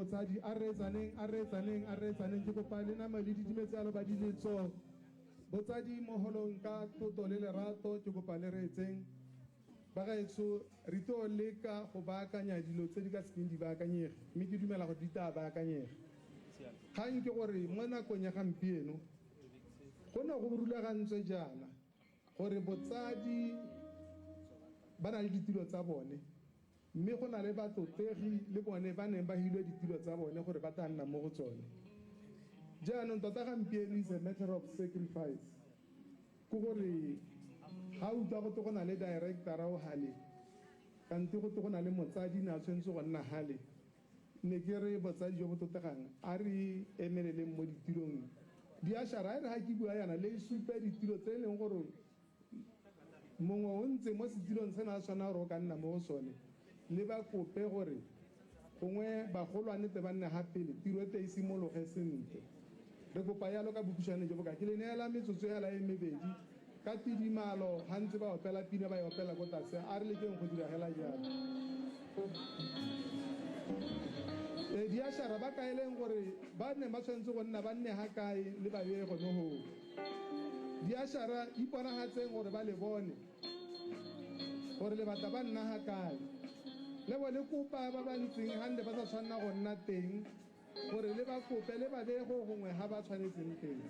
Botsadi, a reetsaneng, a reetsaneng, a reetsaneng. Ke kopa le nama le didimetse alo ba diletso. Botsadi mo holong ka tlotlo le lerato, ke kopa le reetseng. Bagaetsho, re tlo leka go baakanya dilo tse di ka sekeng di baakanyege, mme ke dumela gore di tla baakanyega. Kgang ke gore mo nakong ya gampieno go ne go rulagantswe jaana gore botsadi ba na le ditilo tsa bone, mme go na le batlotlegi le bone ba neng ba hilwe ditilo tsa bone gore ba tla nna mo go tsone. Jaanong tota gampieno is a matter of sacrifice. Ke gore ga utlwa go te go na le director o hale, kante go te go na le motsadi ne a tshwanetse go nna hale. Ne ke re botsadi jo bo tlotlegang, a re emeleleng mo ditilong. Diashara, a e re ga ke bua yana le supe ditilo tse e leng gore mongwe o ntse mo setilong se ne a tshwana gore o ka nna mo go sone, le ba kope gore gongwe bagolwane te ba nne ga pele, tiro e te e simologe sentle. Re kopa yalo ka bokhutshwane jo bo ka. Ke le neela metsotso hela e mebedi ka tidimalo ga ntse ba opela pina ba e opela ko tlase. A re lekeng go dira hela jalo. E diashara ba kaeleng gore ba neng ba tshwanetse go nna ba nne ga kae le ba beye gone hoo. Diashara iponagatseng gore ba le bone gore le batla ba nna ga kae. Le bo le kopa ba ba ntseng gande ba sa tshwanna go nna teng gore le ba kope le ba beye go gongwe ga ba tshwanetseng teng.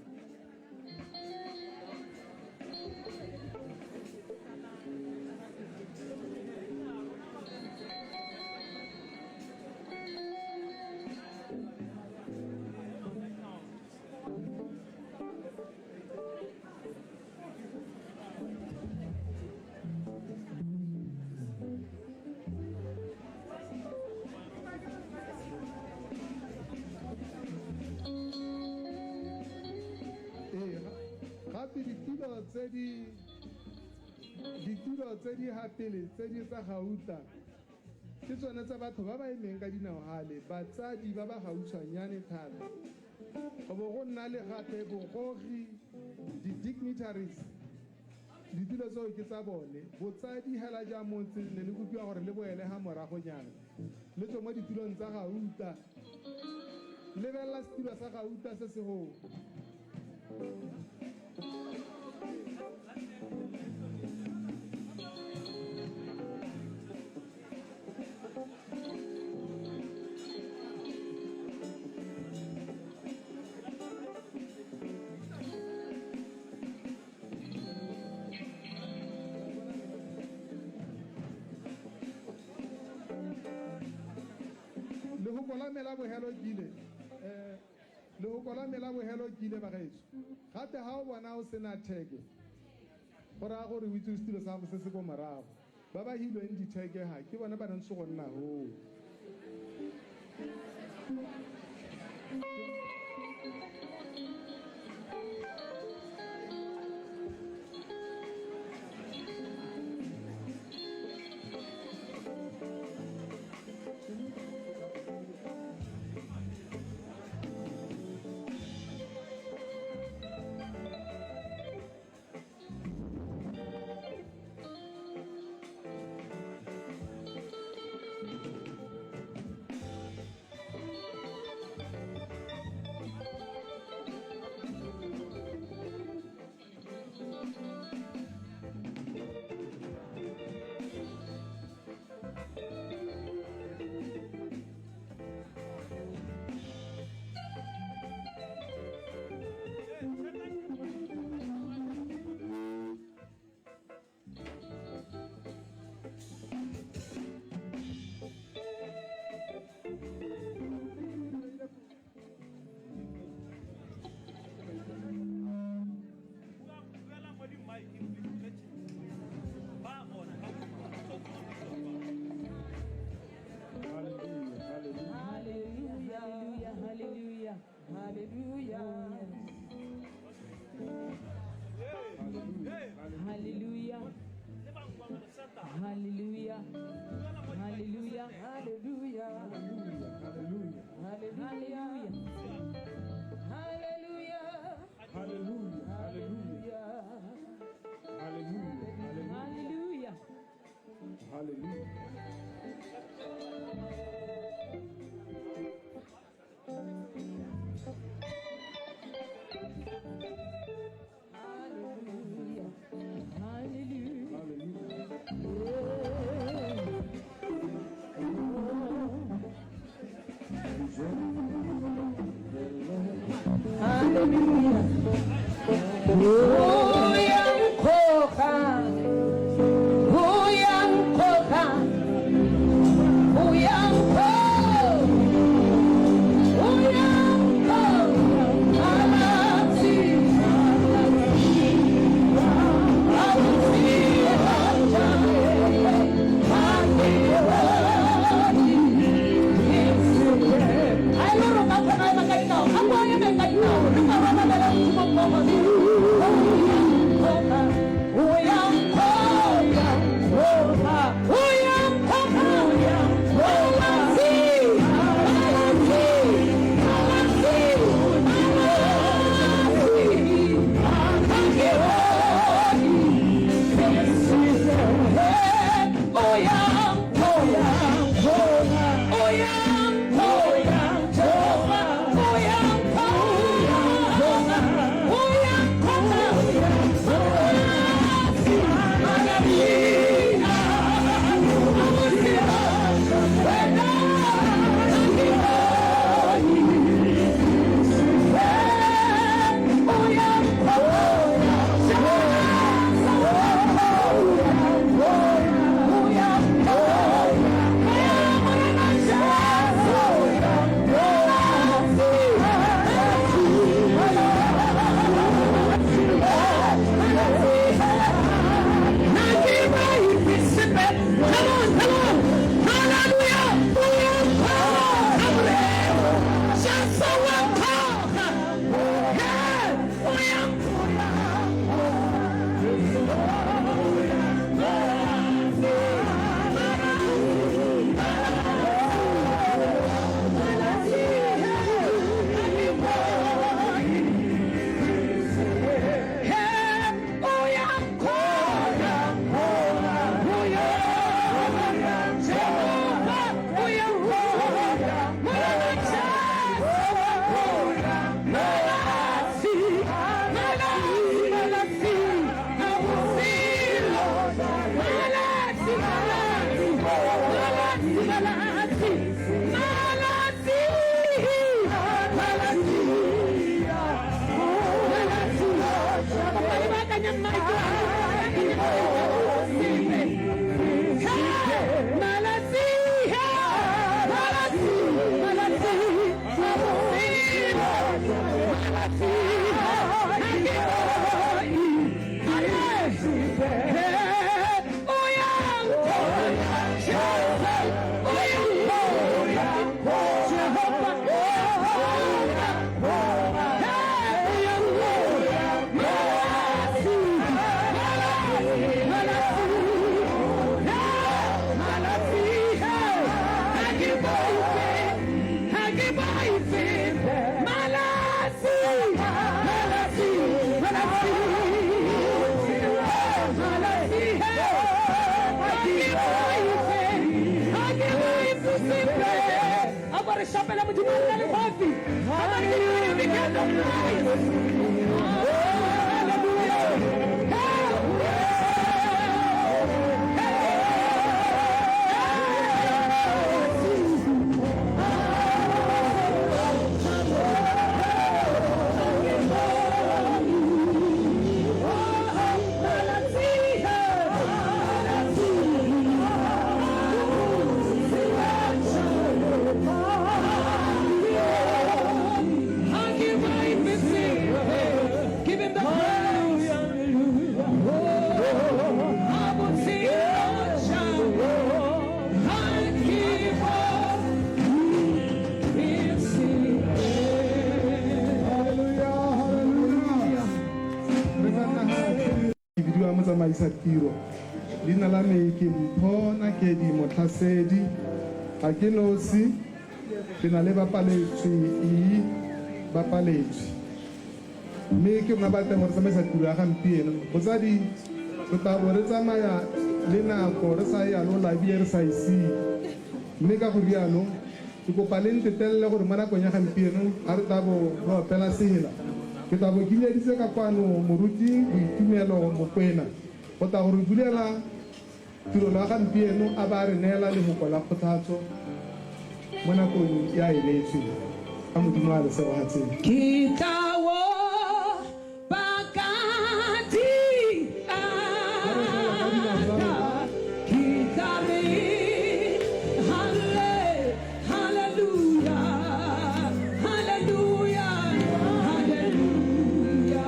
Ee, gape ditilo tse di ditilo tse di ga pele tse di tsa gauta ke tsone tsa batho ba ba emeng ka dinao gale, batsadi ba ba gautshwanyane thata. Go bo go nna le gape bogogi, di-dignitaries, ditilo tseo ke tsa bone. Botsadi hela ja motse ne le kopiwa gore le boele ga moragonyana, le tswe mo ditilong tsa gauta. Lebelela setilo sa gauta se se goo. Lehoko la me la bohelo kile lehoko la me la bohelo kile bagaetsho. Gape ha o bona o sena theke, go raya gore o itse setilo sa gago se se ko morago. Ba ba hilweng ditheke ga ke bone ba nantse go nna hoo. Hallelujah. Uyangikhokha, uyangikhokha, uyangikhokha, uyangikhokha. Alathi, Haleluya, haleluya. Re tla nna gape ke bidiwa motsamaisa tiro. Leina la me ke Mpho Nakedi Motlhasedi. Ga ke nosi, ke na le bapaletswe e bapaletswe. Mme ke rona ba teng gore tsamaisa tiro ya gampieno. Botsadi, re tla bo re tsamaya le nako re sa e alola ebile re sa e sie. Mme ka go rialo, ke kopa le ntetelele gore mo nakong ya gampieno ga re tla bo re opela sela, ke tla bo ke bileditse ka kwano moruti Boitumelo Mokwena go tla go re bulela tirelo ya gampieno a ba a re neela lehoko la kgothatso. mo nakong ya e beetsweng. A Modimo a le segogatseng. Ke tla opa ka diatla, ke tla re halle, haleluya, haleluya, haleluya.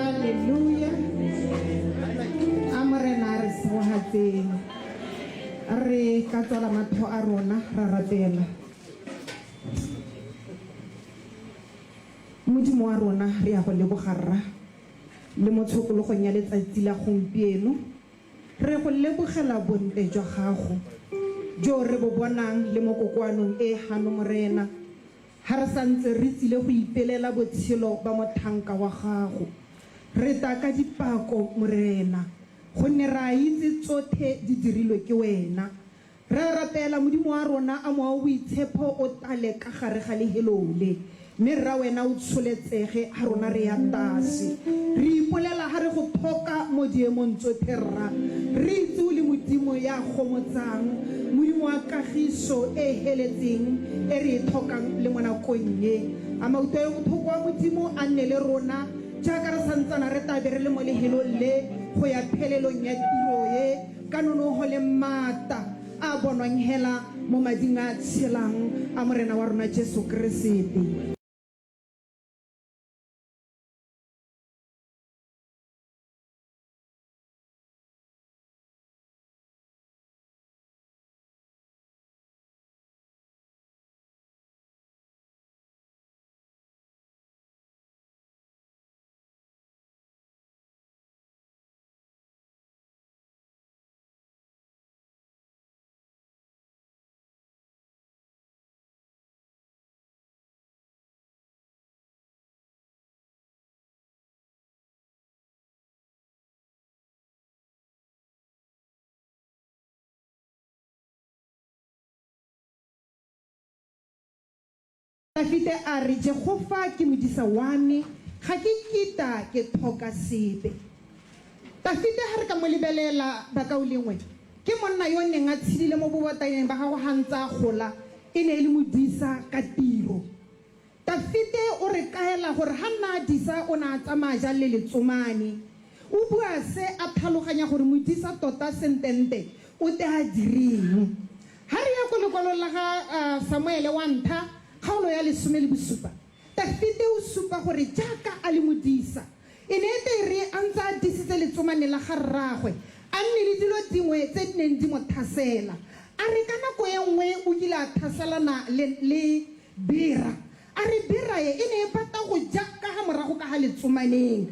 Hallelujah. A Morena a re segogatseng. Re ka tswala matlho a rona ra rapela. Modimo wa rona re ya go leboga rra le mo tshokologong ya letsatsi la gompieno. Re go lebogela bontle jwa gago jo re bo bonang le mo kokoanong e gano Morena. Ha re santse re tsile go ipelela botshelo ba mothanka wa gago. Re ta ka dipako Morena, gonne re a itse tsothe di dirilwe ke wena. Re a rapela Modimo wa rona a Mowa o Boitshepho o tale ka gare ga lehelo le, mme Rra wena o tsholetsege ha rona re ya tase. Re ipolela ha re go thoka mo diemong tsothe Rra. Re itse o le Modimo ya gomotsang, Modimo wa kagiso e e heletseng e re e thokang le mo nakong ye. A mautlwelo bothoko a Modimo a nne le rona jaaka re santsana re tla be re le mo lehelong le go ya phelelong ya tiro ye ka nonoho le maata a a bonwang hela mo mading a a tshelang a Morena wa rona Jesu Keresete. Dafite a re, Jehofa ke modisa wa me, ga ke kita ke tlhoka sepe. Dafite ha re ka mo lebelela, bakaulengwe, ke monna yo neng a tshedile mo bobotaneng ba gagwe ha ntse a gola, e ne e le modisa ka tiro. Dafite o re kaela gore ha nna a disa o ne a tsamaya jang le letsomane. O bua se a tlhaloganya gore modisa tota sentente o te a direng. Ha re ya ko lekwalong la ga Samuele wa ntlha, kgaolo ya 17, Dafite o supa gore jaaka a le modisa, e ne e tle e re a ntse a disitse letsomane la ga rraagwe, a nne le dilo dingwe tse di neng di mo thasela. A re ka nako e nngwe o kile a thaselana le, le bera. A re bera e e ne e bata go ja ka ga morago ka ga letsomaneng.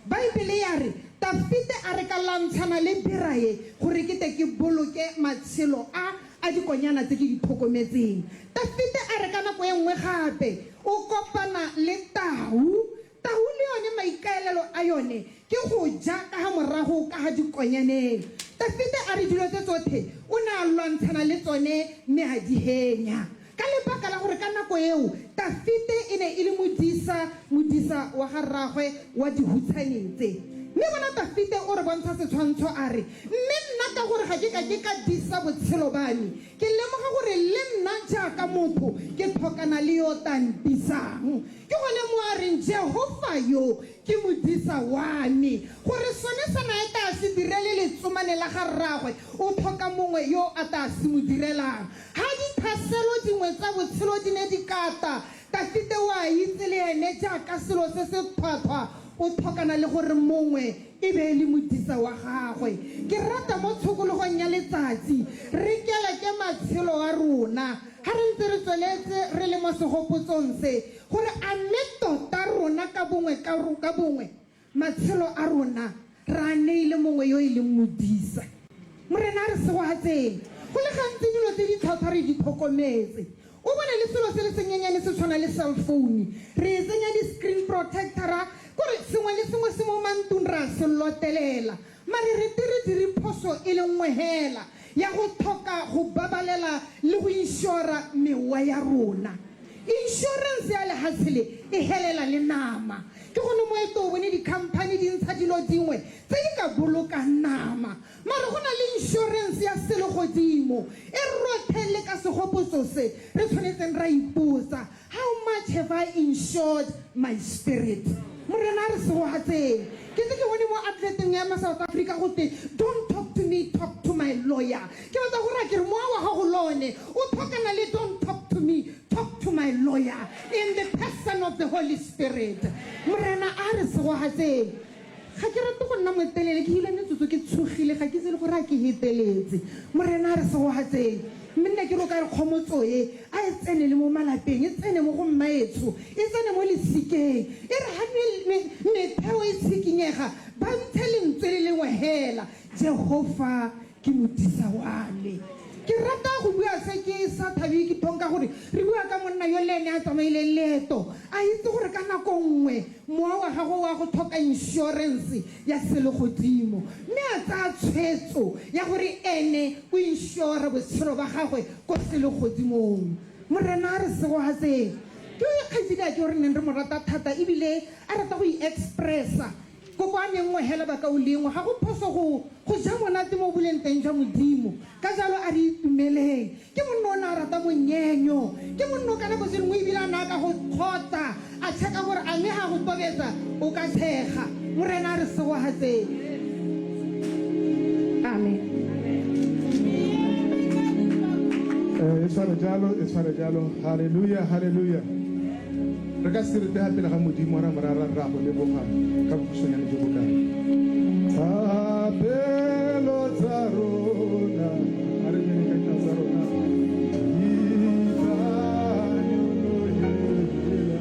Baebele ya re, Dafite a re ka lwantshana le bera e gore ke tle ke boloke matshelo a a dikonyana tse ke di tlhokometseng. Dafite a re ka nako e nngwe gape o kopana le tau. Tau le yone maikaelelo a yone ke go ja ka ga morago ka ga dikonyaneng. Dafite a re dilo tse tsothe o ne a lwantshana le tsone mme a di henya. Ka lebaka la gore ka nako eo Tafite e ne e le modisa, modisa wa ga rraagwe wa dihutshane tse. Mme bona Tafite o re bontsha setshwantsho a re, Mme nna ka gore ga ke ka ke ka disa botshelo ba me, ke lemoga gore le nna jaaka motho ke tlhokana le yo o tla ntisang. Ke gone mo a reng, Jehofa yo ke modisa wa me. Gore sone se na e taa se direle letsomane la ga rraagwe, o tlhoka mongwe yo a taa se mo direlang. Ha ditlhaselo dingwe tsa botshelo di ne di ka ta, Tafite o a itse le ene jaaka selo se se tlhwatlhwa o tlhokana le gore mongwe e be e le modisa wa gagwe. Ke rata mo tshokologong ya letsatsi re keleke matshelo a rona ha re ntse re tsweletse re le mo segopotsong se, gore a mme tota rona ka bongwe ka bongwe Matshelo a rona re a neile mongwe yo e leng modisa. Morena a re segogatseng. Go le gantsi dilo tse di tlhotlhwa re di tlhokometse. O bone le selo se le senyenyane se tshwana le cell phone, re e tsenya di-screen protector-a, kore sengwe le sengwe se mo mantlong re a se lotelela. Mare re te re dire phoso e le nngwe hela, ya go tlhoka go babalela le go inšora mewa ya rona. Inšorense ya lehatshe le e helela le nama. Ke gone mo e to bone dikhamphani di ntsha dilo dingwe tse di ka bolokang nama. Mare go na le inšorense ya selegodimo e rothe le ka segopotso se re tshwanetseng ra ipotsa, How much have I insured my spirit? Morena a re segogatseng. Ke ntse ke bone mo adverteng ya ma South Africa go te, Don't talk to me, talk to my lawyer. Ke batla go raya ke re mowa wa gago le one o tlhokana le don't talk to me, talk to my lawyer in the person of the Holy Spirit. Morena a re segogatseng. Ga ke rate go nna motelele, ke hile metsotso ke tshogile, ga ke itse le gore a ke heteletse. Morena a re segogatseng. Mme nna ke re o ka re kgomotso e, a e tsene le mo malapeng, e tsene mo go mmaetsho, e tsene mo lesikeng. E re ha metheo e tshikinyega, ba ntshe lentswe le lengwe hela, Jehofa ke modisa wa me. Ke rata go bua se ke sa thabe ke thong ka gore re bua ka monna yo le ene a tsamaileng leeto, a itse gore ka nako nngwe mowa wa gagwe wa go tlhoka inšorense ya selegodimo, mme a tsaya tshwetso ya gore ene o inšora botshelo ba gagwe ko selegodimong. Morena a re segogatseng. Ke kgaitsediake yo re neng re mo rata thata ebile a rata go i-expressa. Kokoane nngwe hela bakaulengwe, ga go phoso go go ja monate mo boleng teng jwa Modimo. Ka jalo a re itumeleng. Ke monna o ne a rata monyenyo. Ke monna o ka nako tse dingwe ebile a ne a ka go kgotsa, a checka gore a mme ga go tobetsa o ka tshega. Morena a re segogatseng. Amen. E tshware jalo, e tshware jalo. Haleluya, haleluya. Re ka se rete pele ga Modimo ra morara ra go leboga ka bokhutshwanyane jo bo kae. Thapelo tsa rona, a re emeng ka dinao tsa rona. Di tla nyolohela.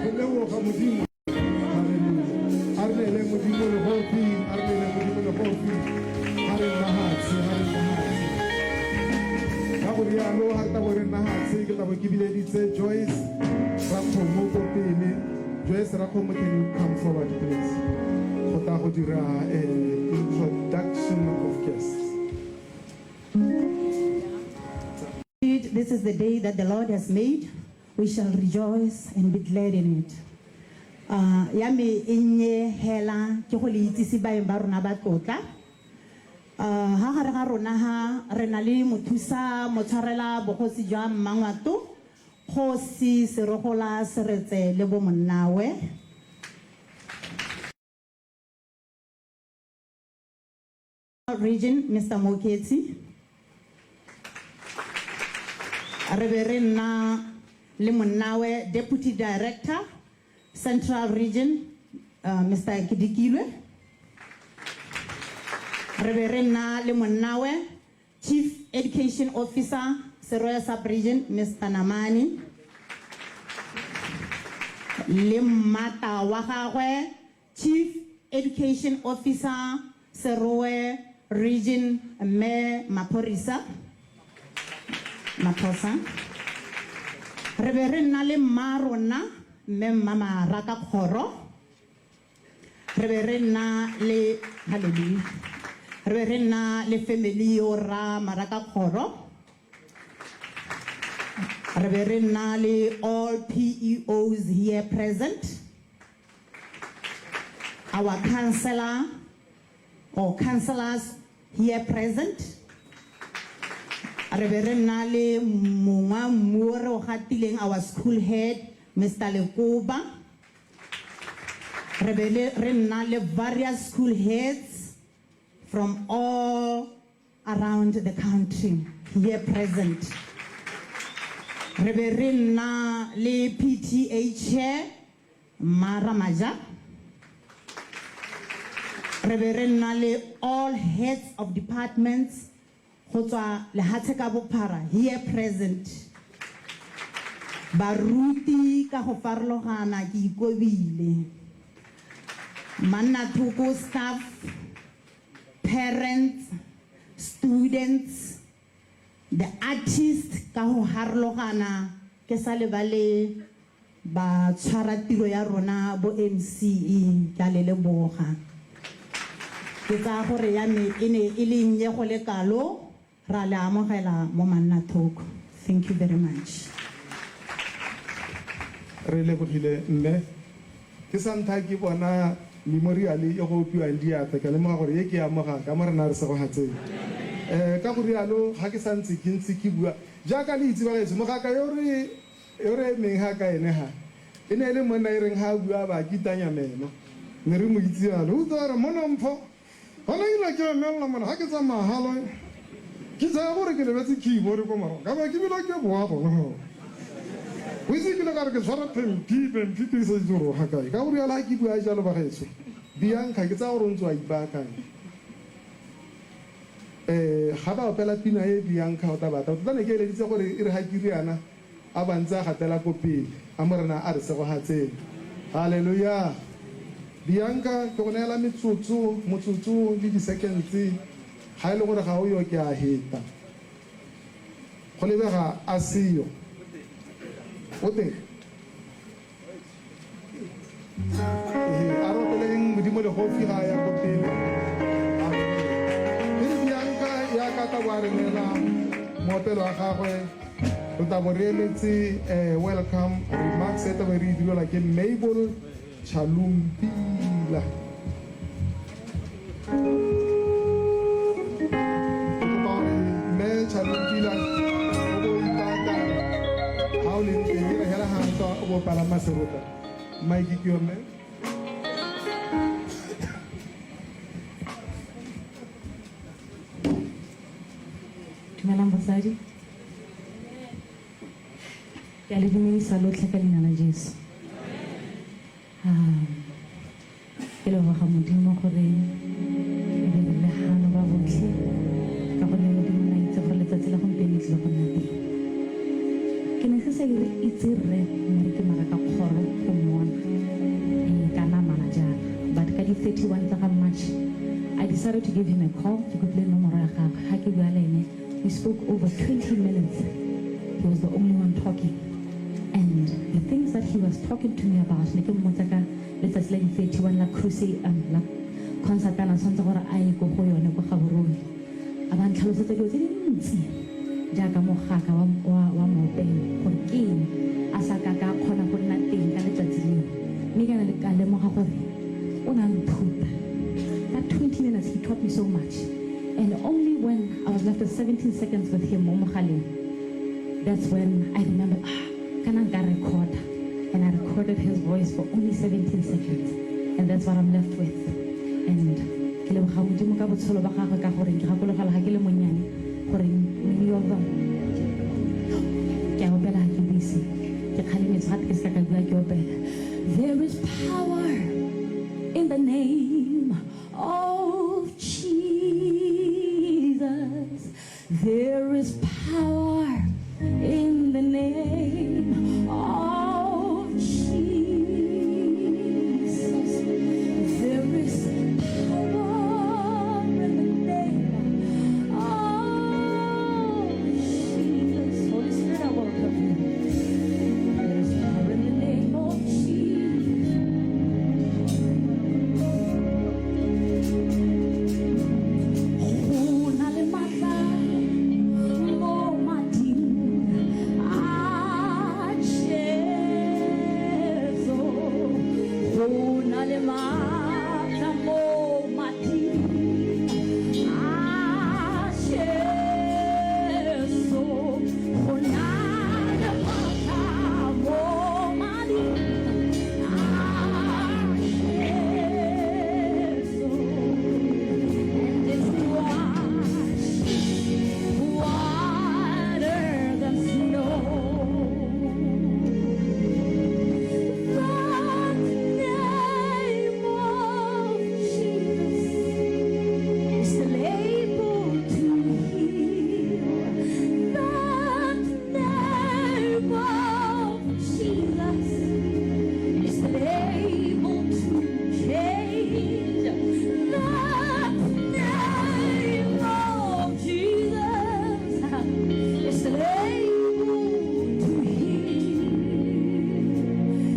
go leboga Modimo. Haleluya. A re neeleng Modimo legofi, a re neeleng Modimo legofi. Ga re nna hatshe, ga re nna hatshe. Ka go rialo, ga re tla bo re nna hatshe, ke tla bo ke bileditse Joyce Rakgomo ko pele. Joyce Rakgomo, can you come forward please? Go tla go dira introduction of guests. This is the day that the Lord has made. We shall rejoice and be glad in it. Ya me e nnye hela ke go le itsise baeng ba rona ba tlotla. Ha gare ga rona ha re na le mothusa motshwarela bogosi jwa Mmangwato, Kgosi Serogola Seretse le bo monnawe. Region, Mister Moketsi. Re be re nna le monnawe Deputy Director, Central Region, Mister Kidikilwe. Re be re nna le monnawe Chief Education Officer, Serowe Sub-Region, Mister Namani. Le mmata wa gagwe Chief Education Officer, Serowe Region, Mme Maphorisa. Maphosa. Re be re nna le mma rona, Mme Mma Maraka Kgoro. Re be re nna le, hallelujah. Re be re nna le family yo rra Maraka Kgoro. Re be re nna le all PEOs here present. Our councillor or councillors here present. Re be re nna le mongwa mmu o re o gatileng, our school head, Mister Lekoba. Re be le, re nna le various school heads from all around the country here present. Re be re nna le PTA chair, Mma Ramaja. Re be re nna le all heads of departments go tswa lehatshe ka bophara here present. Baruti ka go farologana ke ikobile. Mannathoko staff, parents, students, the artists ka go harologana ke sa lebale ba tshwara tiro ya rona bo MCE, ke a le leboga. Ke tsaya gore ya me e ne e le nnye go le kalo, ra le amogela mo Mannathoko. Thank you very much. Re lebogile mme. Ke sa ntlha ke bona memorial e go opiwang diatla, ke a lemoga gore e ke ya mogaka mo rena re segogatseng. Ka go rialo ga ke santse ke ntse ke bua jaaka le itse bagaetsho, mogaka yo re yo re emeng ga ka ene ga e ne e le monna e reng ga a bua ba kitanya meno, ne re mo itse jalo. O utlwa a re mona mpho gona ile ke emelela mona ga ke tsamaya galo ke tsaya gore ke lebetse keyboard ko morago ka ba ke bile ke boa gone go. O itse ke ile ka re ke tshwara phemphi, phemphi ke sa itse gore o ga kae. Ka go rialo ga ke bua jalo bagaetsho, Bianca ke tsaya gore o ntse wa ipaakanya. Ga ba opela pina e Bianca o tla batla. Tota ne ke eleditse gore e re ga ke riana a ba ntse a gatela ko pele. A Morena a re segogatseng. Haleluya. Bianca, ke go neela metsotso, motsotso le di-seconds. Ga e le gore ga o yo ke a heta. Go lebega a seyo. O teng? Ehe, a re opeleng Modimo legofi ga a ya ko pele. Amen. Pele Bianca ya ka tla bo a re neela moopelo wa gagwe, re tla bo re emetse welcome remarks e tla bo re e direlwa ke Mabel Chalumpila. Ke kopa gore Mme Chalumpila o bo o ipaakanya ga o leng teng, e re hela ga ntwa o bo o palama seroto. Mike ke yo mme. Dumelang botsadi. Ke a le dumedisa lotlhe ka leina la Jesu. Ke leboga Modimo gore e be re le hano ba botlhe, ka gonne Modimo o ne a itse gore letsatsi la gompieno le tlile go nna teng. Ke ne ke ise re itse Rre Mmereki mara ka kgoro go mmona ee ka namana jaana but ka di 31 tsa ga March I decided to give him a call ke kopile nomoro ya gagwe ga ke bua le ene we spoke over 20 minutes he was the only one talking and the things that he was talking to me about ne ke mmotsa ka letsatsi la di 31 la crusade um, la concert ana tshwanetse gore a ye ko go yone ko Gaborone a ba ntlhalosetsa dilo tse dintsi jaaka mogaka wa, wa, wa moopelo gore ke eng a sa ka ka kgona go nna teng ka letsatsi leo mme ka na ka lemoga gore o ne a nthuta that 20 minutes he taught me so much and only when I was left with 17 seconds with him mo mogaleng that's when I remember ah kana nka recorda and I recorded his voice for only 17 seconds and that's what I'm left with and ke leboga modimo ka botshelo ba gagwe ka gore ke gakologelwa ga ke le monnyane gore many of them ke a opela ga ke buise ke kgalemetswe gape ke se ka ka bua ke opela there is power in the name of Jesus there is power in the name of Jesus there is power in the name of Jesus Holy Spirit I welcome you there is power in the name of Jesus Go na le matla mo mading a Jesu. Go na le matla mo mading a Jesu. Go na le matla mo mading a Jesu. And it's washed whiter than snow. That name of Jesus is still able to heal. That name of Jesus is still able to change. That name of Jesus is still able to heal.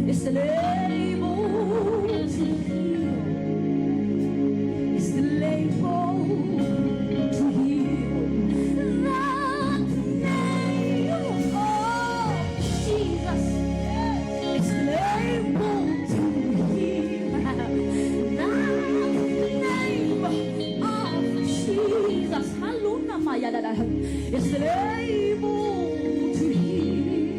Is still able to heal. Is still able to heal. That name of Jesus is still able to heal. That name of Jesus, Haluna Maya, is still able to heal.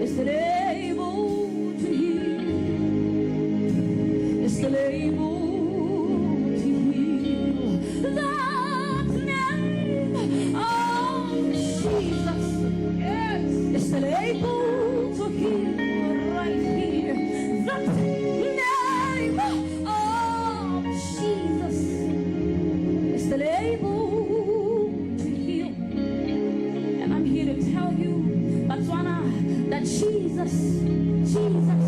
Is still able to heal. Is still able to heal. That name of Jesus is still able to heal right here. That name of Jesus is still able to heal. And I'm here to tell you, Botswana, that Jesus, Jesus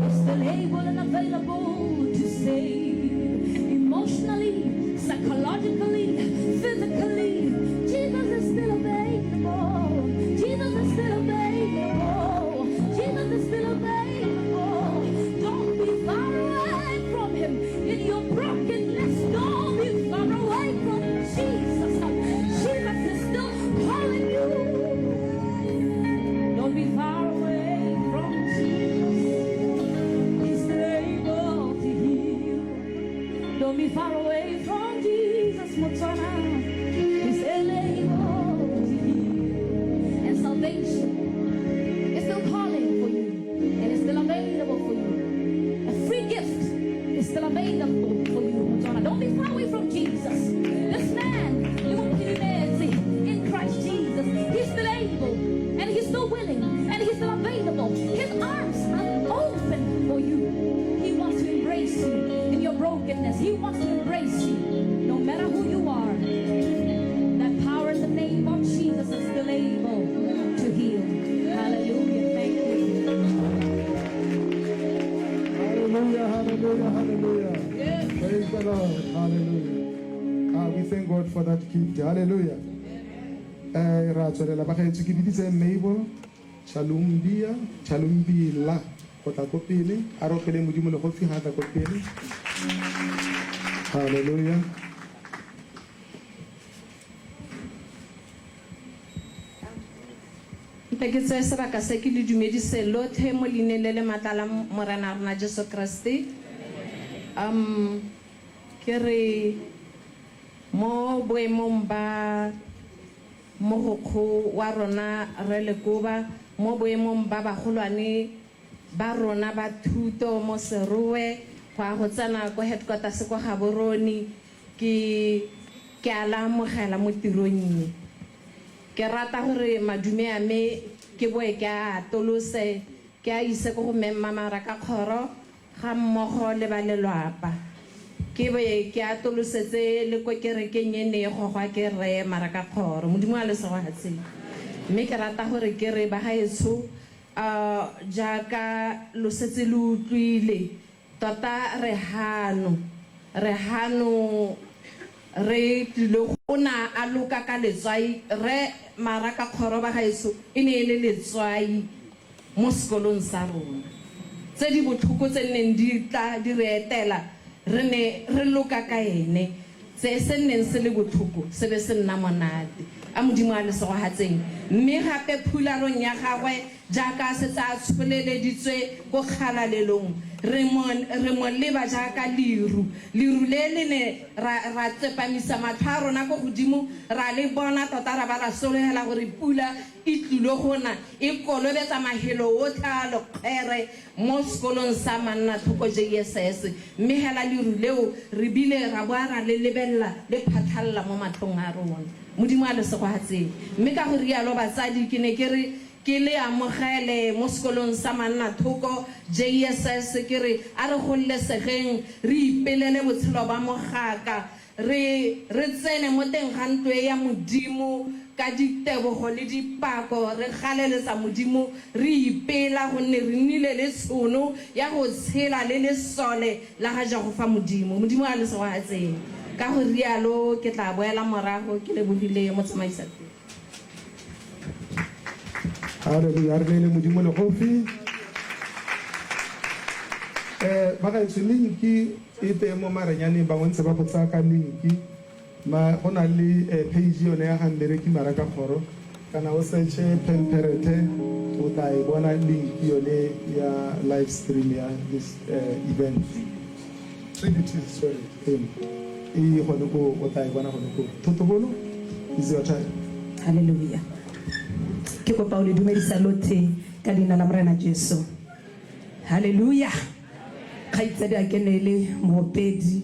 is still able and available to save. Emotionally, psychologically, physically, Jesus is still available. Jesus is still available. Jesus is still available. Don't be far away from him. In your brokenness, don't be far away from Jesus. Jesus is still calling you. Don't be far away from Jesus. He's still able to heal. Don't be far away from Jesus, Motswana. Hallelujah, hallelujah. Praise the Lord. Hallelujah. Ah, we thank God for that gift. Hallelujah. Eh, ra tswelela ba gaetsho ke biditse Mabel Chalumbia, Chalumbila go tla ko pele. A re opele Modimo legofi ga a tla ko pele. Hallelujah. Mpe ke tseye sebaka se ke le dumedise lotlhe mo leineng le le maatla la Morena rona Jesu Kriste. Um, ke re mo boemong ba mogokgo wa rona Rre Lekoba, mo boemong ba bagolwane ba rona ba thuto mo Serowe go ya go tsena ko headquarters kwa Gaborone, ke ke a la amogela mo tirong e. Ke rata gore madume a me ke boe ke a atolose, ke a ise ko go Mme Mmamaraka-Kgoro ga mmogo le ba lelwapa. Ke be ke atolosetse le ko kerekeng e ne e gogwa ke Rre Marakakgoro. Modimo a le segofatse. Mme ke rata gore ke re bagaetsho, jaaka lo setse lo utlwile, tota re hano. Re hano re tlile go. O na a loka ka letswai. Rre Marakakgoro bagaetsho e ne e le letswai mo sekolong sa rona. Tse di botlhoko tse nneng di tla di re etela, re ne re loka ka ene. Se se nneng se le botlhoko se be se nna monate. A Modimo a le segohatseng. Mme gape phularong ya gagwe, jaaka a setse a tsholeleditswe ko kgalalelong, re mo, re mo leba jaaka leru. Leru le le ne ra, ra tsepamisa matlho a rona ko godimo, ra le bona tota ra ba ra sologela gore pula e tlilo go na, e kolobetsa mahelo otlhe a lekgwere mo sekolong sa Mannathoko JSS, mme hela leru leo re bile ra boa ra le lebelela le phatlhalela mo matlhong a rona. Modimo a le segohatseng. Mme ka go rialo batsadi ke ne ke re ke le amogele mo sekolong sa Mannathoko JSS, ke re a re gololesegeng re ipelele botshelo ba mogaka, Re, re tsene mo teng ga ntlo e ya Modimo ka ditebogo le dipako, re galeletsa Modimo, re ipela gonne re nnile le tshono ya go tshela le lesole la ga Jehofa Modimo. Modimo a le segogatseng. Ka go rialo ke tla boela morago, ke lebogile motsamaisa tiro. Haleluya, re neele Modimo legofi. Eh, bagaetsho, linki e teng mo maranyaneng, bangwe ntse ba botsa ka linki. Ma go na le eh, page yone ya ga Mmereki Maraka Kgoro, kana o searche Pemperethe, o tla e bona link yone ya live stream ya this eh, event. Tribute, sorry, eno e gone ko, o tla e bona gone ko. Thotobolo, is your time. Haleluya. Ke kopa o le dumedisa lothe ka leina la Morena Jesu. Haleluya. Kgaitsadi a ke ne le moopedi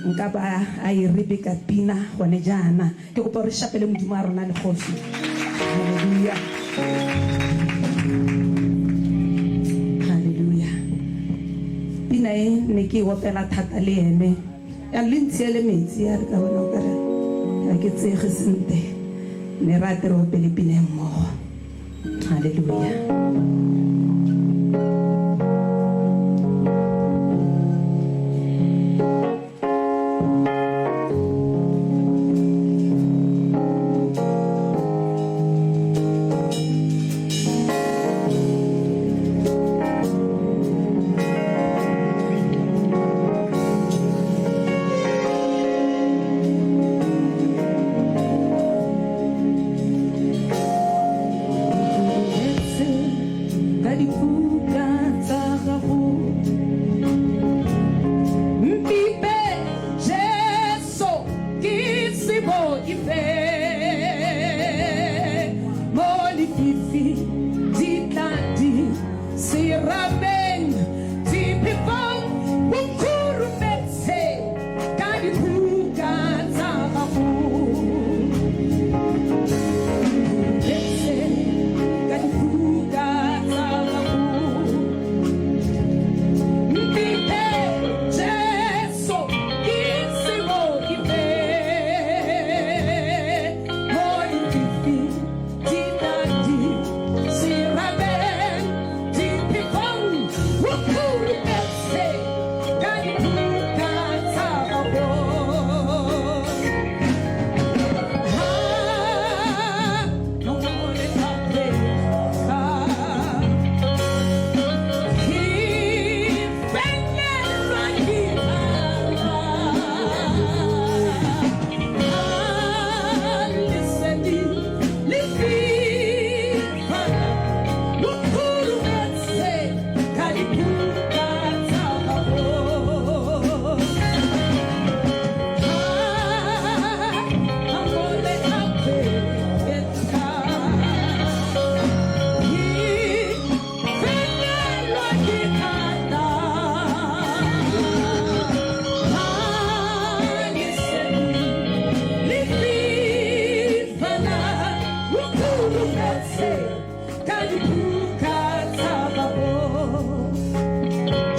nka ba a e rebe ka pina gone jaana. Ke kopa gore shapele Modimo a rona legofi. Haleluya. Haleluya. Pina e ne ke e opela thata le ene. Ya le ntshiele metsi ya re ka bona o kare ga ke tsege sente. Ne ra tere opele pina e mmogo. Haleluya. Ka diphuka tsa gago. Mpipe Jesu ke se boife mo lefifi di tla di serameng diphefong o nkhurumetse ka diphuka tsa gago. Nkhurumetse ka diphuka tsa gago. Mpipe Jesu ke se boife mo lefifi di tla di serameng diphefong.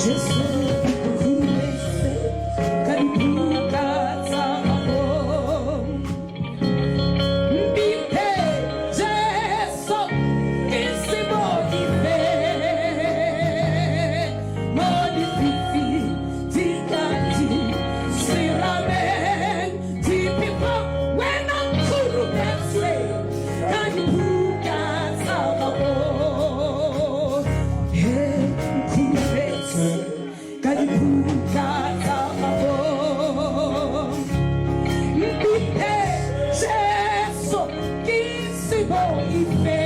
Jesu nkhurumetse ka diphuka tsa gago. Mpiphe Jesu ke se boife mo lefifing di tla di serameng diphefo wena nkhurumetse ka diphuka tsa gago. He nkhurumetse ka diphuka tsa gago. Mpiphe Jesu ke se boife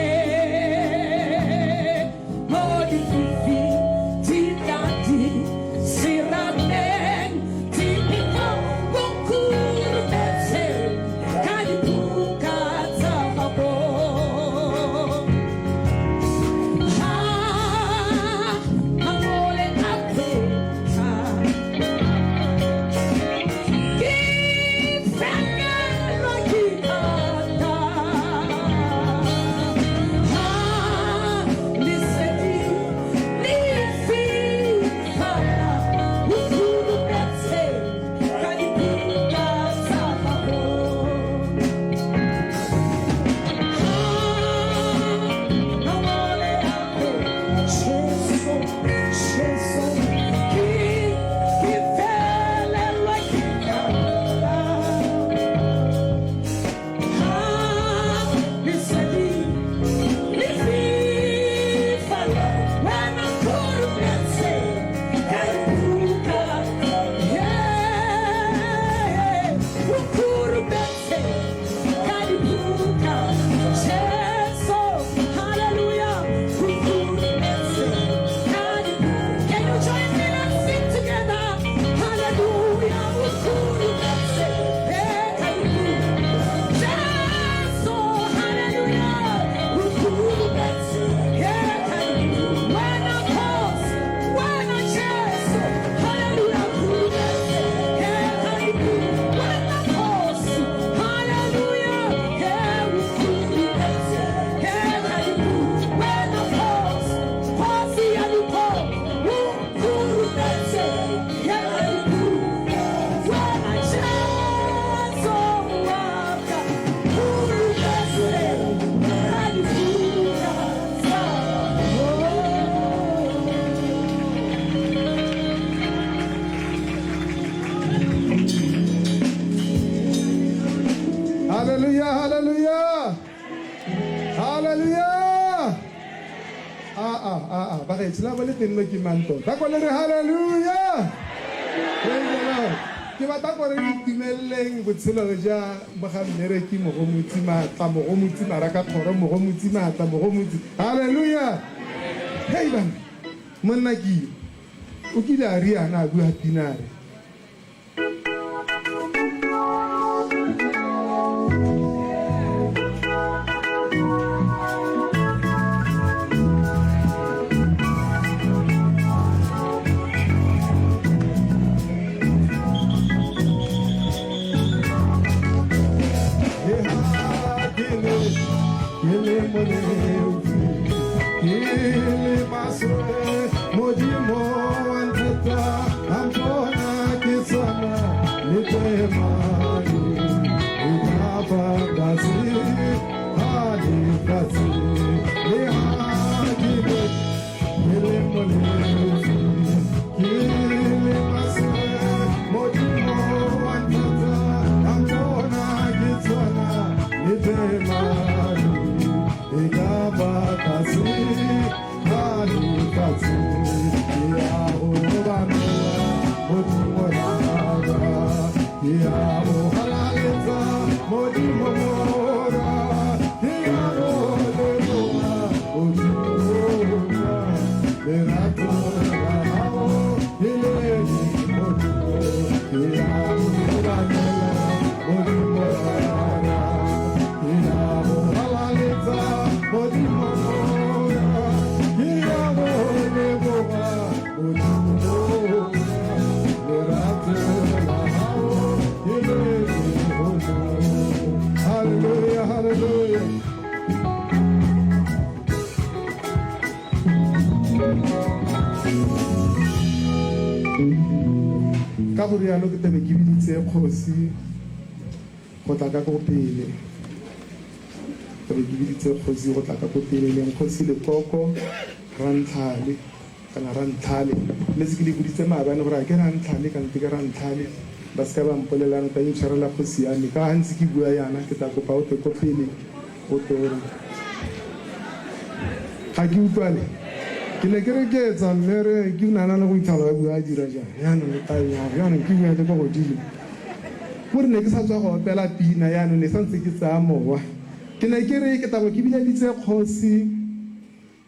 mo lefifing di tla di serameng diphefo o nkhurumetse ka diphuka tsa gago. Ha mangole a kgwetlha ke fekelwa ke thata. Ha lesedi le fifala o nkhurumetse ka diphuka tsa gago. Can you join me? Let's sing together. Hallelujah. Jesu, hallelujah. Wena Nkosi, wena Jesu, hallelujah. Wena Nkosi, hallelujah. Wena Nkosi, Nkosi ya dikgosi, Wena Jesu wa ka, nkhurumetse ka diphuka tsa gago. Hallelujah, hallelujah. Hallelujah. Ah ah ah ah. Bagaetsho la bo le teng mo ke mang tota. Ko le re hallelujah. Praise the Lord. Ke batla gore re itumeleleng botshelo ja mo ga mmereki Mogomotsi Maatla, Mogomotsi Marakakgoro, Mogomotsi Maatla, Mogomotsi. Hallelujah. Hey bana. Monna ke yo. O kile a riana a bua pina a re. Leha ke le ke le moleofi, ke le maswe, Modimo wa nthata, a mpona ke tshwana le taemane. E ka fa tlase ga lefatshe. Leha ke le ke le moleofi, ke le maswe, Modimo wa nthata, a mpona ke tshwana le taemane. E ka fa tlase ga lefatshe. Ke a go obamela, Modimo Rara. Ke a go halaletsa, Modimo Mora. Ke a go leboha, Modimo wa lerato la hao ke le lehodimo. Ke a go obamela, Modimo Rara. Ke a go halaletsa, Modimo Mora. Ke a go leboha, Modimo wa lerato la hao ke le lehodimo. Hallelujah, hallelujah. Ka go rialo ke tlabe ke biditse kgosi go tla ka ko pele. Tlabe ke biditse kgosi go tla ka ko pele, e leng kgosi Lekoko Rantlhale kana Rantlhale. Le se ke le boditse maabane gore a ke Rantlhale kante ke Rantlhale. Ba se ka ba mpolelela no tla intshwarela kgosi ya me. Ka ga ntse ke bua yana ke tla kopa o tle ko pele o tle o re ga ke utlwane. Ke ne ke re ke etsa mme re ke nana le go itlhalo ya bua a dira jang. Jaanong le tla ya jaanong ke bua le ko godimo. Ko re ne ke sa tswa go opela pina jaanong ne santse ke tsaya mowa. Ke ne ke re ke tla bo ke bileditse kgosi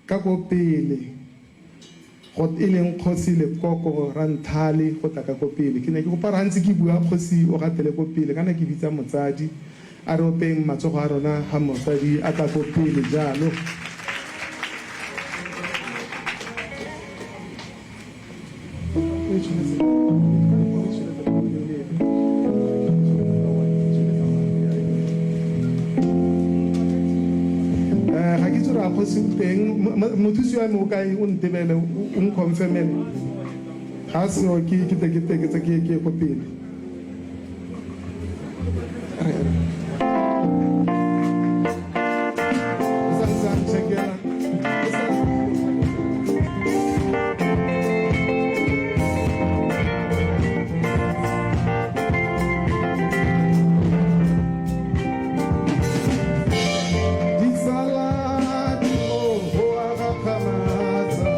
ka ko pele go e leng kgosi Lekoko Ranthale go tla ka ko pele. Ke ne ke kopa gore ha ntse ke bua kgosi o gatele ko pele kana ke bitsa motsadi. A re openg matsogo a rona ha motsadi a tla ko pele jalo. Ga ke itse gore a kgosi o teng. Mothusi wa me o kae? O ntebele, o nconfirmele. Ga a seo ke ke tle ke tle ke tse ke ye ko pele. O sa ntse a ncheckela. O sa Ditsala di mo go a gakgamatsa.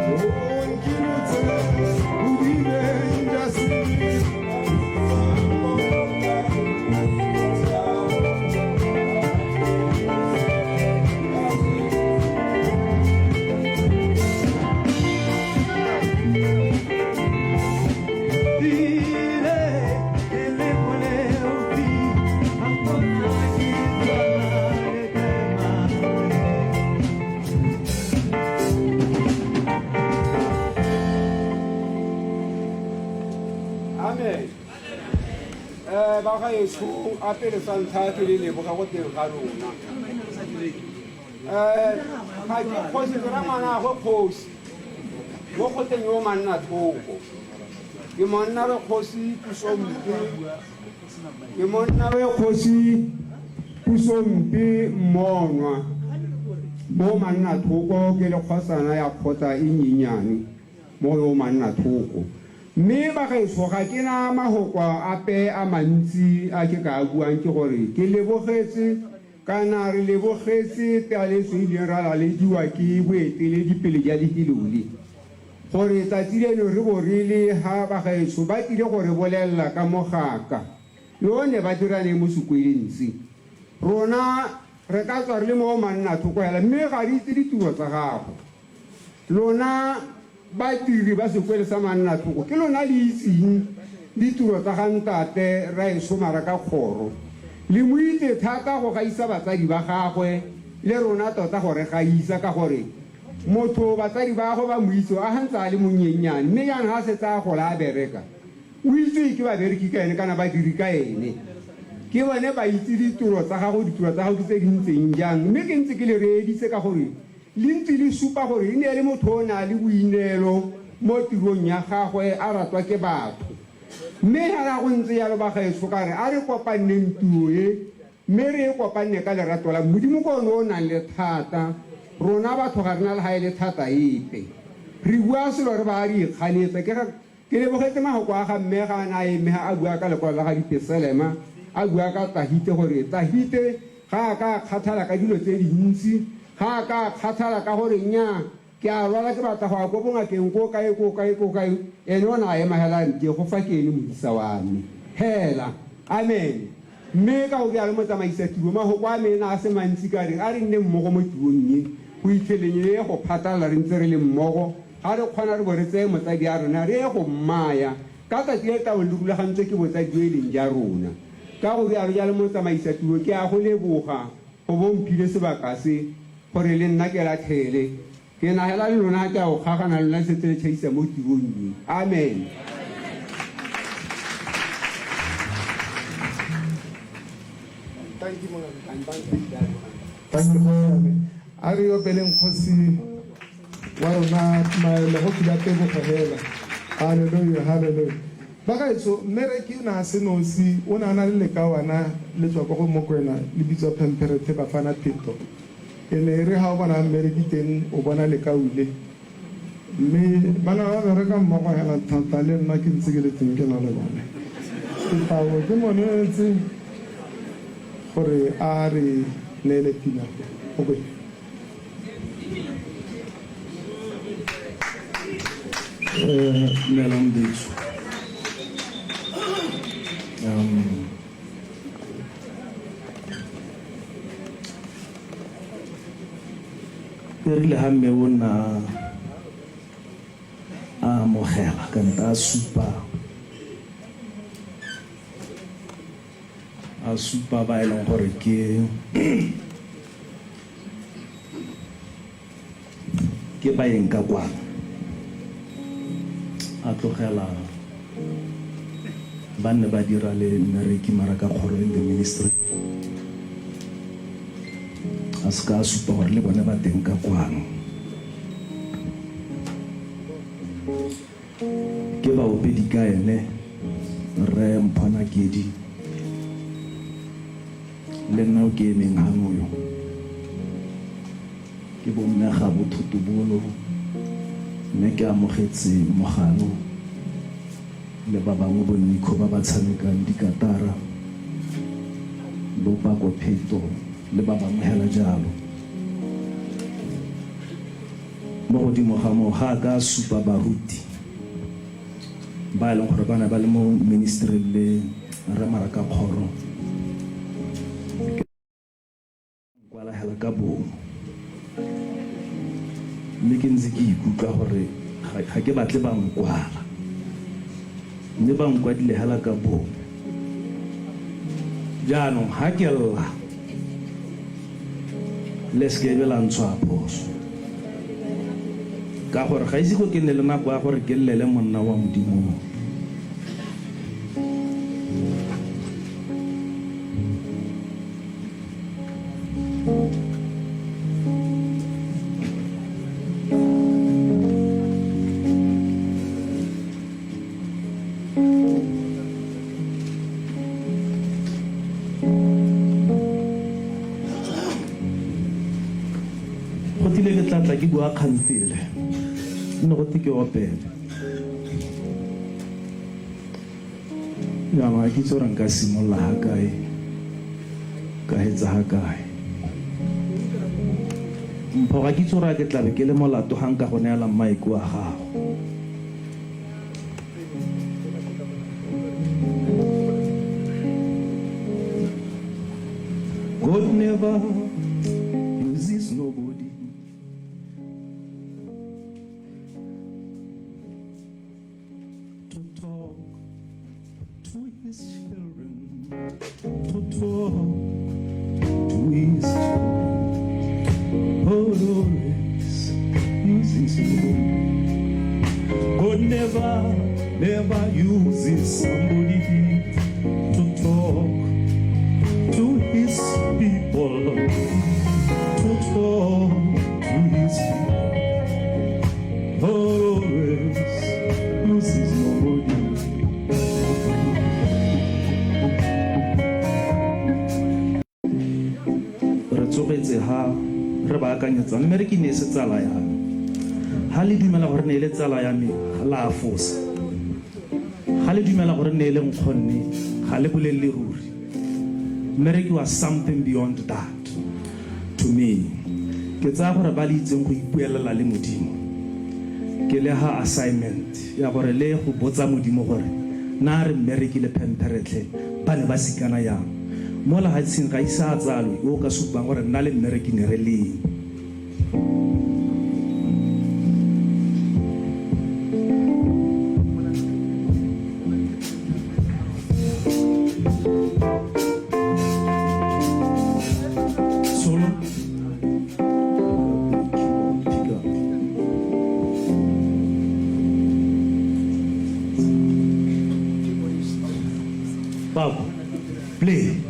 O nkimotse bodibeng jwa sebe. Amen. Ba gaetsho, a pele sa ntlha ke le leboga go teng ga lona. Ga ke kgosi, ke rangwanagwe kgosi mo kgotleng yo manna thoko. Ke monna we kgosi Pusompe, ke monna we kgosi Pusompe Mmonwa mo manna thoko, ke le kgosana ya kgotla e nyenyane mo yo manna thoko. Mme bagaetsho, ga ke na mahoko ape a mantsi a ke ka a buang, ke gore ke lebogetse kana re lebogetse taletso e ileng ra lalediwa ke boeteledipele ja lefelo le, gore tsatsi leno re bo re le ha bagaetsho ba tlile go re bolelela ka mogaka yo ne ba dira ne mo sekweleng se. Rona re ka tswa re le mo mannathoko hela, mme ga re itse ditiro tsa gagwe. Lona badiri ba sekwele sa mannathoko, ke lona le itseng ditiro tsa ga ntate rraetsho Marakakgoro. Le mo itse thata go gaisa batsadi ba gagwe le rona tota go re gaisa, ka gore motho batsadi ba gagwe ba mo itse a gantse a le monnyennyane, mme jaanong ga a setse a gola a bereka, o itsewe ke babereki ka ene kana badiri ka ene. Ke bone ba itse ditiro tsa gagwe, ditiro tsa gagwe ke tse di ntseng jang. Mme ke ntse ke le reeditse ka gore le ntse le supa gore e ne e le motho o ne a le boineelo mo tirong ya gagwe, a ratwa ke batho. Mme hela go ntse jalo bagaetsho, ka re a re kopanneng tiro e, mme re e kopanne ka lerato la Modimo, ke one o nang le thata. Rona batho ga re na le ga e le thata epe. Re bua selo re ba re ikganetsa. Ke Ke lebogetse mahoko a ga mme ga a ne a eme a bua ka lekwalo la ga Dipeselema, a bua ka Tahite gore Tahite ga a ka a kgathala ka dilo tse dintsi, ga a ka a kgathala ka gore nnyaa ke a lwala ke batla go ya ko bongakeng ko kae ko kae ko kae, ene o ne a ema hela a re Jehofa ke ene modisa wa me. Hela. Amen. Mme ka go rialo motsamaisa tiro, mahoko a me a se mantsi ka re, a re nne mmogo mo tirong e, go itlheleng e ye go phatlalala re ntse re le mmogo, ga re kgona re bo re tseye motsadi a rona re ye go mmaya ka tsatsi le le tla bong le rulagantswe ke botsadi jo e leng ja rona. Ka go rialo jalo motsamaisa tiro, ke a go leboga go bo o mphile sebaka se gore le nna ke latlhele Ke nagela le lona, ke a go kgagana le lona le setse le tšhaisa mo tirong ye. Amen. Thank you, Mongame. A re opeleng kgosi wa rona maele go fila tebogo hela. Hallelujah, hallelujah. Bagaetsho, mmereki o ne a se nosi, o ne a na le lekawana le tswa kwa go Mokwena le bitswa Phempherethe Bafana Pheto. E ne e re ha o bona mmereki teng o bona lekau le. Mme ba ne ba bereka mmogo hela thata le nna ke ntse ke le teng ke na le bone. Ke tla bo ke mo neetse gore a re neele pina. Mokwena. Dumelang betsho. Um, e rile ha mme o nna a amogela kanta a supa a supa ba e leng gore ke ke baeng ka kwano a tlogela ba nne ba dira le mmereki mara ka kgoro in the ministry a se ka a supa gore le bone ba teng ka kwano Ke baopedi ka ene, Rre Mphwana Kedi, le nna o ke emeng hano yo. Ke bomme Gabo Thotobolo, mme ke amogetse Mogano le ba bangwe bo Nico ba ba tshamekang dikatara, bo Pako Pheto le ba bangwe hela jalo. Mo godimo ga moo, ga a ka a supa baruti ba e leng gore ba ne ba le mo ministry le Rre Marakakgoro. Ke nkwala hela ka bomo. Mme ke ntse ke ikutlwa gore ga ke batle ba nkwala. Mme ba nkwadile hela ka bomo. Jaanong ha ke lla, le se ke be la ntshwaya phoso. Ka gore ga ise ko ke nne le nako ya gore ke llele monna wa Modimo. Go tile ke tla tla ke bua kgantele, nne go te ke opele. Jaanong ga ke itse gore nka simolola ga kae, ka hetsa ga kae. Mpho, ga ke itse gore a ke tlabe ke le molato ga nka go neela mmaeko wa gago. God never uses nobody. To talk to his children, to talk to his children. God always uses nobody. God never, never uses somebody to talk to his people, to talk to his people. God always uses nobody. Re tsogetse ha re baakanyetsa mme re ke ne e se tsala ya me. Ha le dumela gore ne e le tsala ya me, la fosa. Ha le dumela gore ne e le nkgonne, ga le bolelele ruri. Mmereki was something beyond that to me. Ke tsaya gore ba le itseng go ipuelela le Modimo, ke le ha assignment ya gore le go botsa Modimo gore na re mmereki le Phempheretlhe ba ne ba sikana yang. Mo lehatsheng ga ise a tsalwe yo o ka supang gore nna le mmereki ne re leng. Solo. Pick up. Papa, play.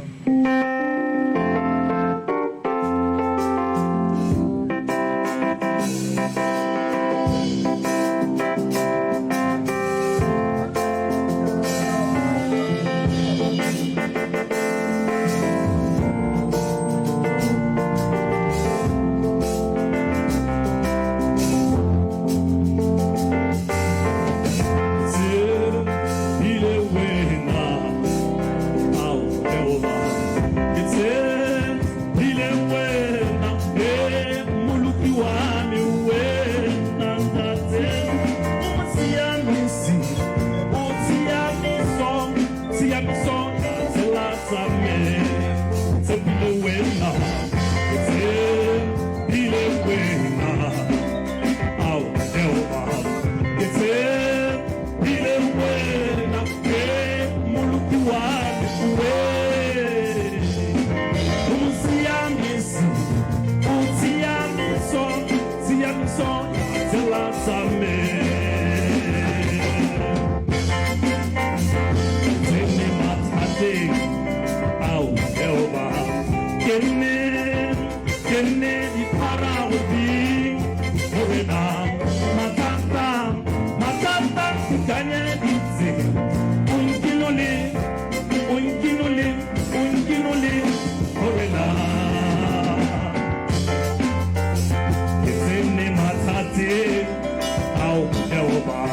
Jehova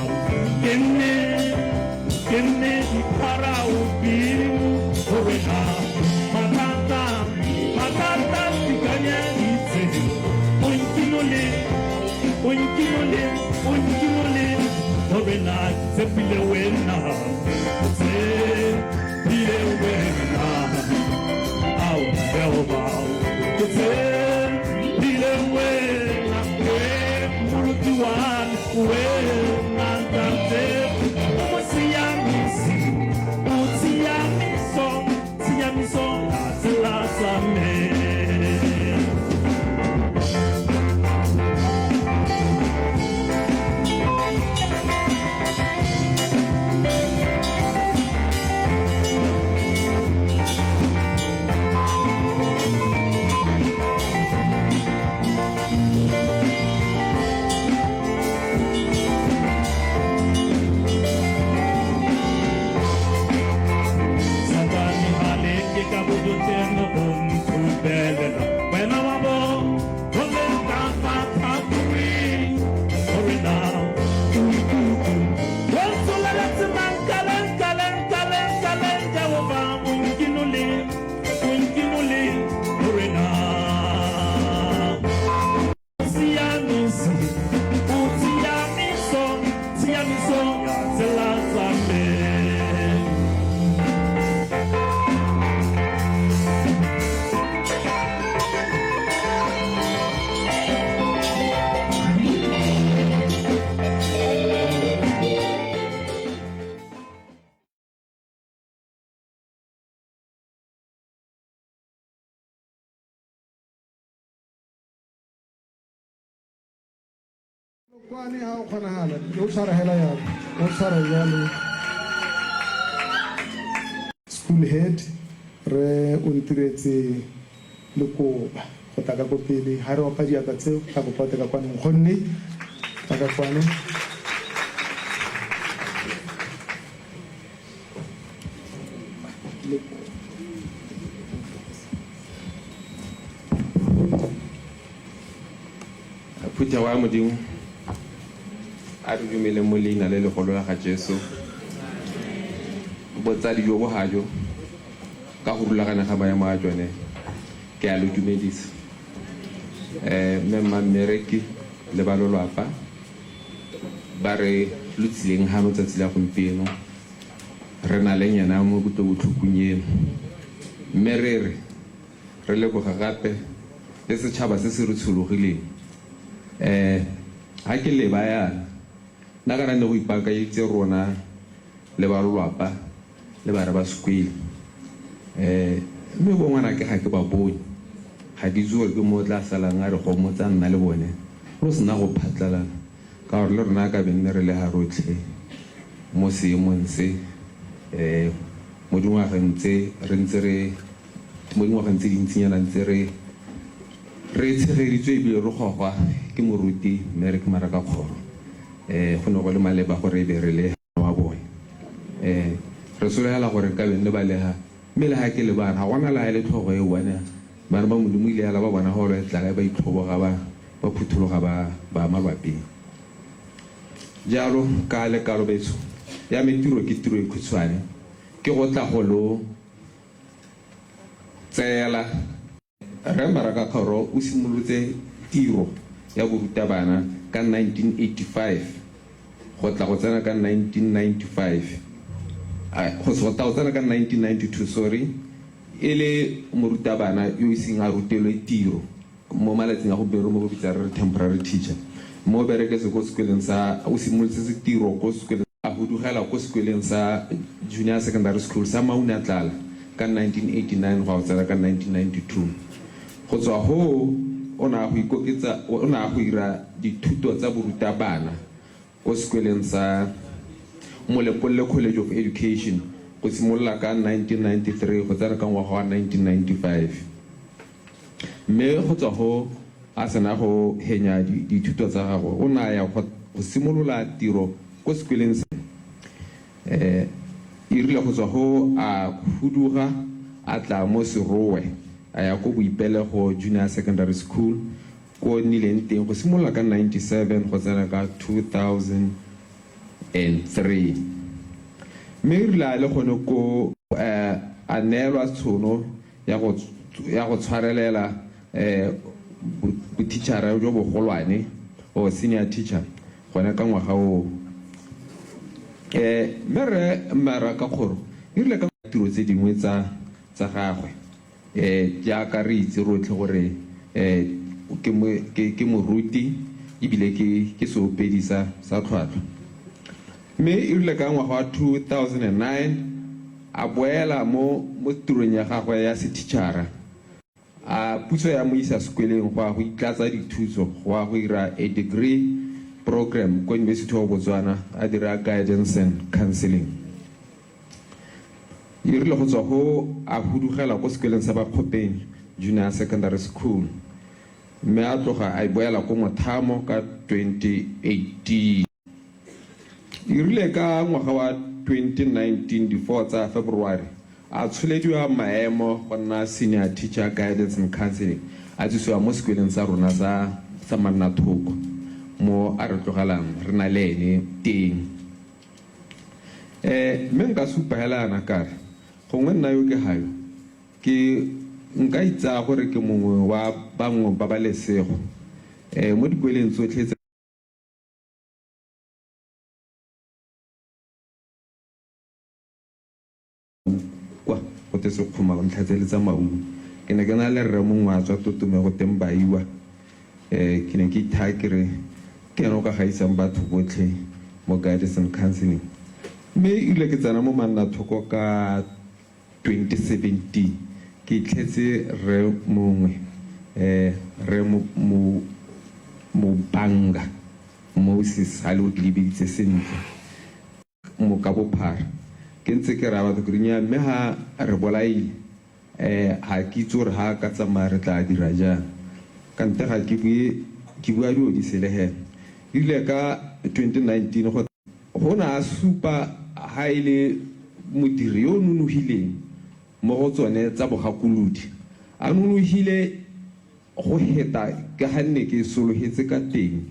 ke nne ke nne dipharao bimo go wena mathata mathata tikanyeditse o nkinole o nkinole o nkinole go wena ke tshepile wena tshepile wena ao Jehova ke tshepile wena e mmoloki wa me wena ntate o mo siamisi o tshiamiso tshiamiso ya tsela tsa me. Satane a leke ka bojotlhe go nthubelela wena wa bo o le ka fa tlhakoreng gore na o ikuku o ntsholeletse mankaleng kaleng kaleng kaleng Jehova o nkinole o nkinole gore na Tshiamiso, o tshiamiso, tshiamiso ya tsela tsa me. Kwane ha o kgonagala o tshwara hela yalo o tshwara jalo school head re o ntiretse lekoba go tla ka ko pele ha re opa diatla tseo tla kopa o tle ka kwano nkgonne tla ka kwano. Phuthego ya Modimo, a re dumeleng mo leina le legolo la ga Jesu. Botsadi jo bo gajo ka go rulagana ga maemo a jone, ke a lo dumedisa. Eh, mme mma mmereki le ba lolwapa ba re lo tsileng hano tsatsi la gompieno re na le nyena mo kutlobotlhokung eno. Mme re re Re leboga gape le setšhaba se se re tshologileng. Um ha ke leba yana, nna kana ne go ipaakanyeditse rona le ba lolwapa le bana ba sekwele. Um mme bo ngwanake ga ke ba bone. Ga ke itse gore ke mo o tla salang a re gomotsa nna le bone ro sena go phatlalala ka gore le rona ka be nne re le ga rotlhe mo seemong se um mo dingwageng tse re ntse re Mo dingwageng tse dintsinyana ntse re re tshegeditswe ebile re gogwa ke moruti Merrick Marakakgoro, go ne go le maleba gore e be re le wa bone. Re sologela gore nka be nne ba leha, mme le ha ke le bana, ga gona le ha e le tlhogo e one. Bana ba Modimo ile yala ba bona holo e tlala ba itlhoboga ba ba phuthologa ba ba malwapeng. Jalo ka lekalo betsho, ya me tiro ke tiro e khutshwane, ke go tla go lo Tseela. Rre Marakakgoro o simolotse tiro ya borutabana ka 1985 go tla go tsena ka 1995, go tla go tsena ka 1992, sorry, e le morutabana yo o iseng a rutelwe tiro mo malatsing a gompieno re mo go bitsa re re temporary teacher. Mme o bereketse ko sekoleng sa, o simolotse tiro ko sekoleng. A hudugela ko sekweleng sa Junior Secondary School sa Maunatlala ka 1989 go ya go tsena ka 1992. Go tswa hoo o ne a go ikoketsa o ne a go ira dithuto tsa borutabana ko sekweleng sa Molepolole College of Education go simolola ka 1993 go tsena ka ngwaga wa 1995. Mme go tswa hoo a sena go henya dithuto tsa gagwe, o ne a ya go simolola tiro ko sekweleng se. E rile go tswa hoo a huduga a tla mo Serowe, a ya ko Boipelego Junior Secondary School ko nnileng teng go simolola ka 97 go tsena ka 2002. 2003. Mme e rile a le gone koo a neelwa tshono ya go ya go tshwarelela botitšhara jo bogolwane or senior teacher gone ka ngwaga oo. Mme Rre Marakakgoro e rile ka tiro tse dingwe tsa tsa gagwe Jaaka re itse rotlhe gore ke, ke, ke moruti ebile ke, ke seopedi sa, sa tlhwatlhwa. Mme e rile ka ngwaga wa 2009 a boela mo, mo tirong ya gagwe ya sethichara. A puso ya mo isa sekweleng go ya go itlatsa dithuso go ya go ira a degree program ko University of Botswana a dira Guidance and Counseling. E rile go tswa go a hudugela ko sekoleng sa Bakgopeng Junior Secondary School mme a tloga a boela ko Mothamo ka 2018. E rile ka ngwaga wa 2019 di 4 tsa February a tsholediwa maemo go nna Senior Teacher Guidance and Counseling a tsisiwa mo sekoleng sa rona sa sa Mannathoko mo a re tlogelang re na le ene teng. Mme nka supa hela yana ka re, gongwe nna yo ke gayo, ke nka itsaya gore ke mongwe wa bangwe ba ba lesego mo dikweleng tsotlhe tse Kwa go te Sekgoma go ntlha tsele tsa Maun. Ke ne ke na le rre mongwe a tswa Totome go teng Baiwa. Ke ne ke ithaya ke re ke ene o ka gaisang batho botlhe mo guidance and counseling. Mme erile ke tsena mo Mannathoko ka 2017 ke itlhetse rre mongwe, Rre Mobanga Moses, ga le gore ke le biditse sentle. Mo ka bophara. Ke ntse ke raya batho ke re nnyaa mme ha re bolaile ga ke itse gore ha a ka tsamaya re tlaa dira jang. Kante ga ke bue, ke bua dilo di sele hela. E rile ka 2019 go. Go ne a supa ha e le modiri yo o nonogileng mo go tsone tsa bogakolodi. A nonogile go heta ke ga nne ke sologetse ka teng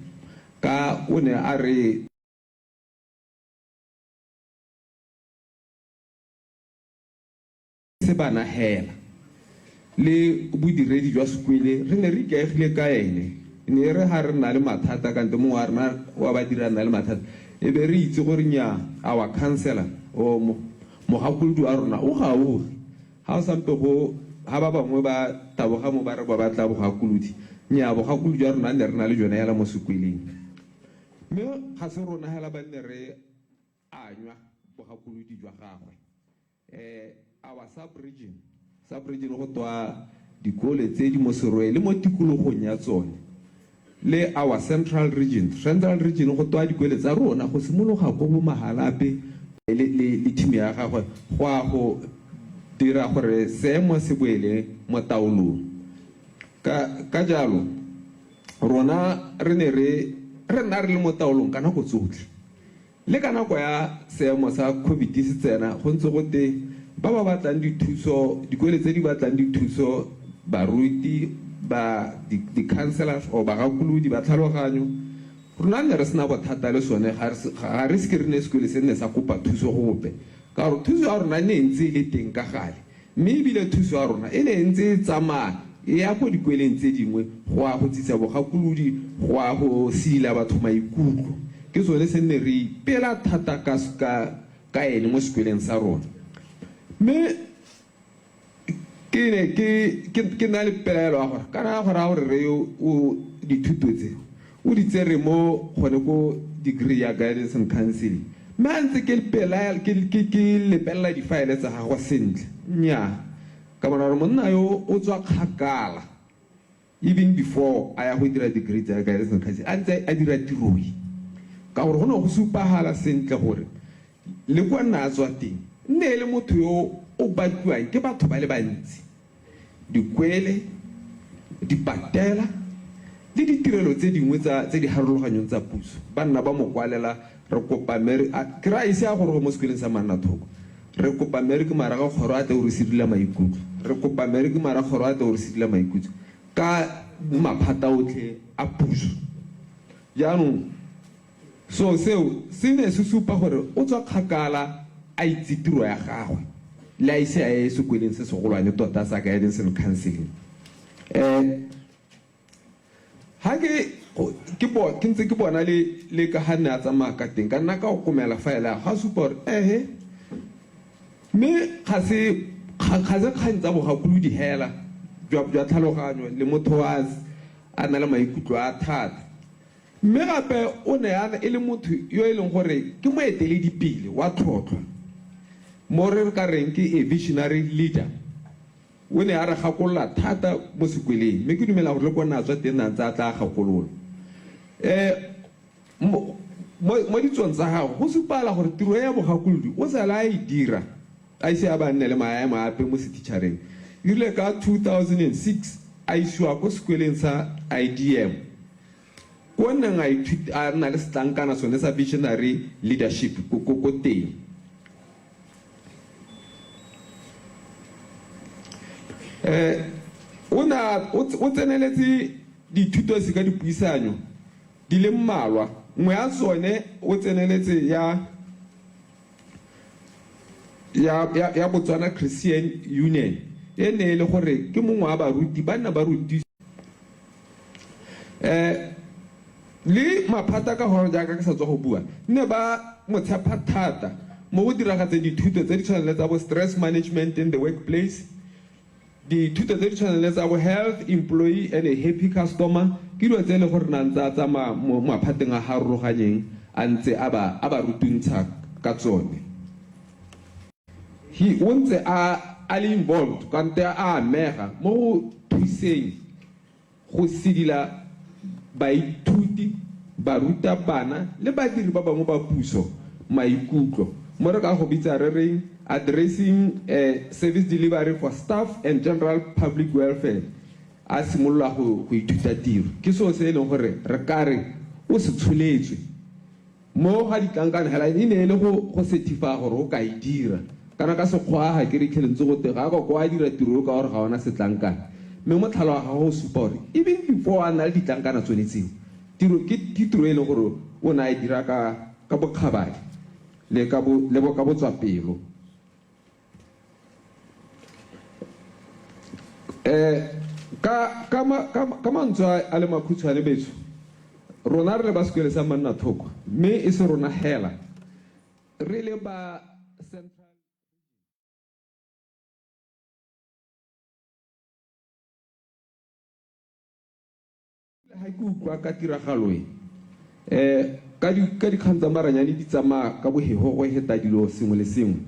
ka o ne a re. Se bana hela, le bodiredi jwa sekwele re ne re ikaegile ka ene. E ne e re ha re nna le mathata, kante mongwe wa rena wa badiri a nna le mathata, e be re itse gore nnyaa, our councillor or mogakolodi wa rona o gaufi. Ha o sampe go, ha ba bangwe ba taboga mo ba re ba batla bogakolodi, nnyaa, bogakolodi jwa rona ne re na le jone hela mo sekweleng. Mme ga se rona hela ba nne re anywa bogakolodi jwa gagwe. Our sub-region, sub-region go twa dikole tse di mo Serowe le mo tikologong ya tsone, le our central region, central region go twa dikole tsa rona go simologa ko bo Mahalapye le, le, le team ya gagwe go ya go dira gore seemo se boele mo taolong. Ka, ka jalo, Rona re ne re re nna re le mo taolong ka nako tsotlhe. Le ka nako ya seemo sa Covid se tsena, go ntse go te ba ba batlang dithuso, dikole tse di batlang dithuso, baruti, ba di-councillors or bagakolodi ba tlhaloganyo, rona ne re sena bothata le sone, ga re seke re ne sekole se nne sa kopa thuso gope, ka gore thuso ya rona ne e ntse e le teng ka gale. Mme e bile thuso ya rona e ne e ntse e tsamaya e ya ko dikweleng tse dingwe go ya go tsisa bogakolodi, go ya go sidila batho maikutlo. Ke sone se nne re ipela thata ka, ka, ka ene mo sekweleng sa rona. Mme ke ne ke, ke, ke na le pelaelo ya gore kana go raya gore rre yo o dithuto tse O di tsere mo gone ko degree ya guidance and counseling. Mme ha ntse ke pelaela, ke, ke, ke lebelela difaele tsa gagwe sentle, nnyaa, ka bona gore monna yo o tswa kgakala, even before a ya go dira degree tsa guidance and counseling, a ntse a dira tiro e. Ka gore go ne go supagala sentle gore le kwa nna a tswa teng, nne e le motho yo o batliwang ke batho ba le bantsi. dikwele, dipatela le ditirelo tse dingwe tsa tse di harologanyong tsa puso. Ba nna ba mo kwalela, Re kopa Mary, a ke re a ise a goroge mo sekweleng sa Mannathoko. Re kopa Mary ke mara ga kgoro a tle go re sirila maikutlo. Re kopa Mary ke mara kgoro a tle go re sirila maikutlo ka maphata otlhe a puso. Jaanong. So seo se ne se supa gore o tswa kgakala a itse tiro ya gagwe le a ise a ye sekweleng se segolwane tota sa guidance and counseling. Um ha ke ke bo ke ntse ke bona le le ka ga ne a tsamaya ka teng ka nna ka okomela faele ya ga supa gore ehe mme ga se ga se kgang tsa bogakolodi hela jwa jwa tlhaloganyo le motho a a na le maikutlo a thata. Mme gape o ne a e le motho yo e leng gore ke moeteledipele wa tlhotlhwa, mo re ka reng ke a visionary leader. O ne a re gakolola thata mo sekweleng, mme ke dumela gore le ko nne a tswa teng ne a ntse a tla gakolola. Um mo, mo ditsong tsa gagwe go supagala gore tiro e ya bogakolodi o sale a e dira a ise a ba nne le maemo ape mo setitšhareng. E rile ka 2006 a isiwa ko sekweleng sa IDM. Ko neng a ithuta, a nna le setlankana sone sa visionary leadership ko, ko, ko teng. Eh, o ne a, o, o tseneletse dithuto se ka dipuisanyo di le mmalwa. Nngwe ya tsone o tseneletse ya, ya, ya, ya Botswana Christian Union, e ne e le gore ke mongwe wa baruti ba nna ba ruti um le maphata ka gore jaaka ke sa tswa go bua ne ba mo tshepa thata mo go diragatseng dithuto tse di tshwanang le tsa bo stress management in the workplace, dithuto tse di tshwanang le tsa bo health employee and a happy customer, ke dilo tse e le gore na ntse a tsamaya mo maphateng a harologanyeng a ntse a ba a ba rutuntsha ka tsone. He o ntse a a le involved kante a amega mo go thuseng go sedila baithuti, barutabana le badiri ba bangwe ba puso maikutlo, mo re ka go bitsa re reng addressing service delivery for staff and general public welfare, a simolola go go ithuta tiro. Ke seo se e leng gore re ka re o se tsholetswe. Mo ga ditlankana hela e ne e le go go certify gore o ka e dira. Kana ka sekgowa ga ke re itlhele ntse gote ga ka kwa dira tiro eo ka gore ga ona setlankana. Mme motlhala wa gagwe o supa gore even before a na le ditlankana tsone tseo, tiro ke ke tiro e leng gore o ne a e dira ka ka bokgabane le ka bo le bo ka botswapelo. Eh, ka, ka, ka, ka mantswe a le makhutshwane betsho, rona re le ba sekwele sa Mannathoko, mme e se rona hela, re le ba Central Ga ke utlwa ka tiragalo e, um ka di, ka dikgang tsa maranyane di tsamaya ka boheho go heta dilo sengwe le sengwe.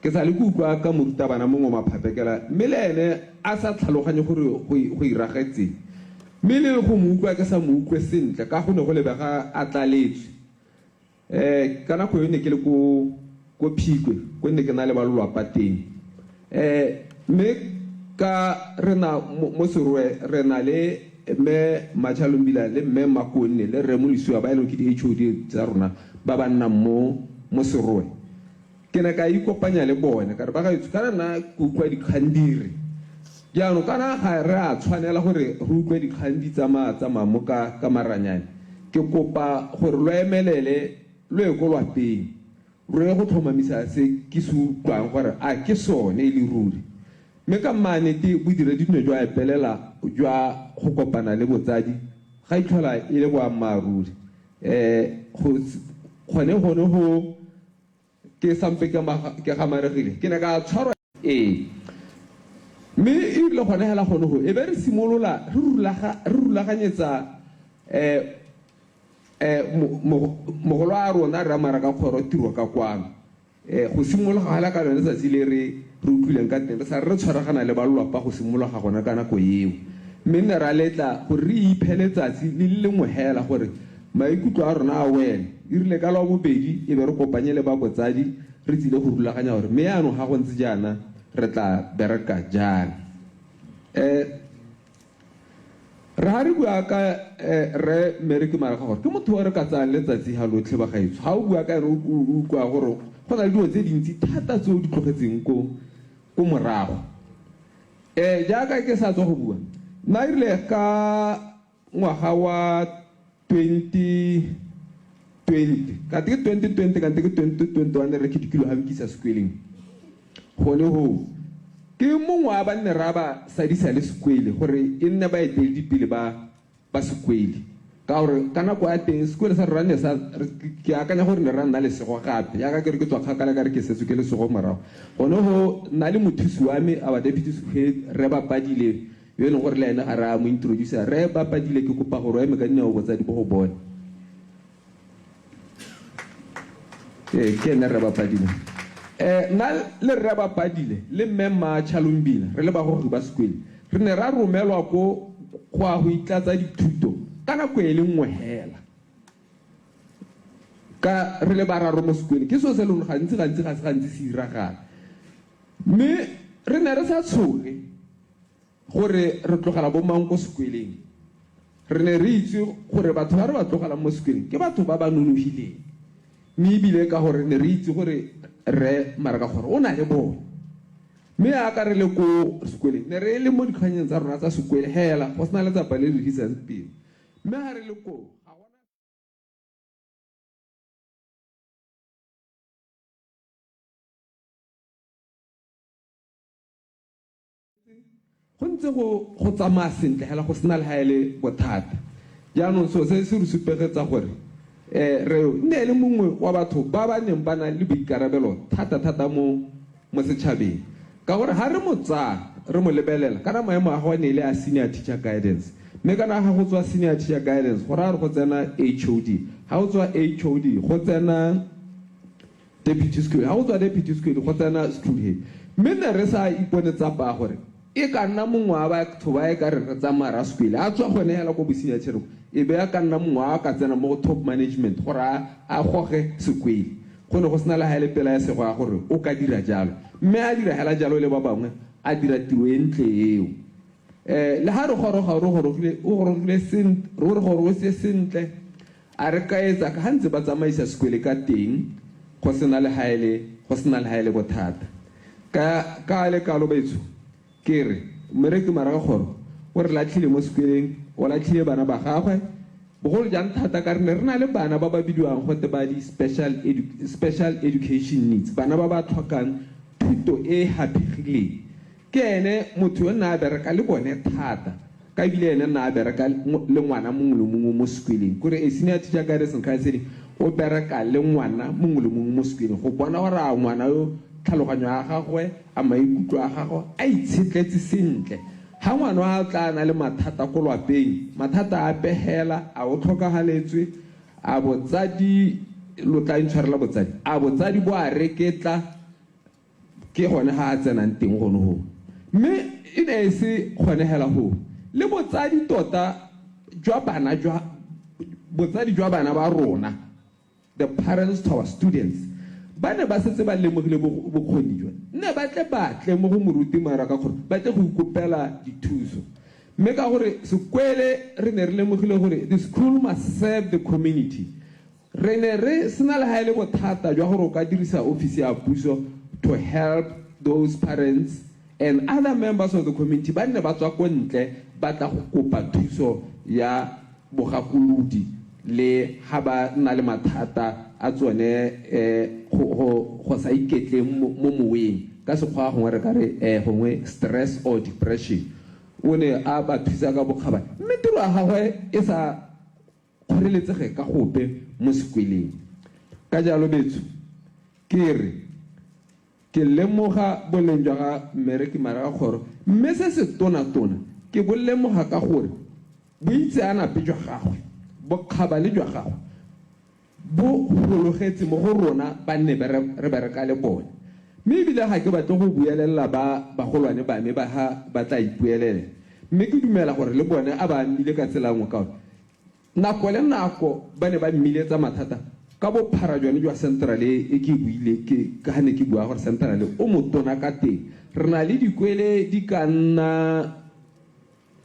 Ke sa le ke utlwa ka morutabana mongwe maphapekela mme le ene a sa tlhaloganye gore go, go iragetseng. Mme le go mo utlwa ke sa mo utlwe sentle ka go ne go lebega a tlaletswe. Eh, ka nako eo ne ke le ko ko Phikwe, ko ne ke na le ba lolwapa teng. Eh, mme ka re na mo Serowe re na le mme Machalumbila le mme Makonne le rre Molisiwa ba e leng ke di-HOD tsa rona ba ba nnang mo mo Serowe. Ke ne ka ikopanya le bone ka re ba gaetsho kana nna ke utlwa dikgang di re jaanong kana ga re a tshwanela gore re utlwe dikgang di tsamaya tsamaya mo ka ka maranyane. Ke kopa gore lo emelele lo ye ko lwapeng lo ye go tlhomamisa se ke se utlwang gore a ke sone e le ruri. Mme ka mmaanete bodiredi ne jwa epelela jwa go kopana le botsadi ga itlhola e le boammaaruri. Go gone gone go Ke sampe ke ke gamaregile, ke ne ka tshwarwa. Ee. Mme e rile gone hela gone go, e be re simolola re rulaga, re rulaganyetsa eh, eh, mogolo a rona Rre Marakakgoro tiro ka kwano. Eh, go simologa hela ka lone tsatsi le re re utlwileng ka teng, re sa re re tshwaragana le ba lelwapa go simologa gona ka nako eo. Mme nne ra letla gore re iphe letsatsi le le lengwe hela gore Maikutlo a rona a wele. E rile ka lwa bobedi e be re kopanye le ba botsadi re tsile go rulaganya gore mme yaanong ga go ntse jaana re tla bereka jang. Eh, re ga re bua ka eh, Rre Mary ke mara gore ke motho o re ka tsayang letsatsi ga lotlhe bagaetsho. Ga o bua ka ene o utlwa gore go na le dilo tse dintsi thata tse o di tlogetseng ko ko morago. Eh, jaaka ke sa tswa go bua, nna erile ka ngwaga wa 2022 20 kante ke 2020 kante ke 2021 re ke dikilo ga nkisa sekweleng gone hoo ke mongwe wa ba nne ra ba sadisa le sekwele gore e nne baeteledipele ba ba sekwele ka gore ka nako ya teng sekwele sa rona ne sa ke akanya gore ne ra nna lesego gape yaka ke re ke tswa kgakala ka re ke setswe ke lesego morago gone go nna le mothusi wa me our deputy head re bapadile yo e leng gore le ene ga re a mo introducer re bapadile ke kopa gore o eme ka dinao botsadi bo go bone Ee, ke ene Rre Bapadile. Eh, nna le Rre Bapadile le Mme Mma Chalombila re le bagogi ba sekwele re ne ra romelwa ko go ya go itlatsa dithuto ka nako e le nngwe hela. Ka re le bararo mo sekwele ke selo se e leng gore gantsi gantsi ga se gantsi se iragala. Mme re ne re sa tshoge Gore re tlogela bomang ko sekweleng. Re ne re itse gore batho ba re ba tlogelang mo sekweleng ke batho ba ba nonofileng. Mme ebile ka gore ne re itse gore Rre Marakakgoro o na le bone. Mme jaaka re le ko sekweleng, ne re le mo dikganyeng tsa rona tsa sekwele hela, go sena letsapa le le fisang pelo. Mme ga re le koo, ga gona. Go ntse go go tsamaya sentle hela go sena le ha e le bothata. Jaanong seo se se re supegetsa gore um re nne e le mongwe wa batho ba ba neng ba na le boikarabelo thata thata mo mo setšhabeng. Ka gore ha re mo tsaya re mo lebelela kana maemo a gagwe ne e le a senior teacher guidance mme kana ga go tswa senior teacher guidance go raya gore go tsena HOD, ga go tswa HOD go tsena Deputy School, ga go tswa Deputy School go tsena School Head. Mme ne re sa ipone tsapa gore e ka nna mongwe wa batho ba e ka reng re tsamaya ra School, a tswa gone hela ko bo-senior chair e be a ka nna mongwe wa ka tsena mo go top management gore a a goge sekwele. Go ne go sena le ga e le pelaesego ya gore o ka dira jalo. Mme a dira hela jalo le ba bangwe, a dira tiro e ntle eo. Le ga re goroga o re gorogile, o gorogile o re gorogise sentle. A re kaetsa ka ha ntse ba tsamaisa sekwele ka teng go sena le ha e le go sena le ha e le bothata. Ka ka a le kalo betsho ke re mmereki Marakakgoro o re latlhile mo sekweleng, o latlhile bana ba gagwe bogolo jang thata ka re ne re na le bana ba ba bidiwang gote ba di special special education needs, bana ba ba tlhokang thuto e e haphegileng. Ke ene motho yo nna a bereka le bone thata, ka ebile ene nna a bereka le ngwana mongwe le mongwe mo sekweleng. Kore a senior teacher guidance and counseling o bereka le ngwana mongwe le mongwe mo sekweleng go bona gore a ngwana yo tlhaloganyo ya gagwe, a maikutlo a gagwe a itshetletse sentle. Ha ngwana a tla a na le mathata ko lwapeng, mathata ape hela, a o tlhokagaletswe, a botsadi, lo tla intshwarela botsadi, a botsadi bo a reketla, Ke gone ga a tsenang teng gone goo. Mme e ne e se gone hela goo. Le botsadi tota jwa bana jwa, botsadi jwa bana ba rona, the parents to our students, ba ne ba setse ba lemogile bokgoni jwa, ne ba tle ba tle mo go moruti Marakakgoro ba tle go ikopela dithuso. Mme ka gore sekwele re ne re lemogile gore the school must serve the community, Re ne re sena le ga e le bothata jwa gore o ka dirisa ofisi ya puso to help those parents and other members of the community ba nne ba tswa ko ntle ba tla go kopa thuso ya bogakolodi le ga ba nna le mathata a tsone go sa iketleng mo moweng, ka sekgowa gongwe re ka re gongwe stress or depression. O ne a ba thusa ka bokgabane mme tiro ya gagwe e sa kgoreletsege ka gope mo sekweleng. Ka jalo betsho, ke re, ke lemoga boleng jwa ga Mmereki Marakakgoro, mme se se tonatona ke bo lemoga ka gore boitseanape jwa gagwe, bokgabane jwa gagwe bo gologetse mo go rona ba nne re bereka le bone. Mme ebile ga ke batle go buelelela ba bagolwane ba me ba ga ba tla ipuelela, mme ke dumela gore le bone a ba amile ka tsela nngwe ka gore Nako le nako ba ne ba mmiletsa mathata ka bophara jone jwa central e e ke buile ke ka ga ne ke bua gore central o motona ka teng. Re na le dikwele di ka nna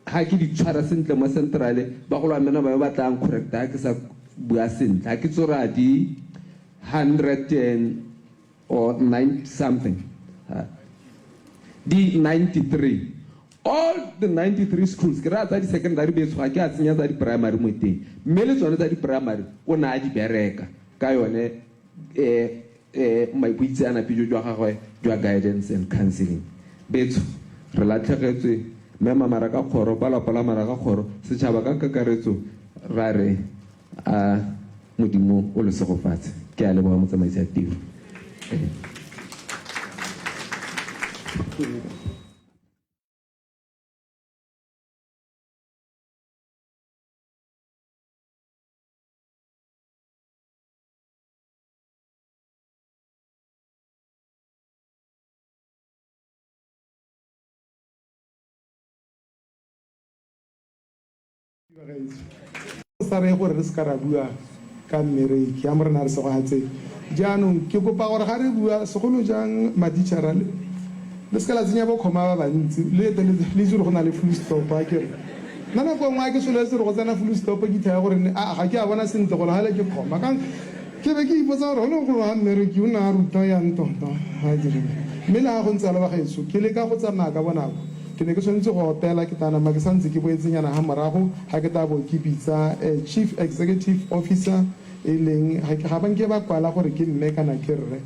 ga ke di tshwara sentle mo central, bagolwane ba ba tla ncorrecta ga ke sa bua sentle, ga ke tsore a di hundred and or nine something, di 93. All the 93 schools, ke raya tsa di-secondary betsho, ga ke a tsenya tsa di-primary mo teng, mme le tsone tsa di-primary o ne a di bereka ka yone um boitseanape jo jwa gagwe jwa guidance and counselling. Betsho, re latlhegetswe Mme Mamarakakgoro, ba lwapa la Marakakgoro, setšhaba ka kakaretso ra re a Modimo o lo segofatse. Ke a leboga motsamaisi ya tiro. Sa reye gore re se ka ra bua ka mmereki, a Morena a re segogatse. Jaanong ke kopa gore ga re bua, segolo jang matitšhara, le se ka la tsenya bo comma ba bantsi, le ete le itse gore go na le full stop, akere. Nna nako nngwe ga ke solofetse gore go tsena full stop ke ithaya gore aa ga ke a bona sentle gore gale ke comma. Ka ke be ke ipotsa gore gone gongwe ga mmereki o ne a ruta yang tota ga a dire. Mme le ga go ntse jalo bagaetsho, ke leka go tsamaya ka bonako. Ke ne ke tshwanetse go opela, ke tla nama ke santse ke boetsenyana ga morago ga ke tla bo ke bitsa Chief Executive Officer e leng, ga ba nke ba kwala gore ke mme kana ke rre,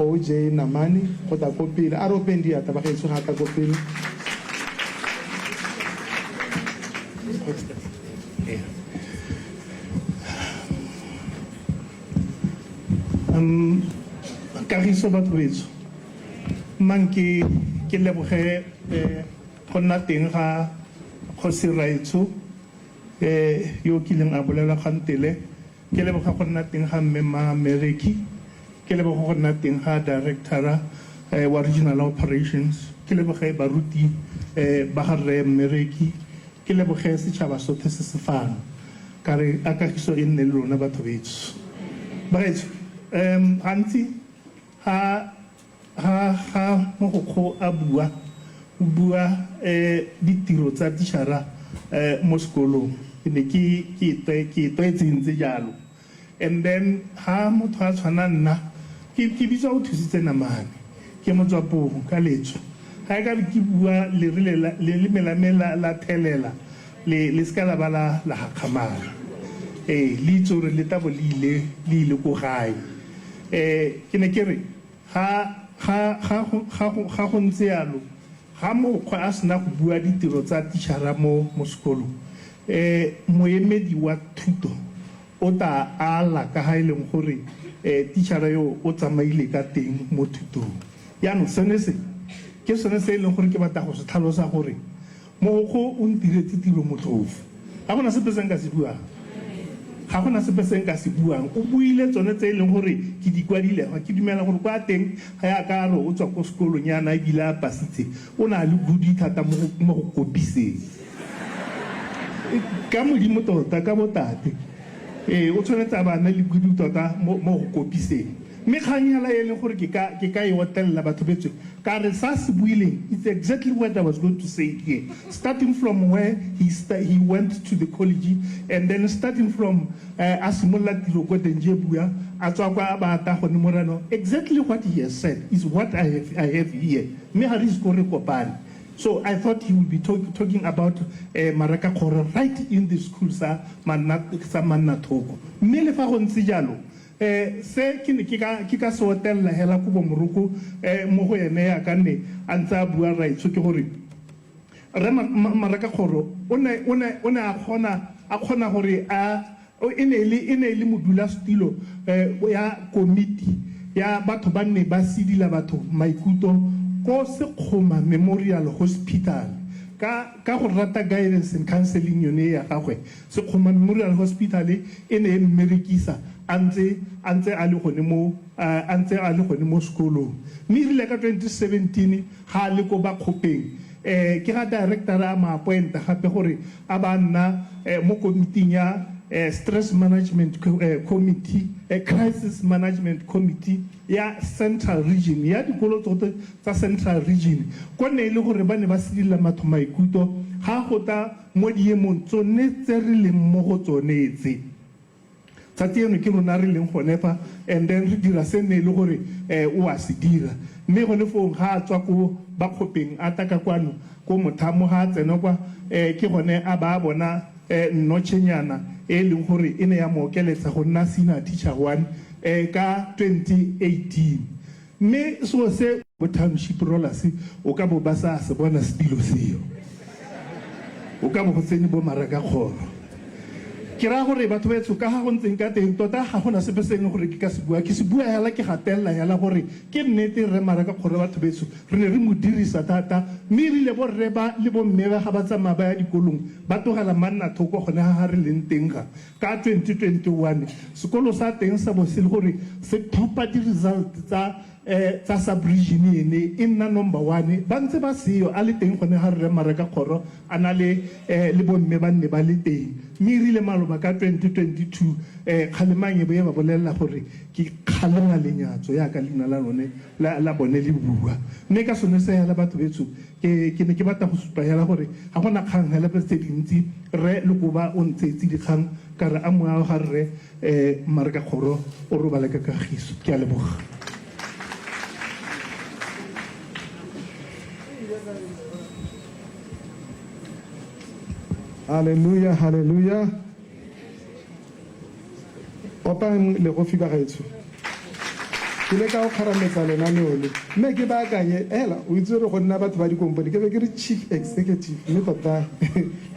OJ Namane go tla ko pele. A re openg diatla bagaetsho ga a tla ko pele. Kagiso batho betsho. Mmang ke ke leboge go nna teng ga Kgosi Rraetsho yo o kileng a bolelwa kgantele. Ke leboge go nna teng ga Mme Mma Mmereki. Ke leboge go nna teng ga Director-a wa Regional Operations. Ke leboge baruti ba ga Rre Mmereki. Ke leboge setšhaba sothe se se fano. Ka re a kagiso e nne le lona batho betsho. Bagaetsho, gantsi Ga, ga, ga mogokgo a bua, o bua ditiro tsa tišara mo sekolong. Ke ne ke, ke e ke e tlwaetse e ntse jalo. And then ga motho a tshwana nna, ke, ke bitswa Othusitse Namane, ke Motswapong ka letso. Ga e ka re ke bua lerile la, leleme la me la, la thelela, le, le se ka la ba la, la gakgamala. Ee, le itse gore le tla bo le ile, le ile ko gae. Eh, ke ne ke re, ga, ga, ga go, ga go, ga go ntse yalo, ga mogokgo a sena go bua ditiro tsa tišara mo, mo sekolong, eh, moemedi wa thuto o tla ala ka ga e leng gore, eh, tišara yo o tsamaile ka teng mo thutong. Jaanong sone se, ke sone se e leng gore ke batla go se tlhalosa gore, Mogokgo o ntiretse tiro motlhofo. Ga go na sepe se nka se buang. Ga go na sepe se nka se buang. O buile tsone tse e leng gore ke di kwadile fa. Ke dumela gore kwa teng ga ya ka a re o tswa ko sekolong yana ebile a pasitse, o ne a le good thata mo go, mo go kopiseng. Ka Modimo tota, ka botate. Ee, o tshwanetse a ba a na le good tota mo, mo go kopiseng. Mme kgang hela e leng gore ke ka, ke ka e otelela batho betswe, ka re sa se buileng, it's exactly what I was going to say here. Starting from where he, he went to the college and then starting from a simolola tiro ko Denjebua, a tswa kwa a ba a tla gone Morano, exactly what he has said is what I have, I have here. Mme ga re ise ko re kopane. So I thought he would be talk, talking about Marakakgoro right in the school sa Manna, sa Mannathoko. Mme le fa go ntse jalo, Se ke ne ke ka, ke ka se otelela hela kobo moroko mo go ene yaka ne a ntse a bua rraetsho ke gore Rre Ma, Ma, Marakakgoro o ne, o ne, o ne a kgona, a kgona gore a, e ne e le, e ne e le modulasetilo ya komiti ya batho ba ne ba sidila batho maikuto ko Sekgoma Memorial Hospital ka, ka go rata guidance and counseling yone e ya gagwe. Sekgoma Memorial Hospital e ne e mmerekisa a ntse a ntse a le gone mo a ntse a le gone mo sekolong. Mme e rile ka 2017 ga a le ko Bakgopeng ke ga director a mo appoint-a gape gore a ba nna mo komiting ya Stress Management Committee, Crisis Management Committee ya Central Region, ya dikolo tsotlhe tsa Central Region. Ko ne e le gore ba ne ba sidila matho maikuto ga go tla Mo diemong tsone tse re leng mo go tsone tse. Tsatsi eno ke rona re leng gone fa and then re dira se nne e le gore o a se dira. Mme gone foo ga a tswa ko Bakgopeng a tla ka kwano ko Mothamo ga a tsena kwa ke gone a ba a bona nnotšhenyana e e leng gore e ne ya mo okeletsa go nna senior teacher one ka 2018. Mme seo se bo township rollers o ka bo ba sa se bona setilo seo. O ka bo go tsene bo marakakgoro. Ke raya gore batho betsho ka ga go ntseng ka teng tota ga gona sepe se e leng gore ke ka se bua. Ke se bua hela ke gatelela hela gore ke nnete Rre Marakakgoro batho betsho re ne re mo dirisa thata mme erile bo rre ba le bo mme ba ga ba tsamaya ba ya dikolong ba tlogela manna thoko gone ga ga re leng teng ga Ka 2021, sekolo sa teng sa bo se le gore se thopa di-result tsa tsa sub-region ene e nna number one, ba ntse ba seyo, a le teng gone ga Rre Mareka Kgoro a na le le bomme ba nne ba le teng. Mme erile maloba ka 2022, kgalemang e bo e ba bolelela gore ke kgalema lenyatso yaka leina la lone la la bone le bua. Mme ka sone se hela batho betsho Ke, ke ne ke batla go supa hela gore ga go na kgang hela tse dintsi. Rre Lekoba o ntseetse dikgang ka re a moya wa ga Rre Mareka Kgoro o robale ka kagiso. Ke a leboga. Haleluya, haleluya. Opang legofi bagaetsho. Ke leka go kgarametsa lenaneo le. Mme ke baakanye, hela, o itse gore go nna batho ba dikompone, ke be ke re Chief Executive, mme tota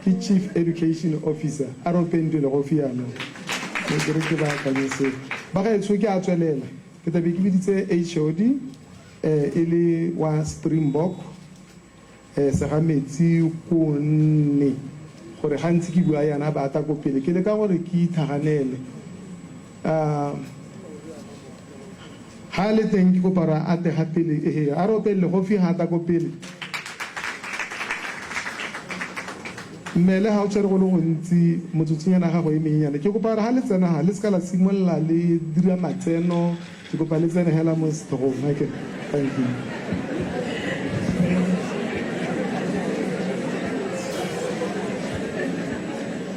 ke Chief Education Officer. A re openg legofi jaanong. Mme ke re ke baakanye seo. Bagaetsho, ke a tswelela. Ke tla be ke biditse HOD, e le wa Springbok. Segametsi ko nne gore gantsi ke bua yana ba ta ko pele ke leka gore ke ithaganele ga le teng ke kopa gore a tle ga pele ehe a re opelele go fi ga ta ko pele mmele ga o tshwere go le gontsi motsotsonyana gago e menyenyane ke kopa gore ga le tsena ga le seka la simolola le dira matseno. Ke kopa le tsene hela mo setlhogong akere. Thank you.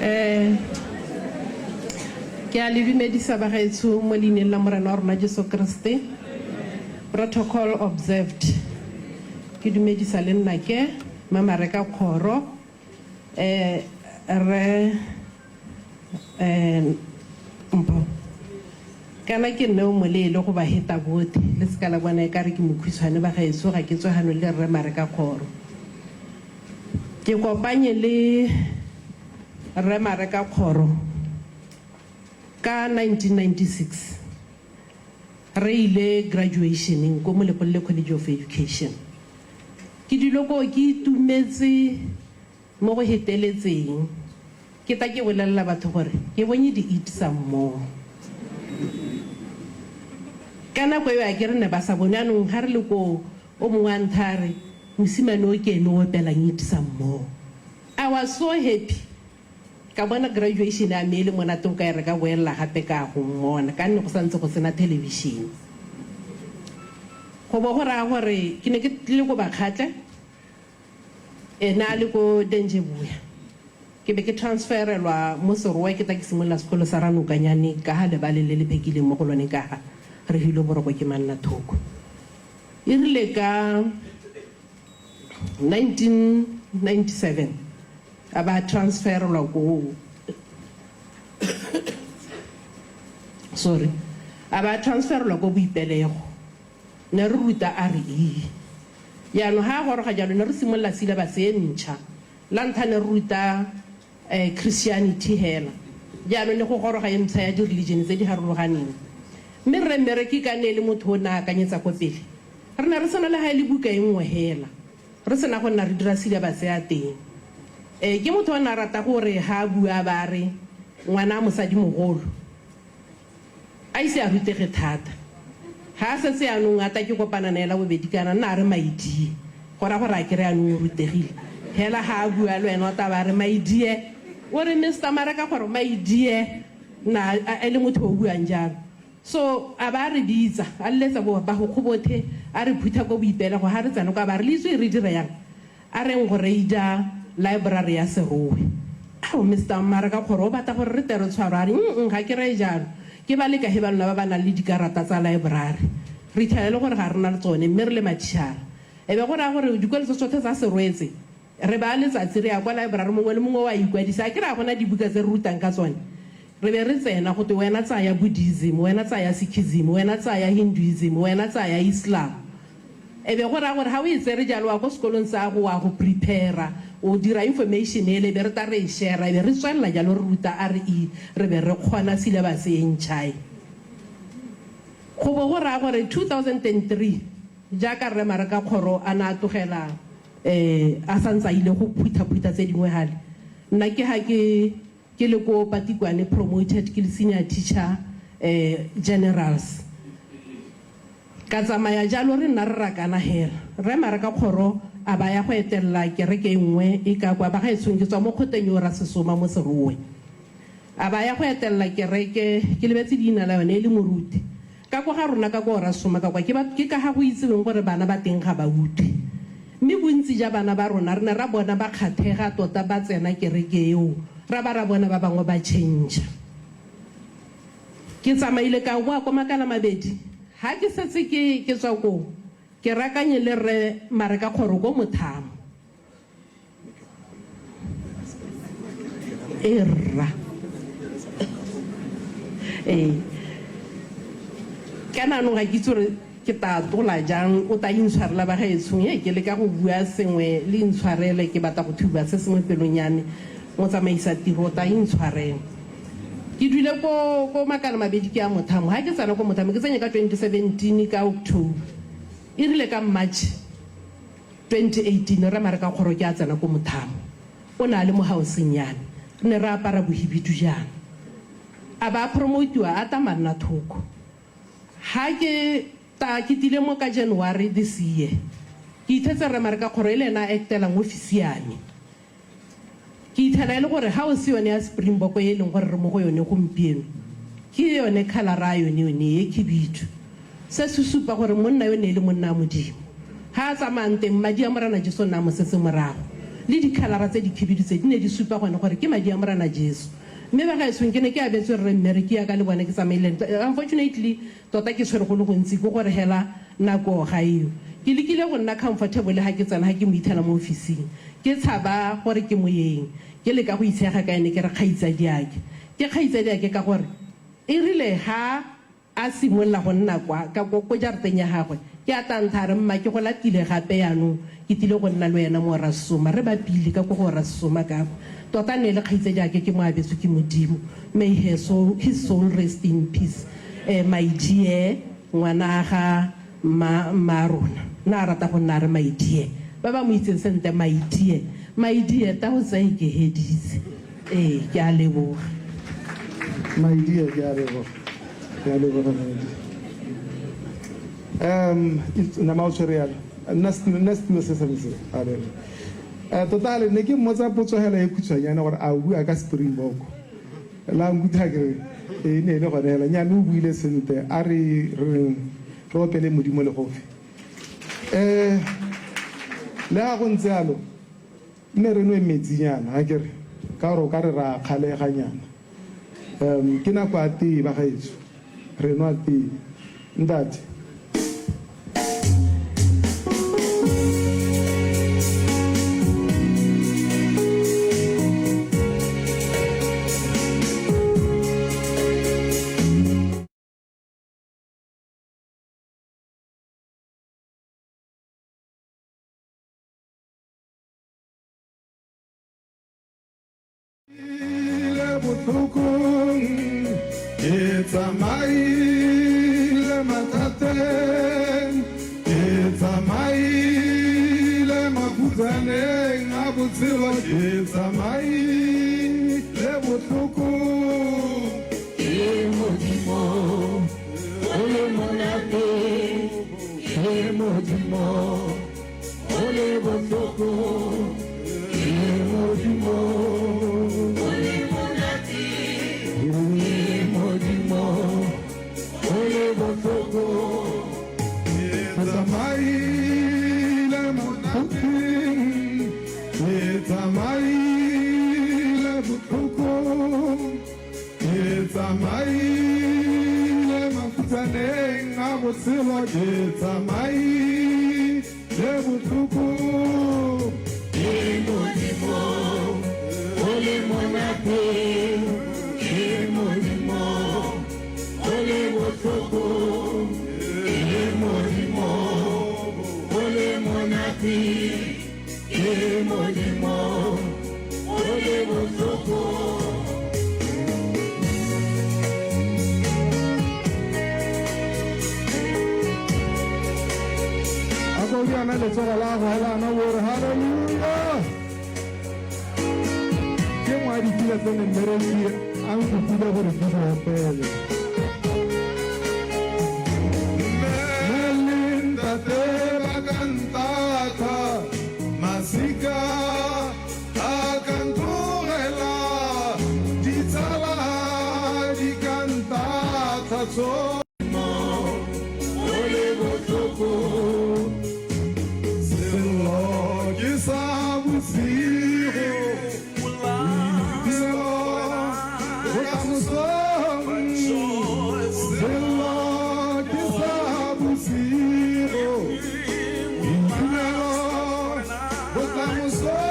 Eh, ke a le dumedisa bagaetsho mo leineng la Morena wa rona Jesu Kriste. Protocol observed. Ke dumedisa le nna ke Mama Reka Kgoro, eh, Rre Um Mpho, kana ke nne o moleele go ba heta bote, le seka la bona ekare ke mokhutshwane bagaetsho ga ke tswe hano le Rre Marekakgoro. Ke kopanye le Rre Marekakgoro ka 1996 re ile graduationeng ko Molepolole College of Education. Ke dilo koo ke itumetse Mo go heteletseng, ke ta ke bolelela batho gore ke bonye di it sa mmogo. Ka nako eo akere ne ba sa bone, anong ga re le koo, o mongwe a ntha a re, mosimane o ke ene o opelang it sa mmogo. I was so happy. Ka bona graduation ya me e le monate o ka e re ka boelela gape ka ya go mmona, ka nne go santse go sena television. Go bo go raya gore ke ne ke le ko Bakgatle. Ena a le ko Denjebuya. Ke be ke transferelwa mo Serowe ke tla ke simolola sekolo sa Ranokanyane kaha lebale le le phekileng mo go lone kaha re hilwe boroko ke mannathoko. E rile ka 1997 a ba transferelwa ko sorry a ba transferelwa ko Boipelego. Ne re ruta RE. Jaanong ha a goroga jalo ne re simolola syllabus e ntšha. La ntlha ne re ruta Christianity hela. Jaanong ne go goroga e mpsha ya di-religion tse di harologaneng. Mme Rre Mmereki ka ne e le motho o ne a akanyetsa ko pele, re ne re sena le ha e le buka e nngwe hela. Re sena go nna re dira syllabus ya teng. Ke motho o ne a rata gore ha a bua a ba a re ngwana a mosadi mogolo. A ise a rutege thata. Ga a setse yanong a tla ke kopana nae la bobedi kana nna a re my dear. Go ra gore akere yanong o rutegile. Hela ga a bua le wena o tla ba a re my dear. O re Mister Mareka gore my dear na a le motho o buang jalo. So a ba a re bitsa, a leletsa bo bagokgo bothe a re phutha ko boipelego ga re tsena kwa a ba re le itse re dire yang? A reng go reida library ya Serowe. Ao, Mister Mmarakakgoro o batla gore re tle re tshwarwe. A re, Mm-mm, ga ke reye jalo. Ke ba le kahe ba lona ba ba nang le dikarata tsa laeborari? Re itlhela e le gore ga re na le tsone, mme re le mathišara. E be go raya gore dikolo tse tsothe tsa Serwetse, re baya letsatsi re ya kwa laeborari, mongwe le mongwe o a ikwadisa. Akere ga go na dibuka tse re rutang ka tsone? Re be re tsena, go twe, Wena tsaya Buddhism, wena tsaya Sikhism, wena tsaya Hinduism, wena tsaya Islam. E be go raya gore ga o e tsere jalo, wa ko sekolong sa go wa go prepare-ra, o dira information ele, e be re tla re e share-ra, e be re tswelela jalo re ruta RE, re be re kgona syllabus e ntšha e. Go bo go raya gore 2003, jaaka Rre Marekakgoro a na a tlogela a santse a ile go phutha-phutha tse dingwe hale, nna ke ha ke Ke le ko Patikwane promoted ke le senior teacher generals. Ka tsamaya jalo re nna re rakana hela. Rre Marekakgoro a ba ya go etelela kereke e nngwe e ka kwa bagaetshong ke tswa mo kgoteng yo Rasesoma mo Serowe. A ba ya go etelela kereke ke lebetse leina la yone e le moruti. Ka kwa ga rona ka kwa Rasesoma ka kwa ke ba ke ka ga go itseweng gore bana ba teng ga ba utlwe. Mme bontsi ja bana ba rona re ne ra bona ba kgathega tota ba tsena kereke eo, ra ba ra bona ba bangwe ba tšhentšha. Ke tsamaile ka boa kwa Makalamabedi, ha ke setse ke ke tswa koo, ke rakanye le Rre Marekakgoro ko Mothamo. Ee rra. Ee. Kana anong ga ke itse gore ke ta tola jang, o ta intshwarela ba gaetsho. Ee, ke leka go bua sengwe, le intshwarele, ke batla go thuba se sengwe pelong ya me. Motsamaisa tiro o ta intshwarela. Ke dule ko ko Makala Mabedi ke ya Mothamo. Ha ke tsena ko Mothamo, ke tsenye ka 2017 ka October. E rile ka March 2018, Rre Marekakgoro ke a tsena ko Mothamo. O ne a le mo haoseng ya me. Re ne re apara bohibidu jaana. A ba a promotiwa a ta manna thoko. Ha ke ta ke tile mo ka January this year, ke ithetse Rre Marekakgoro e le ena a actelang ofisi ya me. Ke ithela e le gore house yone ya Springbok e e leng gore re mo go yone gompieno, ke yone khalara ya yone yone e khibidu. Se se supa gore monna yo ne e le monna a Modimo. Ha a tsamayang teng, madi a Morena Jesu ne a mo setse morago. Le dikhalara tse dikhibidu tse di ne di supa gone gore ke madi a Morena Jesu. Mme bagaetsong ke ne ke abetswe rre mmereki yaka le bone ke tsamaile. Unfortunately tota ke tshwere go le gontsi ke gore hela nako ga eyo. Ke lekile go nna comfortable ha ke tsena ha ke mo ithela mo ofising. Ke tshaba gore ke moyeng. Ke leka go itshega ka ene ke re kgaitsadiake. Ke kgaitsadiake ka gore e rile ha a simolola go nna kwa ka ko, ko jarateng ya gagwe, ke a tla ntha a re, Mma, ke go latile gape jaanong, ke tlile go nna le wena mo Rasoma. Re bapile ka ko go Rasoma ka kwa. Tota ne e le kgaitsadiake, ke mo abetswe ke Modimo. May her soul, his soul rest in peace. Eh, my dear, ngwana ga mma, mmaarona. Na a rata go nna a re my dear. Ba ba mo itseng sentle, my dear. My dear, ta go tseye ke heditse. Ee, ke a leboga. My dear, ke a leboga. Ke a leboga, my dear. Nama o tshwere yalo. Nna nna setulo se sengwe se. A leboga. Tota le ne ke mmotsa potso hela e khutshwanyane gore a o bua ka Springbok. La nkutlwa ke re e ne e le gone hela. Nnyaa, mme o buile sentle. A re re reng re opele Modimo legofe. Le ga go ntse yalo, Nne re nwe metsinyana, akere, ka gore o ka re ra kgaleganyana. Ke nako ya tee, bagaetsho. Re nwa tee. Ntate. Botlhokong ke tsamaile mathateng ke tsamaile makhutsaneng a botshelo ke tsamaile botlhokong Ke Modimo o le monate ke Modimo o le botlhoko ke Modimo o le monate ke Modimo o le botlhoko Ke tsamaile monateng ke tsamaile. Botshelo ke tsamaile botlhoko. Ke Modimo o le monate, ke Modimo o le botlhoko, ke Modimo o le monate, ke Modimo o le botlhoko. A ko bjana letsogo la go helana o re haleluya. Ke nngwe ya dipina tse ne mmereki a nkopile gore ke di opele. Mme le ntate ba ka ntatha, masika a ka ntlogela, ditsala di ka ntatha tsotlhe. O le botlhoko, sello ke sa bosigo, boitumelo bo tla mosong. Sello ke sa bosigo, boitumelo bo tla mosong.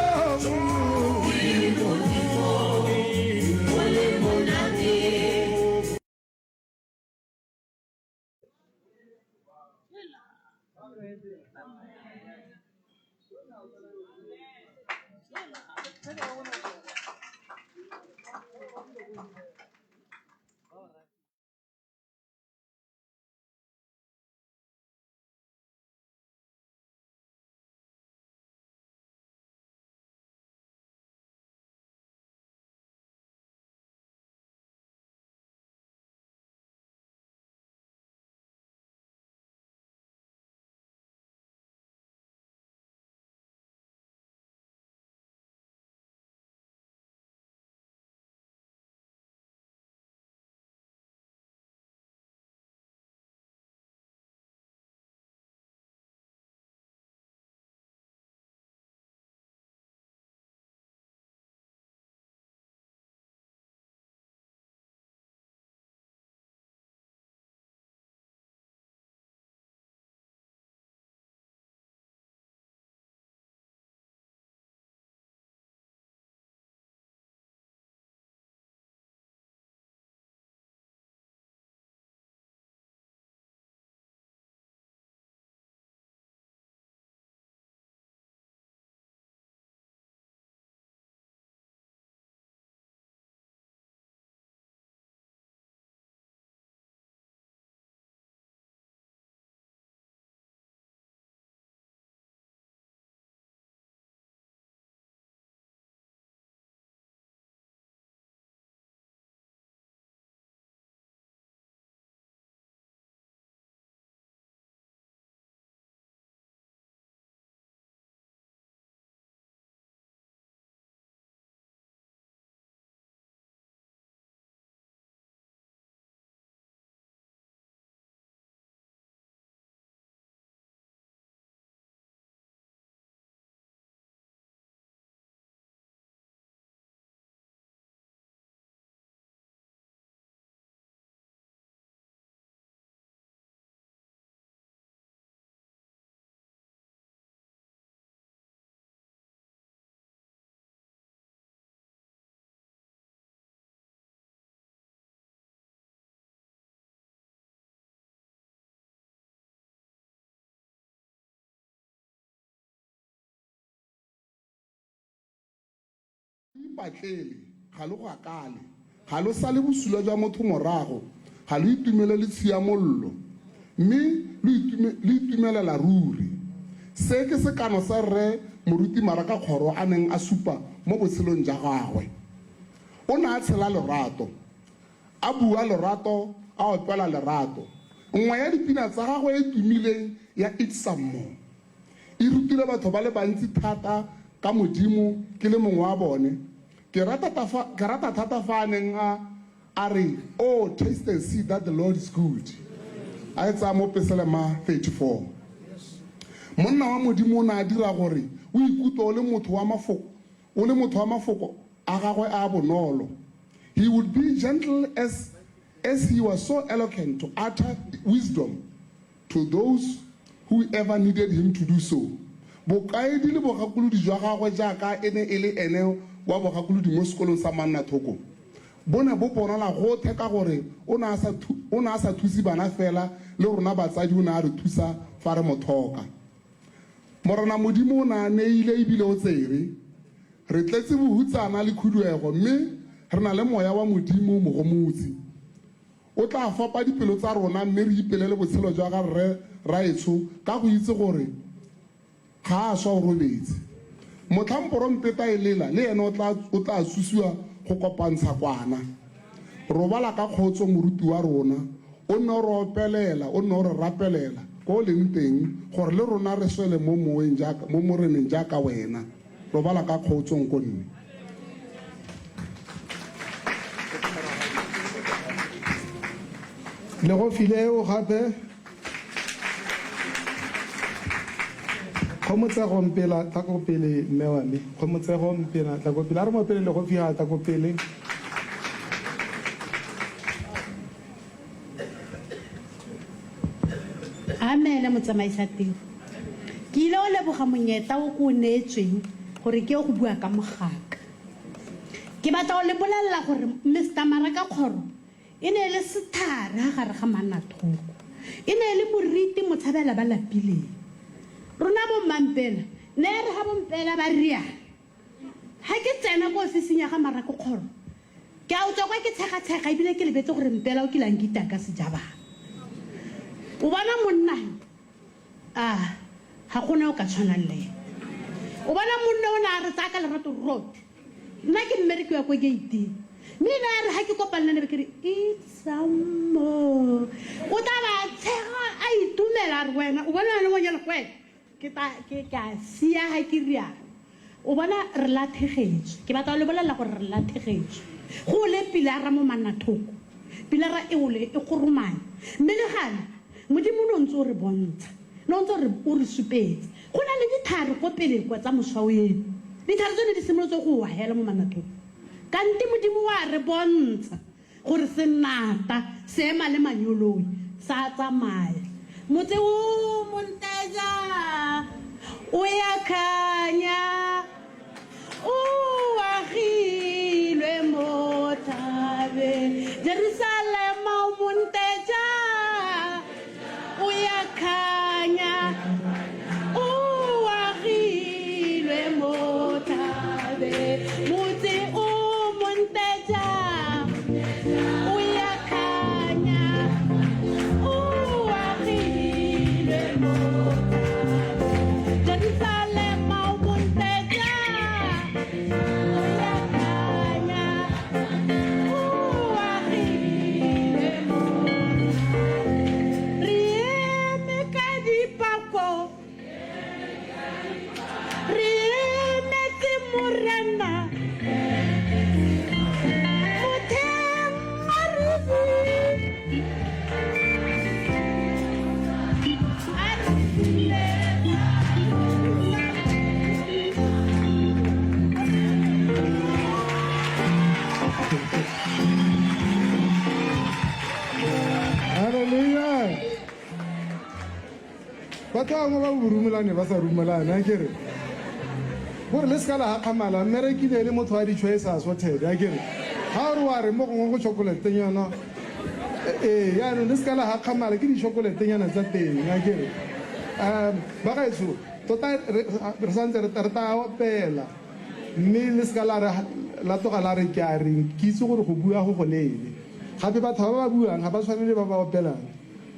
Ipatlele, ga lo gakale, ga lo sale bosula jwa motho morago, ga lo itumelele tshiamololo, mme lo lo itumelela ruri. Se ke sekano se Rre Moruti Maraka Kgoro a neng a supa mo botshelong ja gagwe. O ne a tshela lorato, a bua lorato, a opela lerato. Nngwe ya dipina tsa gagwe e tumileng ya Eat Some More E rutile batho ba le bantsi thata ka Modimo, ke le mongwe wa bone. Ke rata ke rata thata fa a neng a a re, Oh, taste and see that the Lord is good. A e tsaya mo Pesalema 34. Monna wa Modimo o ne a dira gore o ikutlwe o le motho wa mafoko, o le motho wa mafoko a gagwe a a bonolo. He would be gentle as as he was so eloquent to utter wisdom. to those who ever needed him to do so. Bokaedi le bogakolodi jwa gagwe jaaka e ne e le ene wa bogakolodi mo sekolong sa Mannathoko bo ne bo bonala gothe ka gore o ne a sa o ne a sa thuse bana fela le rona batsadi o ne a re thusa fa re mo thoka. Morena Modimo o ne a neile ebile o tsere. Re tletse bohutsana le khuduego mme re na le Moya wa Modimo Mogomotsi. O tla fapa dipelo tsa rona mme re ipelele botshelo jwa ga rre raetsho ka go itse gore ga a swa o robetse. Motlhang porompeta e lela, le ene o tla o tla tsosiwa go kopantsha kwana. Robala ka kgotso moruti wa rona, o nne o re opelela, o nne o re rapelela ko o leng teng gore le rona re swele mo moweng jaaka mo Moreneng jaaka wena. Robala ka kgotso nkonne. Le go file eo gape. Kgomotsego Mpela tla ko pele mme wa me. Kgomotsego Mpela tla ko pele. A re mo pele le go figa tla ko pele. Amene motsamaisa tiro. Ke ile go leboga monyetla o ke o neetsweng gore ke ye go bua ka mogaka. Ke batla go le bolelela gore Mister Marakakgoro e ne e le sethare ga gare ga mannathoko. E ne e le moriti motshabela ba lapileng. Rona bo Mmampela ne e re ga bompela ba riana ga ke tsena ko ofising ya ga Marakokgoro ke a utswa kwa ke tshega-tshega ebile ke lebetse gore Mpela o kile a nkitaya ka sejabana. O bona monna yo? A ga gona o ka tshwanang le ene. O bona monna o ne a re tsaya ka lerato rote. Nna ke mmereki wa ko gate-ing. Mme ene a re ga ke kopane le ene be ke re itsamo. O tla ba tshega a itumela a re wena o bona le ngwanyana wena ke ta ke ke a sia ga ke rialo. O bona re lathegetswe. Ke batla go le bolelela gore re lathegetswe. Go ole pilara mo mannathoko. Pilara e ole e goromane. Mme le gale Modimo o ne o ntse o re bontsha. Ne o ntse o re o re supetsa. Go na le dithare ko pele kwa tsa moswao eno. Dithare tsone di simolotse go wa hela mo mannathoko. Kante Modimo wa re bontsha gore senata se ema le manyoloi sa tsamaya. Motse o monteja o ya khanya, o agilwe mo thabeng. Jerusalema o monteja o ya khanya, o agilwe mo thabeng. Motse o monteja o ya khanya, o agilwe mo thabeng. Jerusalema o monteja o ya khanya, o agilwe mo thabeng. Re eme ka dipako, re emetse Morena. Motheng a re a re Hallelujah. Batho ba bangwe ba borumolane ba sa rumolane a kere. Gore le seka la gakgamala mmerekile e le motho wa di-choice assorted a kere. Ga o re wa re mo gongwe go chocolate-nyana ee yaanong le seka la gakgamala ke di-chocolate-nyana tsa teng a kere. Ba gaetsho tota re santse re tla opela mme le seka la re la tloga la re ke a reng ke itse gore go bua go go leele. Gape batho ba ba buang ga ba tshwane le ba ba opelang.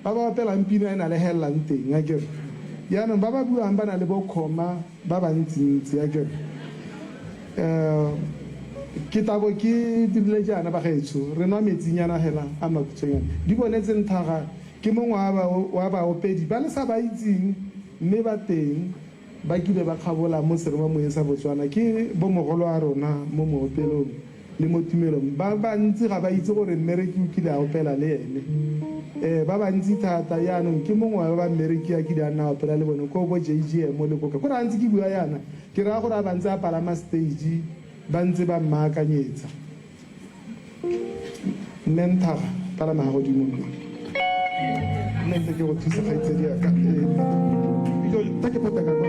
Ba ba opelang pina e na le helelang teng akere. Jaanong ba ba buang ba na le bo comma ba bantsintsi akere. Ke tla bo ke dirile jaana bagaetsho, re nwa metsinyana hela a makhutshwanyane. Di bonetse nthaga ke mongwe wa baopedi ba le sa ba itseng mme ba teng ba kile ba kgabola mo seromamoyeng sa Botswana. Ke bomogolo a rona mo moopelong le mo tumelong. Ba bantsi ga ba itse gore Mmereki o kile a opela le ene. Ba bantsi thata. Jaanong ke mongwe wa ba Mmereki a kile a nna a opela le bone ko bo JGM le ko kae. Kore ga ntse ke bua jaana, ke raya gore a ba ntse a palama stage ba ntse ba mmaakanyetsa. Mme Nthaga, palama ga godimo mme. Nne ntse ke go thusa kgaitsedi ya ka. Ee, tla ke pota ka kwa.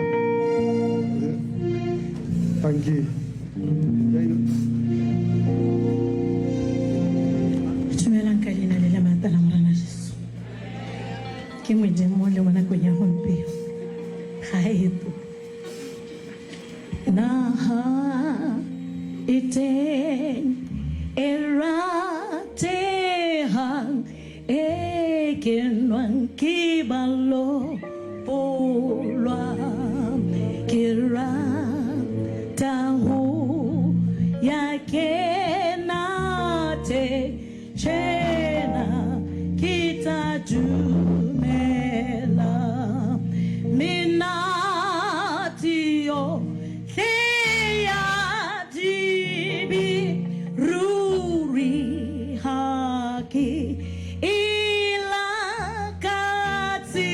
Thank you. Dumelang ka leina le le maatla la Morena Jesu. Ke Modimo le mo nakong ya gompieno. Ga epo. Naha e teng e ratehang e kenwang ke balopolwa. Ke rata ho ya kena teng tjena ke tla dumela menate yohle ya dibe ruri ha ke e lakatse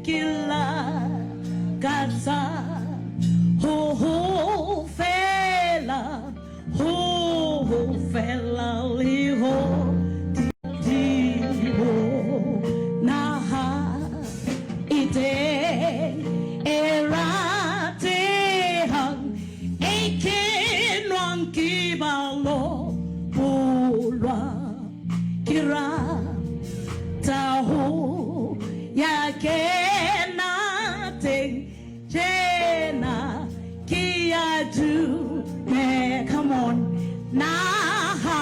ke lakatsa ho ho fela ho ho fela le ho dimo naha e teng e ratehang e kenwang ke balopolwa. Ke rata ho ya kena teng tjena ke ya dume. Come on. Naha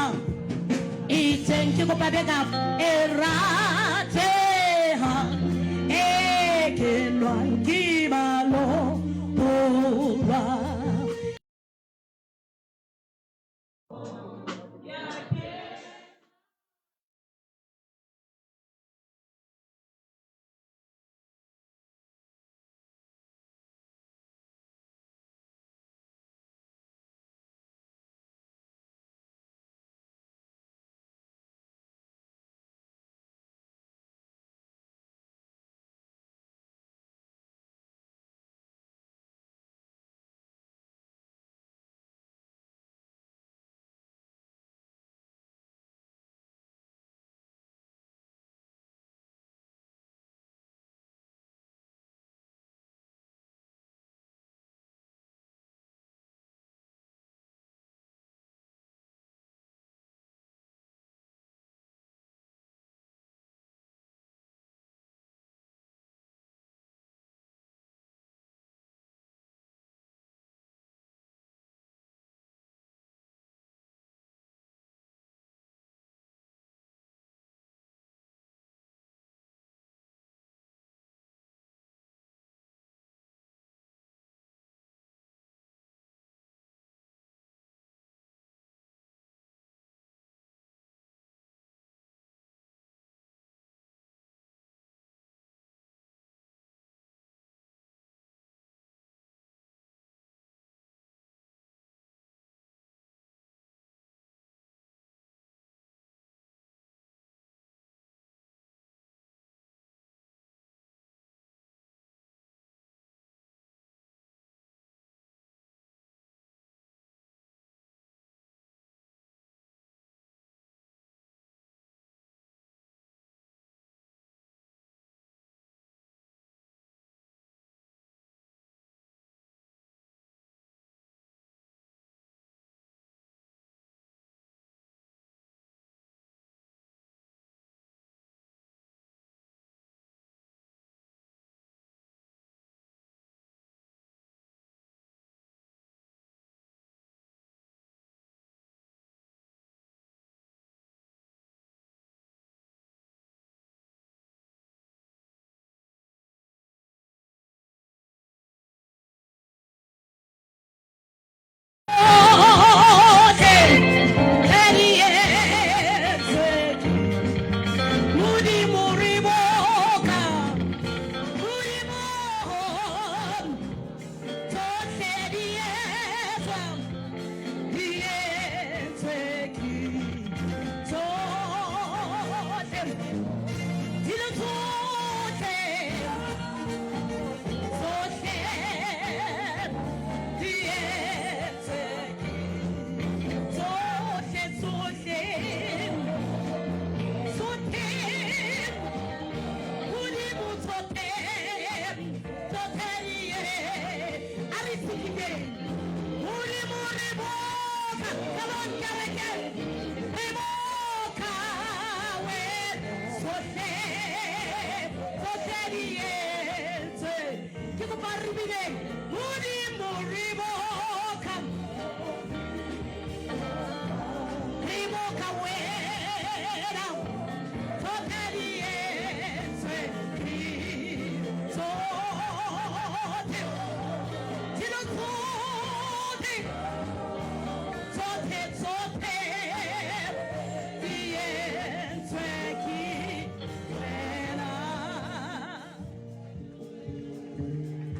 e teng ke kopa backup e ratehang e kenwang ke balopolwa.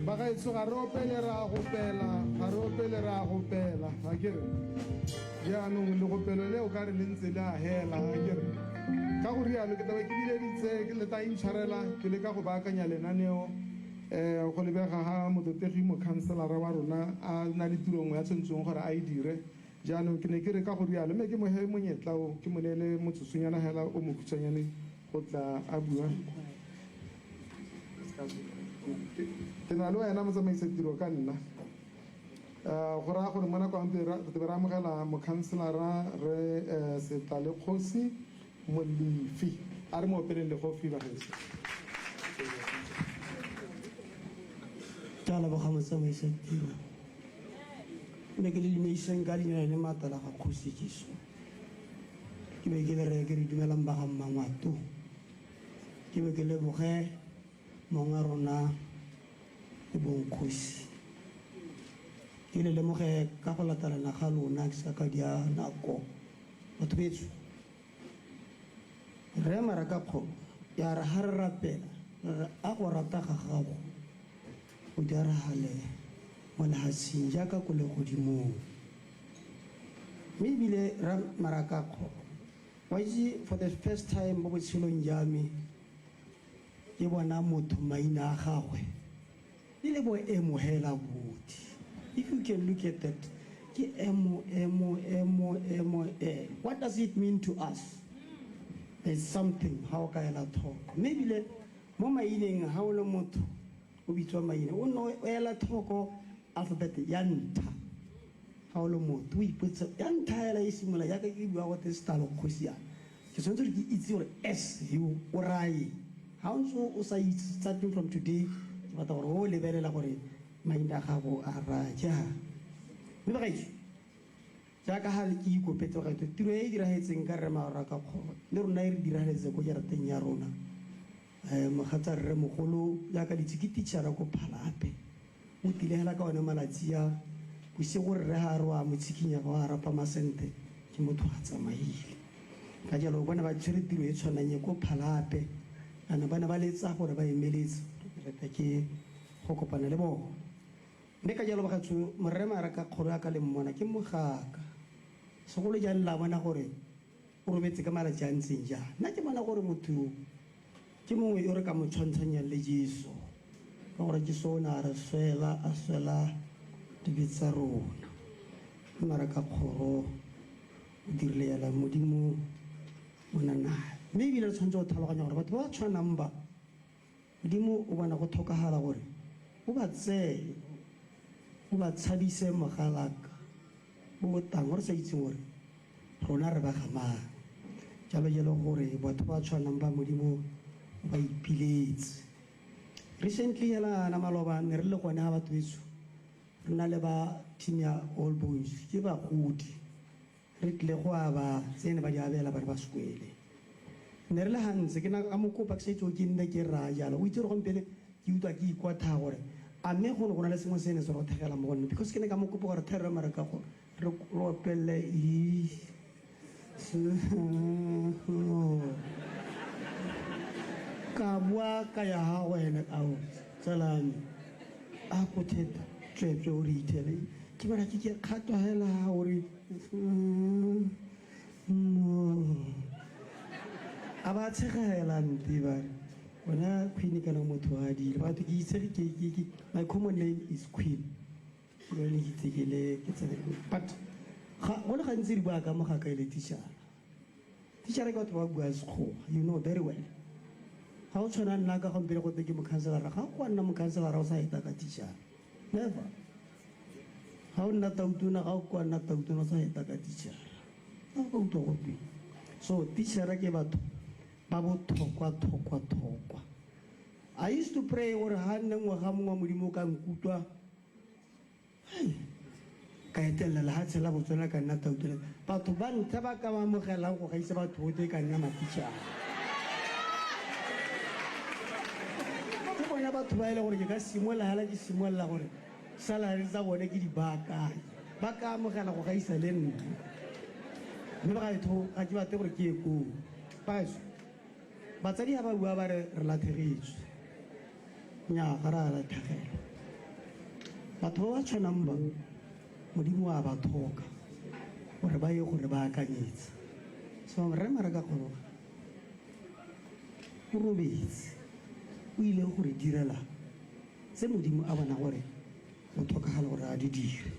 Bagaetsho ga re opele re a gopela, ga re opele re a gopela, a ke re. Jaanong legopelo le o ka re le ntse le a hela, a ke re. Ka go rialo ke tlabe ke bileditse ke le tla intshwarela ke leka go baakanya lenaneo um go lebega ha motlotlegi mokhanselara wa rona a na le tiro nngwe ya tshwanetseng gore a e dire. Jaanong ke ne ke re ka go rialo mme ke mo he monyetla o ke mo neele motsotsonyana hela o mokhutshwanyane go tla a bua. Ke na le wena motsamaisa tiro ka nna. Go raya gore mo nakong re tle re amogela mokhanselara re Setlalekgosi Molefi. A re mo opeleng legofi bagaetsho. Ke a leboga motsamaisa tiro. Mme ke le dumeiseng ka leina le le maatla la ga Kgosi Jesu. Ke be ke le reye ke re dumelang ba ga Mmangwato. Ke be ke leboge mongwa rona e bong kgosi. Ke le lemoge ka go latelana ga lona ke seka ka dia nako. Batho betsho, Rre Marakakgolo ya re ha re rapela re re a go rata ga gago go diragale mo lehatsheng jaaka ko legodimong. Mme ebile Rre Marakakgolo, wa itse for the first time mo botshelong ja me ke bona motho maina a gagwe e le bo Emo hela buti. If you can look at that, ke Emo, Emo, Emo, Emo, E. What does it mean to us? There's something ha o ka ela tlhoko. Mme ebile mo maineng ha o le motho o bitswa maina o nne o ela tlhoko alphabet ya ntha. Ha o le motho o ipotsa ya ntha hela e simolola jaaka ke bua gote Setalo Kgosi yana. Ke tshwanetse gore ke itse gore S yo o raya eng. Ha o ntse o sa itse starting from today ke batla gore o lebelela gore maina a gago a raya jang. Mme bagaetsho jaaka ha ke ikopetse bagaetsho tiro e e diragetseng ka Rre Maraka Kgoro le rona e re diragaletse ko jarateng ya rona. Mogatsa rremogolo jaaka le itse ke teachera ko Phalape. O tlile hela ka one malatsi a bosigo rre ga a re wa mo tshikinya wa a rapa masente ke motho a tsamaile. Ka jalo ba ne ba tshwere tiro e tshwanang e ko Phalape kana ba ne ba letsa gore ba emeletse ke rata ke go kopana le bone. Mme ka jalo bagaetsho morre Maraka kgoro ya ka le mmona ke mogaka. Segolo jang la bona gore o robetse ka malatsi a ntseng jang. Nna ke bona gore motho yo ke mongwe yo re ka mo tshwantshanyang le Jesu, ka gore Jesu o ne a re swela, a swela dibe tsa rona. Mme mara ka kgoro o dirile yala, Modimo o na nae. Mme ebile re tshwanetse go tlhaloganya gore batho ba ba tshwanang ba, Modimo o bona go tlhokagala gore o ba tseye, o ba tshabise mogalaka o o tang, o re sa itseng gore rona re ba ga mang. Jalo jalo gore batho ba tshwanang ba Modimo o ba ipiletse. Recently hela ana maloba ne re le gone ga batho beso, re na le ba team ya All Boys, ke bagodi. Re tlile go aba tse ne ba di abela bana ba sekwele. Ne re le gantse ke na ka mo kopa ke sa itse gore ke nne ke raya jalo. O itse gore gompieno ke utlwa ke ikwathaya gore a mme go ne go na le sengwe se ne se rothegela mo go nna because ke ne ka mo kopa gore tlhe rre mara ka go re opelele i ka boa ka ya ga go ene ao tsala me a ko theta tsweetswe o re ithele ke bona ke ke kgatwa hela gore A ba tshega hela nte ba re wena Queen kana motho wa dile batho ke itsege ke ke ke my common name is Queen ke yone ke itse ke le ke tsene but ga go le gantsi re bua ka mogaka e le teacher teacher ke batho ba bua sekgowa you know very well ga o tshwana nna ka gompieno gote ke mokhanselara ga o nna mokhanselara o sa eta ka teacher never Ga o nna tautona, ga o kwa nna tautona o sa eta ka teachera. Ga o ka utlwa go tweng. So teachera ke batho ba bothokwa thokwa thokwa. I used to pray gore ga nne ngwaga mongwe wa Modimo o ka nkutlwa ka etelela lehatshe la Botswana ka nna tautona. Batho ba ntlha ba ka ba amogelang go gaisa batho botlhe e ka nna matichara. Ke bona batho ba e le gore ke ka simolola hela ke simolola gore salary tsa bone ke di baakanye. Ba ka amogela go gaisa le nna. Mme bagaetsho ga ke batle gore ke ye koo. Bagaetsho, batsadi ga ba bua ba re re latlhegetswe. Nnyaa, ga re a latlhegelwa. Batho ba ba tshwanang ba, Modimo wa ba tlhoka gore ba ye go re baakanyetsa. So Rre Marakakgoro o robetse, o ile go re direla tse Modimo a bona gore go tlhokagala gore a di dire.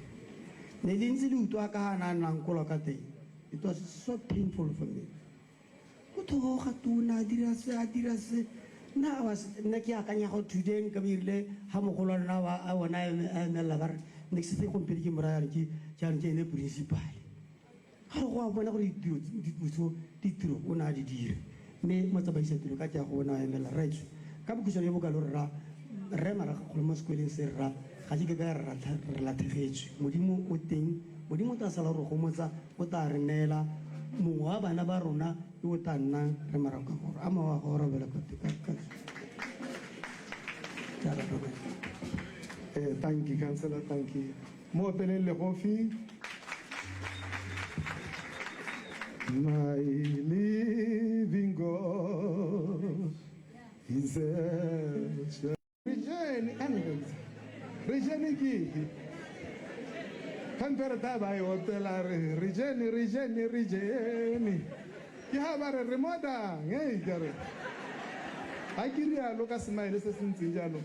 Ne le ntse le utlwa ka a na a nnang kolo ka teng. It was so painful for me. Motho o ga tona a dira se a dira se. Nna I was nna ke akanya go today nka be erile ha mogolo wa lona wa a bona a emelela ba re next thing gompieno ke mo raya re ke jaanong ke ene principal. Ga re go a bona gore ditiro ditiro ditiro o ne a di dira. Mme motsamaisa tiro ka ke a go bona o emelela rraetsho. Ka bokhutshwane jo bo kalo rra Rre Maragakgolo mo sekweleng se rra ga ke ke ka re latlhegetswe. Modimo o teng, Modimo o tla sala o re gomotsa, o tla re neela mongwe wa bana ba rona yo o tla nnang Rre Maragakgolo. A mowa wa gago o robele ka ka ka Eh, thank you, councillor, thank you. Mo opeleng legofi. My living God is El Shaddai. Rejene, anyways. Rejene ke eng? Kgante re tla ba e opela re rejene, rejene, rejene. Ke ha ba re re modang, ei ka re. Ha ke rialo ka smile se se ntseng jalo,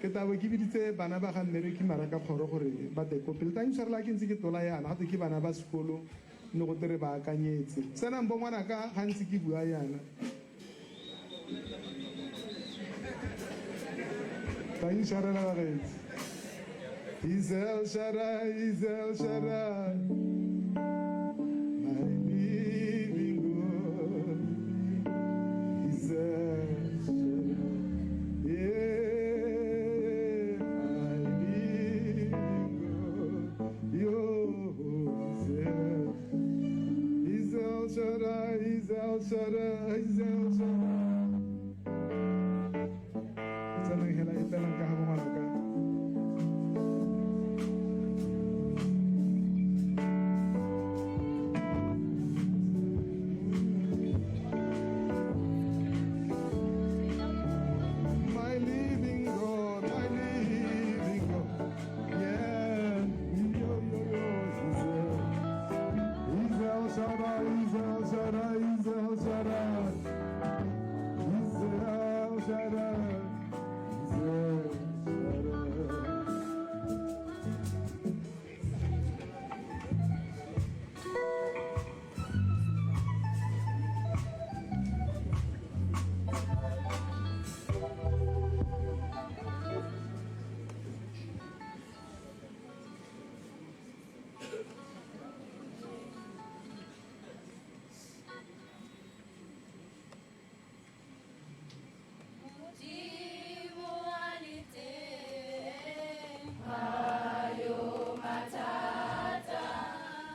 ke tla bo ke biditse bana ba ga Mmereki Marakakgoro gore ba tle ko pele. Tla intshwarela ke ntse ke tlola yana, ga twe ke bana ba sekolo, ne go te re ba akanyetse. Tsenang bo ngwanaka ga ntse ke bua yana. Tla intshwarela bagaetsho. He's El Shaddai, he's El Shaddai, my living God. He's El Shaddai, yeah, my living God. Yo, he's El, he's El Shaddai, he's El Shaddai, he's El Shaddai. Tsenang hela epelang ka ga bo ngwanaka. My living God, my living God. Yeah, yo, yo, yo, he's El, he's El Shaddai, he's El Shaddai, he's El Shaddai. He's El Shaddai, he's El Shaddai. Modimo a le teng, ha yo mathata,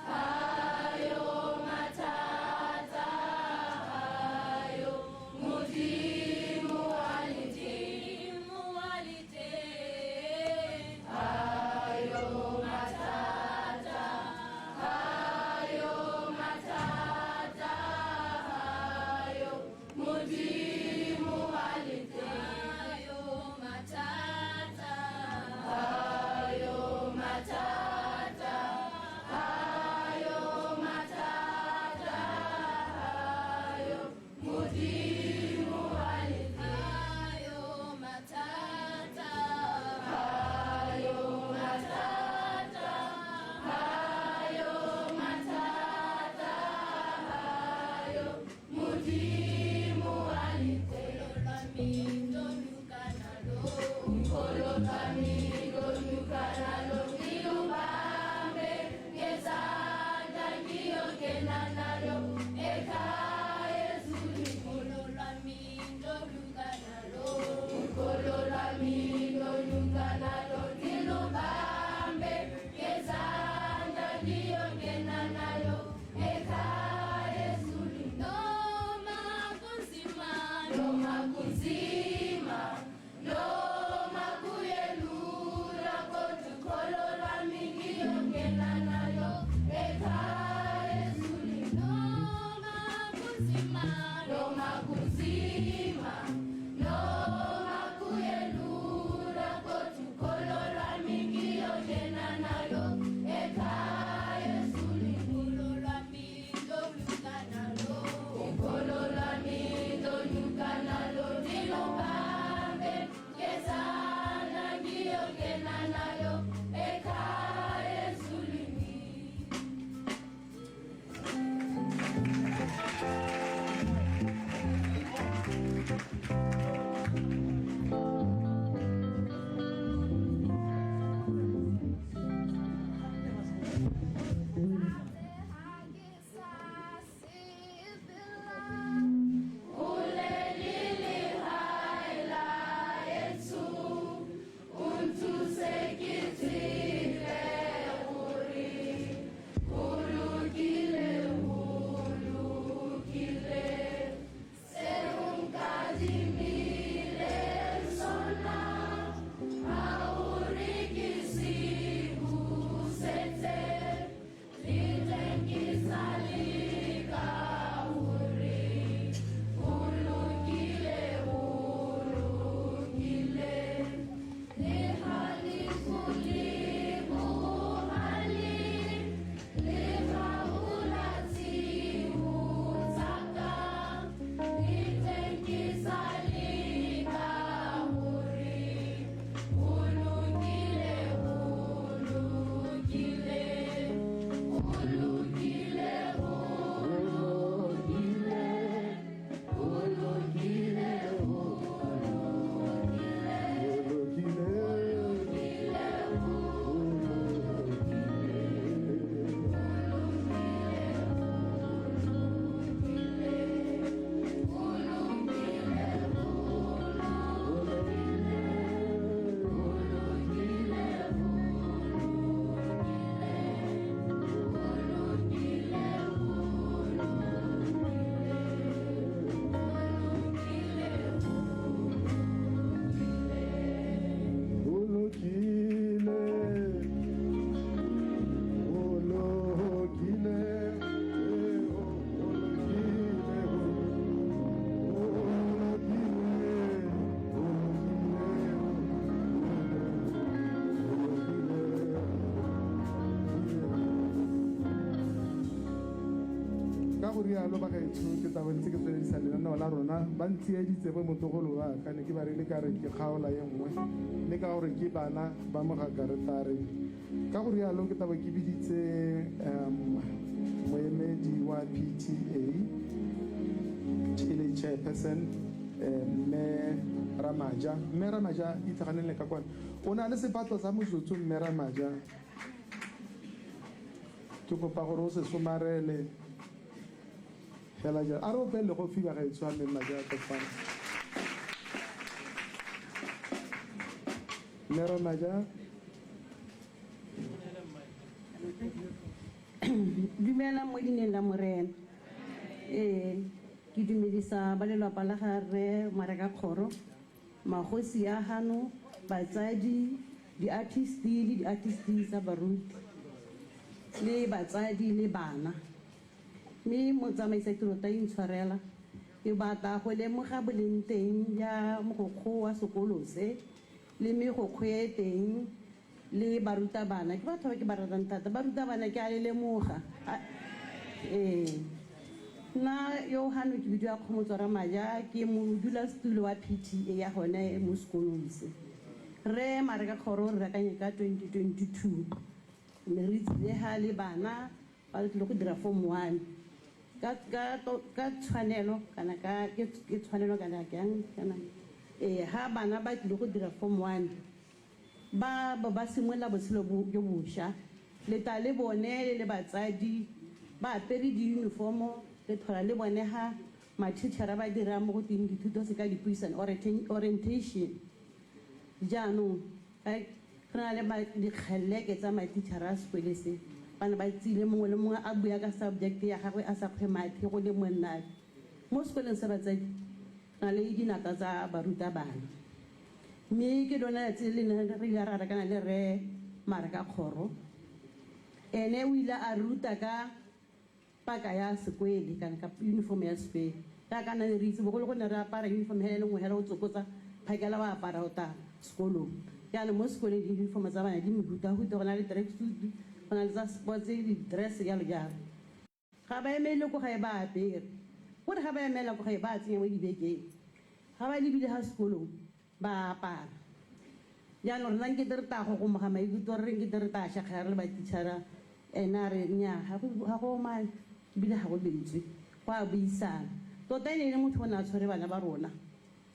ha yo mathata, ha yo. Modimo a le teng, Modimo a le teng, ha yo mathata, ha yo mathata, ha yo. Modimo a le teng, ha yo mathata, ha yo mathata, ha yo mathata, ha yo. Modimo a le teng, ha yo mathata, ha yo mathata, ha yo mathata, ha yo. Modimo a le teng. Ukholo lwami loluka nalo, ngilubambe ngezandla ngiyongena nalo ekhaya ezulwini. Ukholo lwami loluka nalo, ukholo lwami loluka nalo, ngilubambe ngezandla ngiyongena nalo ekhaya ezulwini. Noma kunzima, noma kunzima, noma kuyelula, kodwa ukholo lwami ngiyongena nalo ekhaya ezulwini. Noma kunzima, noma kunzima, noma kuyelula, kodwa ukholo Ka go rialo bagaetsho ke tla bo ntse ke tsweledisa lenaneo la rona. Ba ntsieditse bo motlogolo ba ka, ne ke ba reile ka re ke kgaola ye nngwe, mme ka gore ke bana ba mo ga Karetare. Ka go rialo ke tla bo ke biditse um moemedi wa PTA e le chairperson Mme Ramaja. Mme Ramaja, itlhaganelele ka kwana. O na le sepatlo sa motsotso Mme Ramaja. Ke kopa gore o se somarele fela jalo. A re opele legofi bagaetsho a Mme Maja ka kwano. Mme Ramaja. Dumelang mo dineng la Morena. Ee, ke dumedisa ba lelapa la ga Rre Mareka Kgoro, magosi a hano, batsadi, di-artist le di-artist tsa baruti, le batsadi le bana. Mme motsamaisa tiro ta intshwarela, ke batla go lemoga boleng teng ja mogokgo wa sekolo se le megokgo e teng le barutabana. Ke batho ba ke ba ratang thata. Barutabana ke a le lemoga. Ee. Nna yo hano ke bidiwa Kgomotso Ramaja, ke modulasetulo wa PTA ya gone mo sekolong se. Rre Mareka Kgoro re rakanye ka 2022. Ne re tsile ha le bana ba tlile go dira form 1. Ka ka ka tshwanelo kana ka ke tshwanelo kana kang kana ee ha bana ba tlile go dira form 1 ba bo ba simolola botshelo jo bošwa. Le tla le bone le le batsadi ba apere diyunifomo, le tlhola le bone ha mathichara ba dira mo go tweng dithuto se ka dipuisano, orientation. Jaanong re na le dikgeleke tsa mathichara a sekole se, ba ne ba tsile mongwe le mongwe a bua ka subject ya gagwe a sa kgwe mathe go le monate. Mo sekoleng sa batsadi re na le dinata tsa barutabana. Mme ke lone letsatsi le le neng re ile ra rekana le Rre Mareka Kgoro. Ene o ile a ruta ka paka ya sekwele kana ka uniform ya sekwele. Jaaka nna ne re itse bogolo go ne re apara uniform hela e le nngwe hela o tsokotsa phakela wa apara o ta sekolong. Jaanong mo sekoleng di-uniform tsa bana di mehutahuta, go na le track suit, go na le tsa sports, di-dress jalo jalo. Ga ba emele ko gae ba apere. Gore ga ba emela ko gae ba tsenya mo dibekeng. Ga ba lebile ga sekolong ba apara. Jaanong rena nkete re tla gogomoga maikutlo re re nkete re tla shakgela re le batitšhara, ene a re nnyaa ga go ga go omane ebile ga go betswe, go a buisana. Tota e ne e le motho o ne a tshwere bana ba rona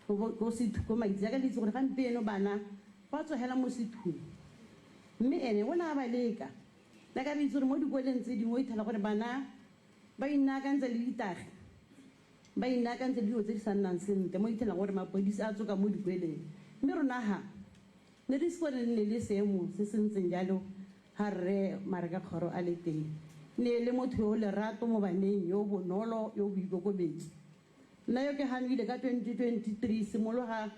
ko sethu ko maitse jaaka le itse gore gampieno bana ba tsogela mo sethung mme ene o ne a ba leka. Jaaka re itse gore mo dikoleng tse dingwe o ithela gore bana ba inaakantse le ditagi, ba inaakantse le dilo tse di sa nnang sentle, mo ithelang gore mapodisi a tsoka mo dikoleng. Mme rona ha ne re ise gore re nne le seemo se se ntseng jalo ha Rre Mareka Kgoro a le teng. Ne e le motho yo o lerato mo baneng, yo o bonolo, yo o boikokobetso. Nna yo ke ganoile ka 2023 simologa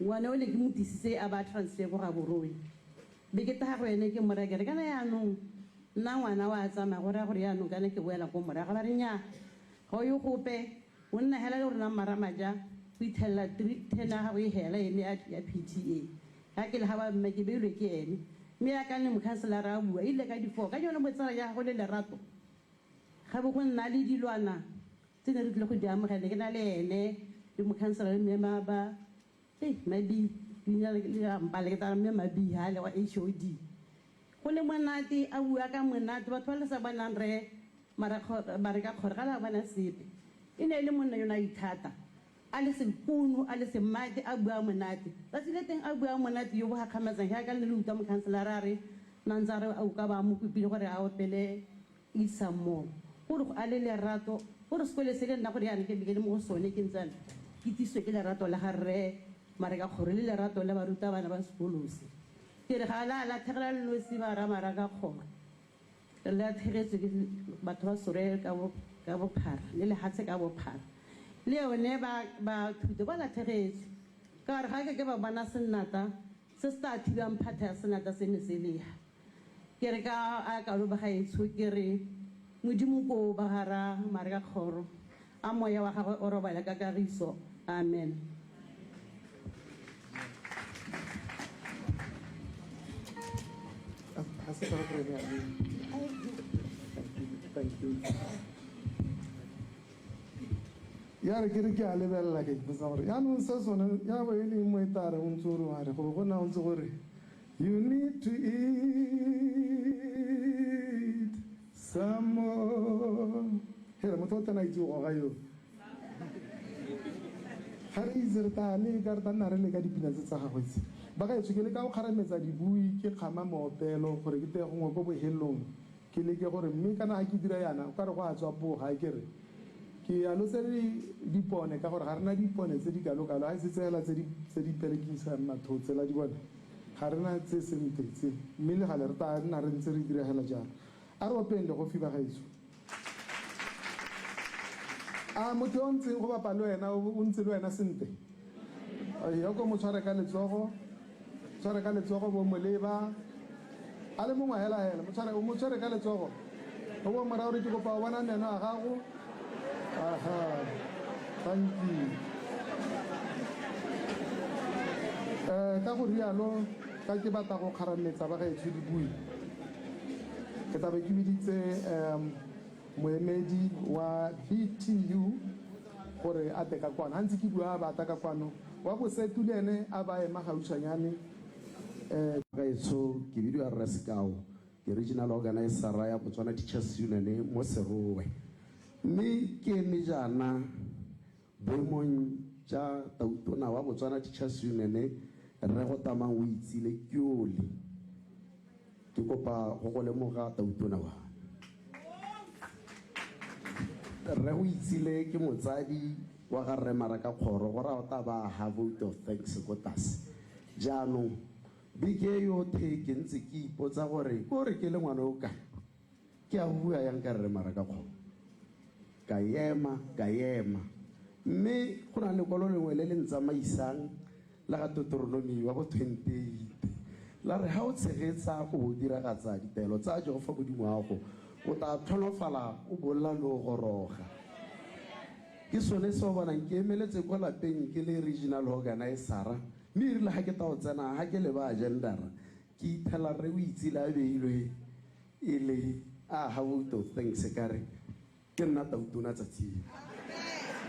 Ngwana ole ke mo tisitse a ba transfer ko Gaborone. Be ke taga go ene ke mo raya ke re kana yaanong nna ngwana wa tsamaya go raya gore yaanong kana ke boela ko morago. Ba re nnyaa ga o ye gope o nna hela le rona Mmaramaja go ithelela turn ya gago e hela ene ya PTA. Ga ke le ga ba mme ke beilwe ke ene. Mme yaka ne mokhanselara a bua erile ka di four ka jone botsala ja gagwe le lerato ga bo go nna le dilwana tse ne re tlile go di amogela ne ke na le ene le mokhansela le mme Maba ei Mabi leina le la mpala ke tsaya mme Mabi hale wa HOD go le monate a bua ka monate batho ba le sa bonang re mara ka kgore ga la bona sepe e ne e le monna yo ne a ithata a le sekono a le semate a bua monate tsatsi le teng a bua monate yo bo gakgamatsang jaaka le ne le utlwa mokhanselara a re na ntse a re o ka ba mo kopile gore a opele Isa mo. Gore go a le lerato, gore sekole se le nna gore jaanong ke be ke le mo go sone ke ntse ke tsiswe ke lerato la ga rre Mareka Kgoro le lerato la barutabana ba sekolo se. Ke re ga la latlhegela le nosi ba ra Maraka Kgoro. Re latlhegetswe ke batho ba Sore ka bo ka bophara le lehatshe ka bophara. Le yone ba ba thuto ba latlhegetswe ka gore ga ke ke ba bona senata se se tla thibang phatha ya senata se ne se leha. Ke re ka a kalo bagaetsho ke re Modimo koo ba ga ra Mareka Kgoro, a moya wa gagwe o robale ka kagiso. Amen. Thank you. Thank you. Ya re ke re ke a lebelela ka ipotsa gore yaanong se sone ya bo e le eng mo e tla re o ntse o re wa re go bo go nna o ntse gore you need to eat some more. Hela motho o tsena itse go goga yo. Ga re itse re tla leka re tla nna re leka dipina tse tsa gagwe tse. Bagaetsho ke leka go kgarametsa dibui ke kgama moopelo gore ke tee gongwe ko bohelong Ke leke gore mme kana ga ke dira yana o kare go a tswa poga akere. Ke alotse le dipone ka gore ga rena dipone tse di kalo kalo ga e se tse hela tse di tse di perekisang mathotse la di bona. Ga rena tse sente tse mme le gale re tlaa nna re ntse re dira hela jalo. A re openg legofi bagaetsho. A motho yo o ntseng go bapa le wena o ntse le wena sente? Eya ko mo tshware ka letsogo, tshware ka letsogo bo mo leba. A le mongwe hela hela, mo tshware, o mo tshwere ka letsogo. O bo mo raya gore ke kopa go bona meno a gago. Aha, thank you. Eh, ka go rialo, ka ke batla go kgarametsa ba gaetsho dibui. Ke tla be ke biditse um moemedi wa BTU gore a tle ka kwano. Ha ntse ke bua a ba tla ka kwano. Wa Bosetu le ene a ba ema gautshwanyane. Eh. Bagaetsho, ke bidiwa Rre Sekao, ke Regional Organiser ya Botswana Teachers Union mo Serowe. Mme ke eme jaana boemong ja Tautona wa Botswana Teachers Union, Rre Gotamang Oitsile Kioli. Ke kopa go go lemoga Tautona wa me. Rre Oitsile ke motsadi wa ga Rre Maraka Kgoro, go raya o tla ba ha vote of thanks ko tlase. Jaanong beke e yothe ke ntse ke ipotsa gore ko re ke le ngwana o kae, ke a bua yang ka Rre Maraka Kgoro. Ka ema, ka ema. Mme go na le lekwalo lengwe le le ntsamaisang la ga Deuteronomy wa bo 28, la re, Ha o tshegetsa o bo o diragatsa ditaelo tsa Jehofa Modimo wa gago, o tla tlholofala o bolla le o goroga. Ke sone se o bonang ke emeletse kwa lapeng ke le regional organiser-ra, mme erile ha ke ta o tsena, ha ke leba agenda-ra, ke ithela rre o itsile a beilwe e le a ha vote of thanks, ka re, Ke nna Tautona tsatsi le.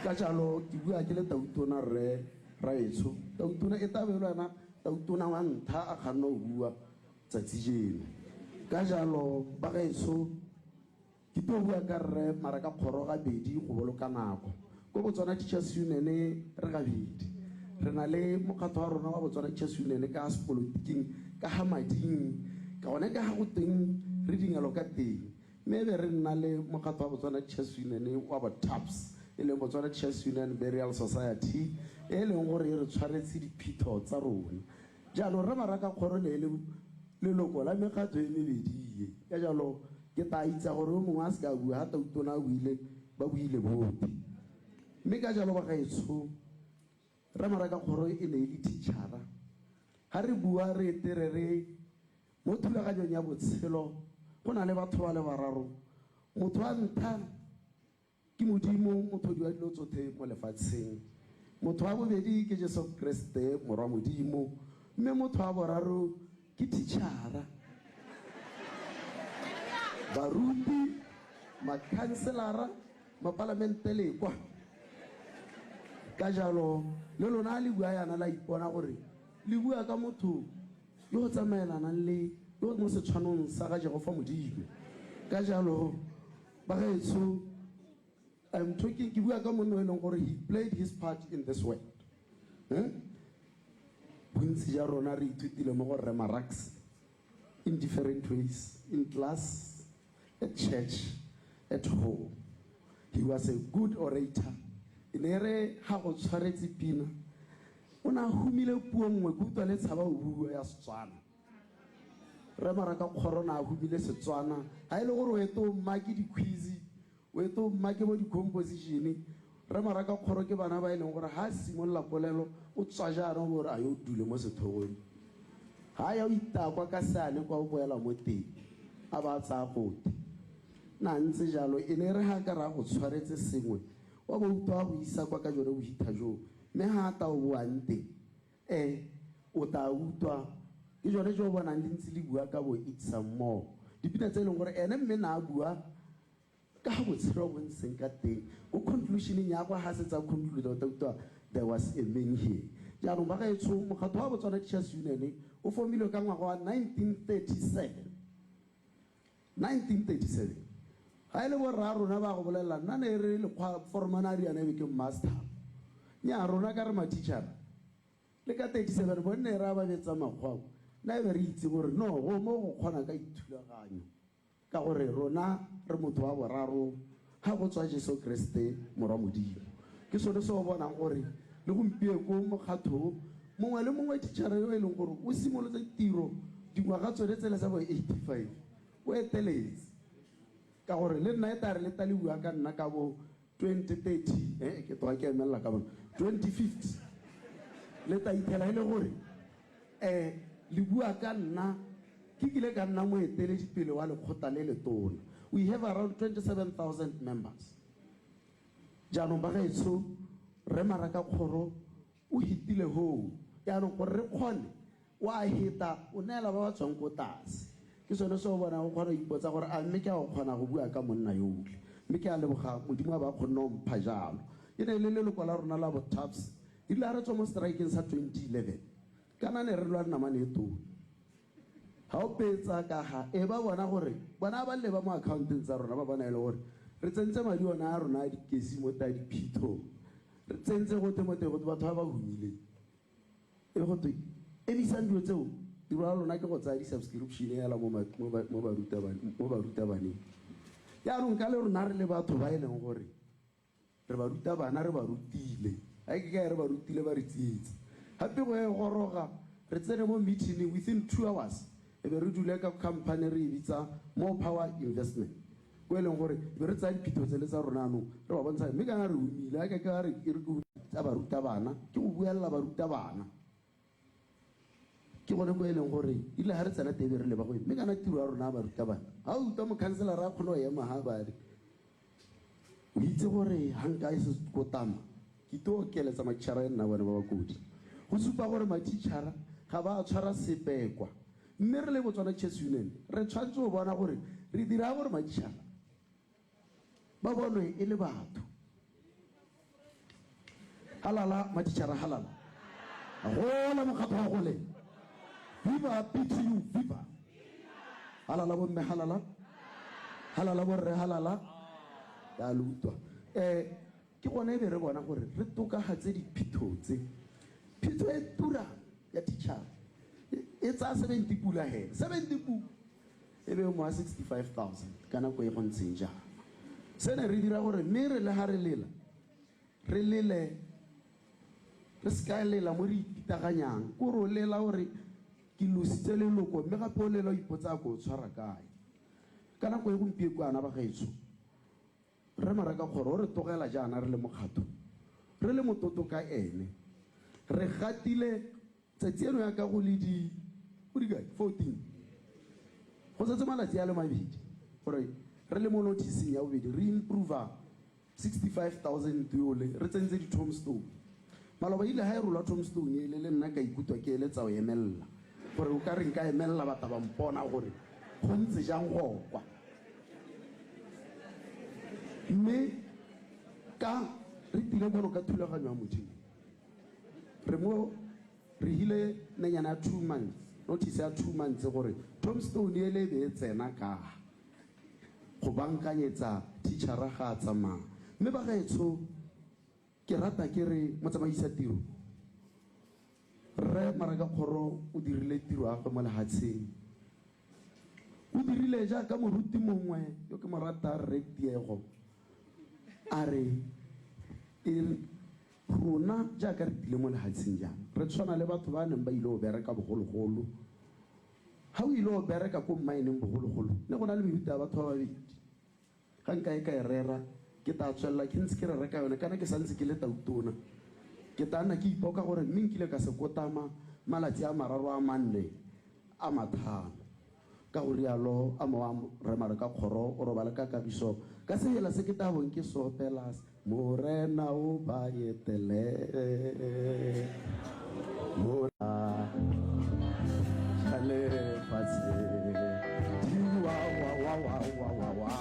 Ka jalo ke bua ke le Tautona rre raetsho. Tautona e tla be e le wena Tautona wa ntlha a kganna o bua tsatsi jeno. Ka jalo bagaetsho ke tlo bua ka rre mara ka kgoro gabedi go boloka nako. Ko Botswana Teachers Union re gabedi. Re na le mokgatho wa rona wa Botswana Teachers Union ka sepolotiking, ka ha mading, ka gone ka ha go teng re dingalo ka teng. Mme e be re nna le mokgatho wa Botswana Teachers Union wa bo-TUBS, e leng Botswana Teachers Union Burial Society, e e leng gore e re tshwaretse diphitho tsa rona. Jaanong Rre Marakakgoro ne e le leloko la mekgatho e mebedi e, ka jalo ke tlaa itsa gore yo mongwe a se ka a bua ha Tautona a buile, ba buile botlhe. Mme ka jalo bagaetsho, Rre Marakakgoro e ne e le teacher-ra. Ha re bua re ete re re Mo thulaganyong ya botshelo go na le batho ba le bararo. Motho wa ntlha ke Modimo, motlhodi wa dilo tsothe mo lefatsheng. Motho wa bobedi ke Jesu Kriste, Morwa Modimo. Mme motho wa boraro ke thitšhara. Baruti, makhanselara, mapalamente le kwa. Ka jalo, le lona le bua yana la ipona gore le bua ka motho yo o tsamaelanang le yo o mo setshwanong sa ga Jehofa Modimo. Ka jalo, bagaetsho, I'm talking, ke bua ka monna o e leng gore he played his part in this world. Hmm? Bontsi ja rona re ithutile mo go Rre Maraks in different ways, in class, at church, at home. He was a good orator. E ne e re ga go tshwaretse pina, o ne a humile puo nngwe, ke utlwa le tshaba o bua ya Setswana. Rre Maraka Kgoro o ne a humile Setswana. Ga e le gore o ete o mmake di-quiz, o ete o mmake bo di-composition, Rre Maraka Kgoro ke bana ba e leng gore ga a simolola polelo o tswa jaana o bo re a yo dule mo sethogong. Ga a ya o itakwa ka seane kwa o boela mo teng, a ba a tsaya gote. Na ntse jalo, e ne e re ga a ka re a go tshwaretse sengwe, wa bo utlwa a go isa kwa ka jone bohitha joo, mme ga a ta o boang teng, e, o ta utlwa. Ke jone jo o bonang le ntse le bua ka bo Eat Some More, dipina tse e leng gore ene mme na a bua. ka ga botshelo bo ntseng ka teng. Ko conclusion-eng ya gagwe ga setse a conclude o tla utlwa there was a man here. Jaanong bagaetsho, mokgatho wa Botswana Teachers Union o fomilwe ka ngwaga wa 1937. 1937. Ga e le borra rona ba go bolelela nna ne re lekgwa foromane a riana ebe ke master. Nya rona ka re mathichara le ka 37 bonne re a ba betsa makgwao nna ebe re itse gore no go mo go kgona ka ithulaganyo. Ka gore rona re motho wa boraro ha go tswa Jesu Kriste, Morwa Modimo. Ke sone se o bonang gore le gompieko mokgatho o, mongwe le mongwe titšhara yo e leng gore o simolotse tiro dingwaga tsone tsele tsa bo 85, o eteletse. Ka gore le nna e tla re le ta le bua ka nna ka bo 2030, eh, ke tloga ke emelela ka bona, 2050, le tla ithela e le gore um le bua ka nna. Ke kile ka nna moeteledipele wa lekgotla le letona. We have around 27,000 members. Jaanong bagaetsho, Rre Maraka Kgoro o hetile hoo. Jaanong gore re kgone, o a heta, o neela ba ba tswang ko tlase. Ke sone se o bonang o kgona go ipotsa gore a mme ke a go kgona go bua ka monna yole. Mme ke a leboga Modimo a ba kgonne go mpha jalo. E ne e le leloko la rona la bo TAPS. E rile ha re tswa mo strikeng sa 2011, kana ne re lwa namane e tona. Ga o petsa ka ga e ba bona gore bona ba leba mo accounteng tsa rona ba bona e le gore re tsentse madi ona a rona a dikesi mo ta diphithong re tsentse gote mo teng gote batho ba ba humileng e be gotwe emisang dilo tseo tiro ya lona ke go tsaya di-subscription hela mo barutabaneng jaanong ka le rona re le batho ba e leng gore Re ba ruta bana, re ba rutile. Ga ke ka re ba rutile ba re tsietsa. Gape go e goroga, re tsene mo meeting within 2 hours, e be re dule ka company re e bitsa More Power Investment. Ko e leng gore e be re tsaya diphito tsele tsa rona anong, re ba bontsha mme kana re humile, ga ke ka re e re ke tsa barutabana, ke go buelela barutabana. Ke gone ko e leng gore erile ga re tsena tebe re leba go mme kana tiro ya rona ya barutabana ga o utlwa mokhanselara a kgone go ema ga ba re o itse gore ga nka e se kotama ke tlo okeletsa matšhara e nna bone ba bakodi go supa gore matšhara ga ba tshwara sepe kwa mme re le Botswana Chess Union re tshwanetse go bona gore re dira gore matšhara ba bonwe e le batho. Halala matitšhara halala. Gola mokgatho wa gole. Viva PTU viva. Halala bomme halala. Halala borre halala. Ya le utlwa. Eh ke gone e be re bona gore re tokagatse diphitho tse. Phitho e tura ya teacher e tsaya 70 pula hela. 70 pula. E be mo a 65,000 ka nako e go ntseng jaana. Se ne re dira gore mme re le ga re lela, re lele, re se ka lela mo re ipitaganyang. Ko re o lela gore ke lositse leloko mme gape o lela o ipotsa ko o tshwara kae. Ka nako e gompieko ana bagaetsho, Rre Maraka Kgoro o re tlogela jaana re le mokgatho, re le mototo ka ene. Re gatile tsatsi eno ya ka go le di, go di kae? 14. Go setse malatsi a le mabedi gore re le mo notice-ing ya bobedi re improve 65,000 yole re tsentse di-tombstone. Maloba ile ha e rolwa tombstone ele le nna ka ikutwa ke eletsa go emelela gore o ka re nka emelela batla ba mpona gore go ntse jang go kwa. Mme ka re tile kwano ka thulaganyo ya Modimo re mo re hile nenyana ya 2 months notice ya 2 months gore tombstone ele e be e tsena ka go bankanyetsa teachera ga a tsamaya mme ba gaetsho ke rata ke re motsamaisa tiro Rre Maraka Kgoro o dirile tiro ya gagwe mo lehatsheng. O dirile jaaka moruti mongwe yo ke mo ratang Rre Tiego a re e rona jaaka re tile mo lehatsheng jaana re tshwana le batho ba neng ba ile go bereka bogologolo. Ha o ile go bereka ko mmineng bogologolo ne go na le mehuta ya batho ba babedi. Ga nka e ka e rera, ke taa tswelela ke ntse ke rera ka yone, kana ke santse ke le tautona. Ke taa nna ke ipoka gore mme nkile ka se kotama malatsi a mararo a manne a mathano. Ka go rialo a mowa Rre Mareka Kgoro o robale ka kagiso ka sehela se ke taa bong ke se opela Morena o ba etele Morena lefatshe di wa wa wa wa wa wa wa.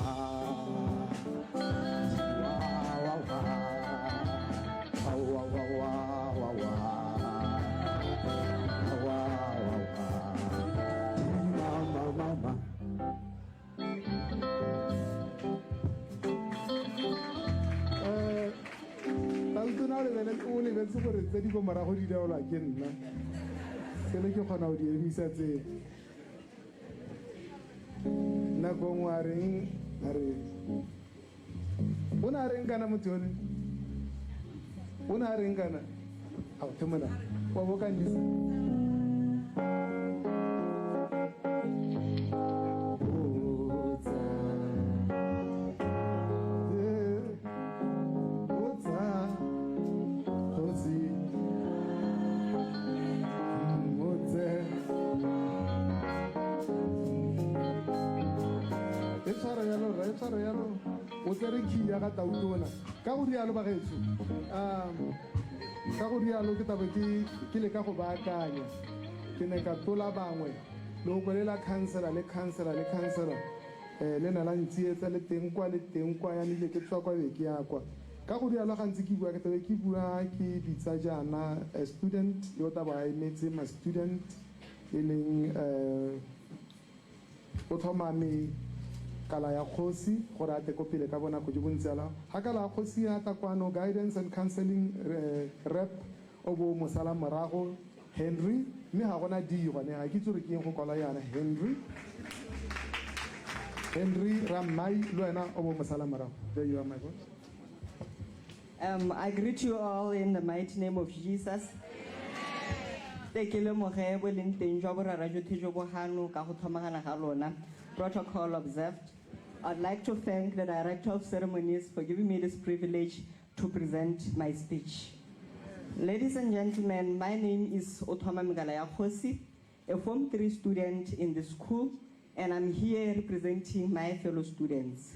o lebeletse o lebetse gore tse di ko morago di laolwa ke nna. Tsele ke kgona go di emisa tse. Nako nngwe a reng a re o ne a reng kana motho yone o ne a reng kana a o themona wa bo kandisa. E tshwara yalo rra, e tshwara yalo. O tsere key ya ga Tautona. Ka go rialo bagaetsho, ka go rialo ke tabo ke ke leka go baakanya. Ke ne ka tola bangwe leoko le la khansela le khansela le khansela le ne la ntsietsa le teng kwa le teng kwa ya nile ke tswa kwa be ke ya kwa. Ka go rialo ga ntse ke bua ke tlabe ke bua ke bitsa jaana student yo tabo a emetse ma student e leng o tlhomame kala ya kgosi gore a tle ko pele ka bonako jo bo ntse jalo. Ga kala ya kgosi a tla kwano guidance and counseling rep o bo mo sala morago Henry mme ga gona D gone ga ke itse gore ke eng go kwalwa yana Henry Henry Rammai le wena o bo mo sala morago. There you are my boss. I greet you all in the mighty name of Jesus. Te ke lemoge bo leng teng jwa borara jothe jo bo hano ka go tlhomagana ga lona. Protocol observed. I'd like to thank the Director of Ceremonies for giving me this privilege to present my speech. Ladies and gentlemen, my name is Othoma Mgalaya Khosi, a Form 3 student in the school, and I'm here representing my fellow students.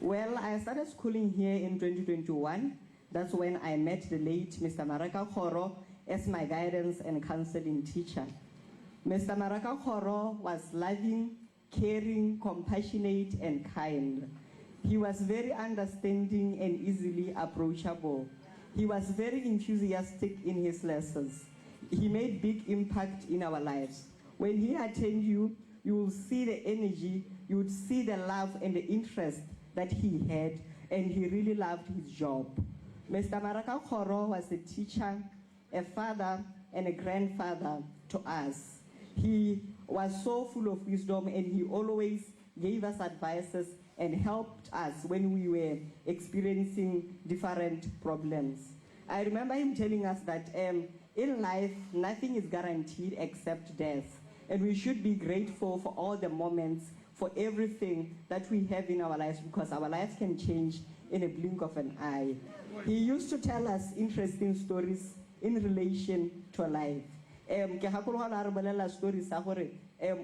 Well, I started schooling here in 2021. That's when I met the late Mr. Maraka Khoro as my guidance and counseling teacher. Mr. Maraka Khoro was loving, caring, compassionate, and kind. He was very understanding and easily approachable. He was very enthusiastic in his lessons. He made big impact in our lives. When he attended you, you will see the energy, you would see the love and the interest that he had, and he really loved his job. Mr. Maraka Khoro was a teacher, a father, and a grandfather to us. He was so full of wisdom, and he always gave us advices and helped us when we were experiencing different problems. I remember him telling us that in life, nothing is guaranteed except death. And we should be grateful for all the moments, for everything that we have in our lives, because our lives can change in a blink of an eye. He used to tell us interesting stories in relation to life. Ke gakologelwa a re bolelela story sa gore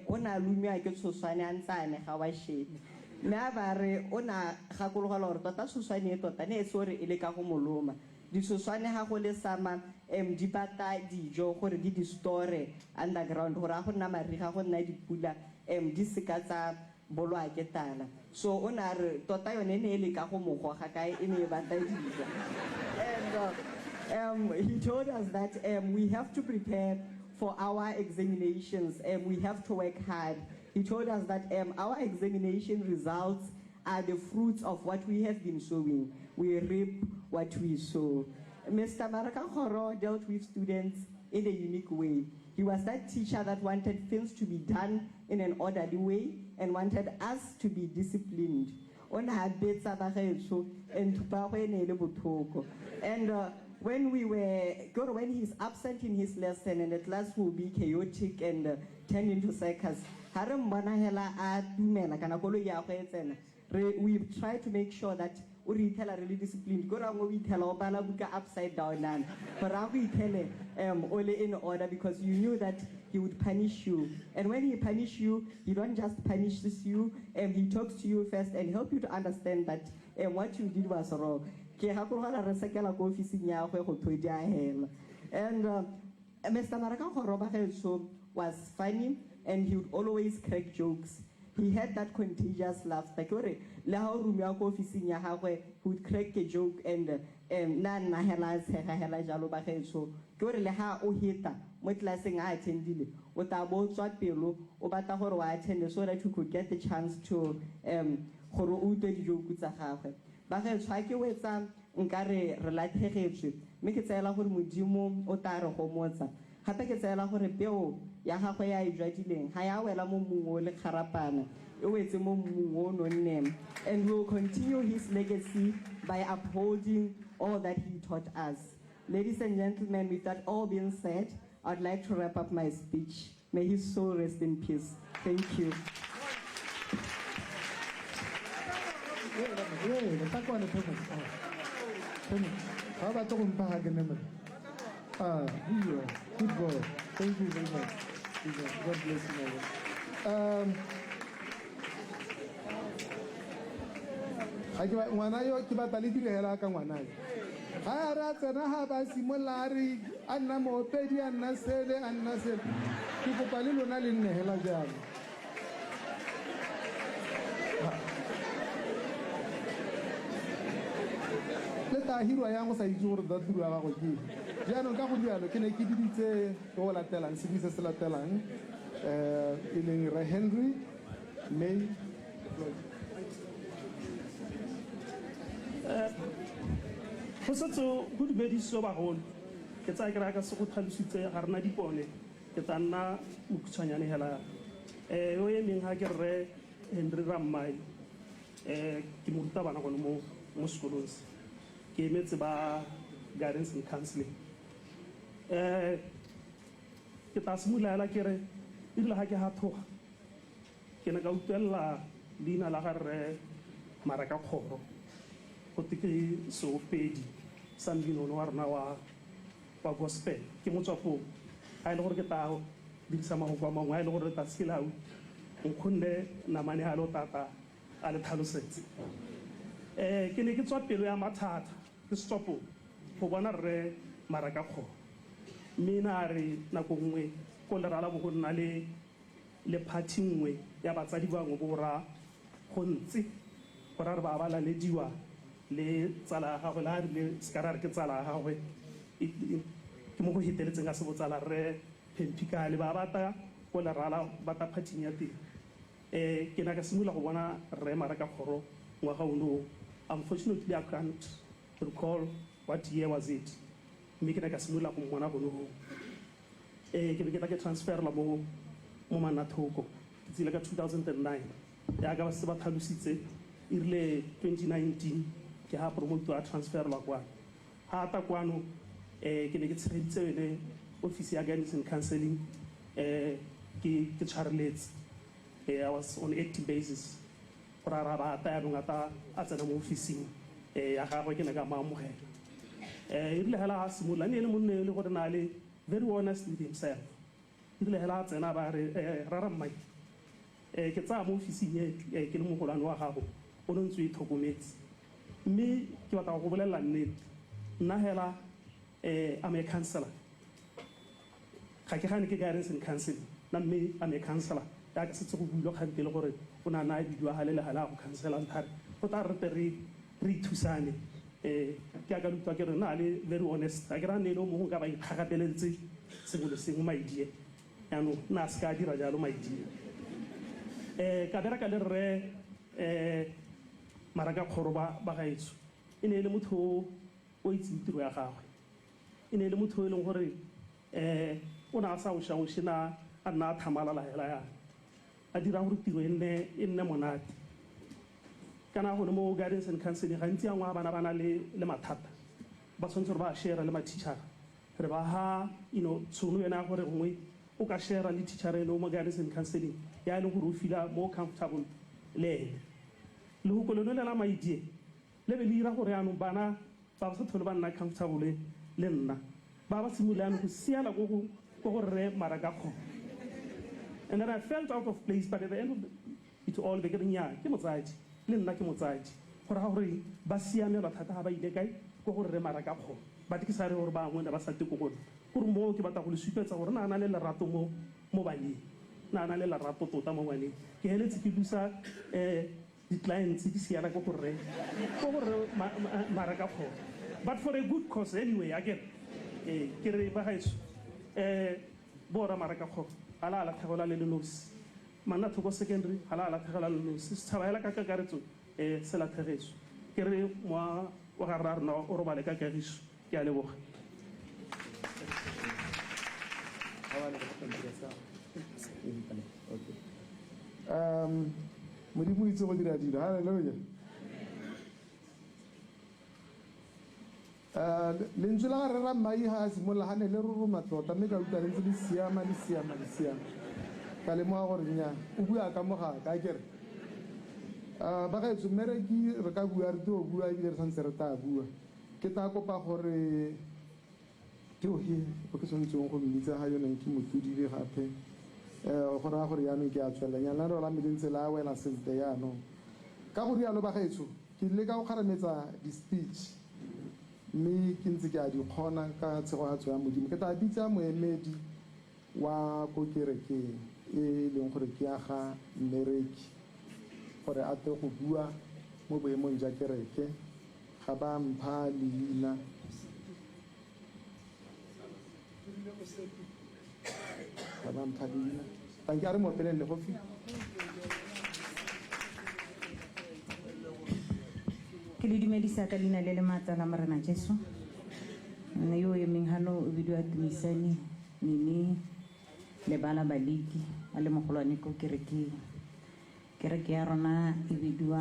o ne a lomiwa ke tshoswane a ntse a anega wa shele. Mme a ba re o ne a gakologelwa gore tota tshoswane e tota ne e se gore e leka go mo loma. Ditshoswane ga go le summer di bata dijo gore di di store underground gore ga go nna mariga go nna dipula di seka tsa bolowa ke tala. So o ne a re tota yone e ne e leka go mo goga kae e ne e batla dijo. And he told us that we have to prepare for our examinations and we have to work hard. He told us that our examination results are the fruits of what we have been sowing. We reap what we sow. Mr. Maraka Khoro dealt with students in a unique way. He was that teacher that wanted things to be done in an orderly way and wanted us to be disciplined. O ne a betsa bagaetsho and thupa gagwe e ne e le botlhoko. And when we were, gore when he's absent in his lesson and the class will be chaotic and turn into circus, ha re mmona hela a dumela kana koloi ya gagwe e tsena, we try to make sure that o re ithela re le disciplined. Ko rangwe o ithela o bala buka upside down nana gore a go ithele o le in order, because you knew that he would punish you. And when he punish you, he don't just punishes you, he talks to you first and help you to understand that what you did was wrong. Ke gakologelwa re sekela ko ofising ya gagwe go thwe di a hela. And Mr. Maraka Khoro bagaetsho was funny and he would always crack jokes. He had that contagious laughter. Ke gore le ha o romiwa ko ofising ya gagwe, he would crack a joke and nna nna hela a tshega hela jalo bagaetsho. Ke gore le ha o heta mo classeng a attendile, o tla bo o tswa pelo o batla gore o attende so that you could get the chance to gore o utlwe di-joke tsa gagwe. Bagaetsho, ha ke wetsa nkare re latlhegetswe Mme ke tseela gore Modimo o tlaa re gomotsa. Gape ke tseela gore peo ya gagwe ya e jwadileng ga ya wela mo mmung o o lekgarapana, e wetse mo mmung o o nonneng. And we will continue his legacy by upholding all that he taught us. Ladies and gentlemen, with that all being said, I'd like to wrap up my speech. May his soul rest in peace. Thank you. Ga ba go mpha ga ke ne Ah, good boy. Thank you very much. God bless you, my boy. Ga ke ngwana yo ke batla le dire hela ka ngwana yo. Ga a re a tsena ga ba simolola a re a nna moopedi a nna sele a nna sele. Ke kopa le lona le nne hela jalo. Le tla hirwa yang go sa itse gore tota tiro ya gago ke eng. Jaanong ka go rialo ke ne ke biditse yo o latelang, sebui se se latelang um e leng Rre Henry May. Go setse go dumedisitswe bagolo. Ke tsaya ke re ka se go tlhalositse ga rena dipone. Ke tla nna mokhutshwanyane hela. Yo emeng ga ke Rre Henry Rammai. Ke morutabana gone mo mo sekolong se. Ke emetse ba guidance and counseling. Ke tla simolola hela ke re e rile ga ke ha tloga ke ne ka utlwelela leina la ga Rre Maraka Kgoro go te ke seopedi sa mmino wa rona wa wa gospel. Ke motswapong ga e le gore ke tla dirisa mafoko a mangwe, ga e le gore le tla seke la nkgonne namane ga le o tata a le tlhalosetse. Ke ne ke tswa pelo ya mathata ke setswapong go bona Rre Maraka Kgoro, mme na re nako nngwe ko lerala bo go nna le le party nngwe ya batsadi bangwe bo ra go ntse go ra re ba ba lalediwa le tsala ya gagwe, le ha rile se ka ra re ke tsala ya gagwe, ke mo go heteletseng a se botsala Rre Phemphikale, ba bata ko lerala ba ta party ya teng. Ke na ka simolola go bona Rre Maraka Kgoro ngwaga ono. Unfortunately I can't recall what year was it, mme ke ne ka simolola go mmona gone hoo. Ke be ke tla ke transferela mo mo Manathoko, ke tsile ka 2009 jaaka ba setse ba tlhalositse. E rile 2019 ke ha promote a transferelwa kwano. Ha ta kwano ke ne ke tshegeditse yone office ya guidance and counseling, ke ke tshwareletse. I was on active basis gore a ra ba ta yaanong a ta a tsena mo officing ya gagwe, ke ne ka mo amogela. E rile hela a simolola, ne e le monna e le gore na le very honest with himself. E rile hela a tsena ba re rara mmai, ke tsaya mo officing e ke le mogolwane wa gago, o ne ntse o e tlhokometse, mme ke batla go go bolelela nnete. Nna hela I'm a counselor, ga ke gane ke guidance and counseling nna, mme I'm a counselor. Jaaka setse go builwe kgante le gore o ne a naya bidiwa gale le gale a go counsela nthare go tla re tle re re ithusane. Ke a ka utlwa ke re na le very honest, a ke ra ne le o mongwe ka ba ikgagapeletse sengwe le sengwe maidie, jaanong nna a se ka dira jalo maidie. Ka bereka le Rre Maraka Kgoro ba gaetsho. E ne e le motho o itseng tiro ya gagwe, e ne e le motho o e leng gore o ne a sa oša-oše, na a nna a thamalala hela yana, a dira gore tiro e nne monate. Kana gone mo guidance and counseling gantsi a ngwe bana ba na le mathata, ba tshwanetse gore ba share le ma-teachera. Re ba ha you know tshono yone ya gore gongwe o ka share le teacher ene o mo guidance and counseling ya e leng gore o feela more comfortable le ene. Lehoko leno le la maidie le be le ira gore yaanong bana ba sa tlhole ba nna comfortable le nna, ba ba simolola yaanong go siela ko go Rre Maraka Kgoro. And then I felt out of place, but at the end of it all, be ke re nnyaa, ke motsadi le nna ke motsadi, go raya gore ba siamelwa thata ga ba ile kae ko go Rre Maraka Kgoro. But ke sa re gore bangwe ne ba sa te ko go nna, kore mo ke batla go le supetsa gore na na le lerato mo baneng, na na le lerato tota mo baneng. Ke heletse ke lusa di-clients di siana ko go Rre Maraka Kgoro, but for a good cause anyway. Again ke re ba gaetsho, bo rra Maraka Kgoro ga la latlhegelwa le le nosi, Manathoko Secondary ga la latlhegelwa le nosi, setšhaba hela ka kakaretso se latlhegetswe. Ke re mowa wa ga rra rona o robale ka kagiso. Ke a leboga. Okay. Modimo o itse go dira dilo. Hallelujah. Lentswe la ga Rre Rammai ga a simolola ga ne le roroma tota mme ka utlwa le ntse le siama le siama le siama. Ka lemoga gore nnyaa, o bua ka mogaka akere. Bagaetsho, mmereki re ka bua re tlo bua ebile re santse re tla bua. Ke tla kopa gore ke ohe o ke tshwanetseng go mmitsa ga yo neng ke mo tlodile gape. Go raya gore jaanong ke a tswelela. Nyana la me le ntse la wela sentle jaanong. Ka go rialo bagaetsho, ke leka go kgarametsa di-speech mme ke ntse ke a di kgona ka tshegofatso ya Modimo. Ke tla bitsa moemedi wa ko kerekeng e e leng gore ke ya ga mmereki gore a tle go bua mo boemong jwa kereke. Ga ba mpha leina. Ga ba mpha leina. Tanki a re mo opeleng legofi. Ke le dumedisa ka leina le le maatla la Morena Jesu. Nna yo o emeng hano o bidiwa Tumisane Nene Lebala Baliki, a le mogolwane ko kerekeng. Kereke ya rona e bidiwa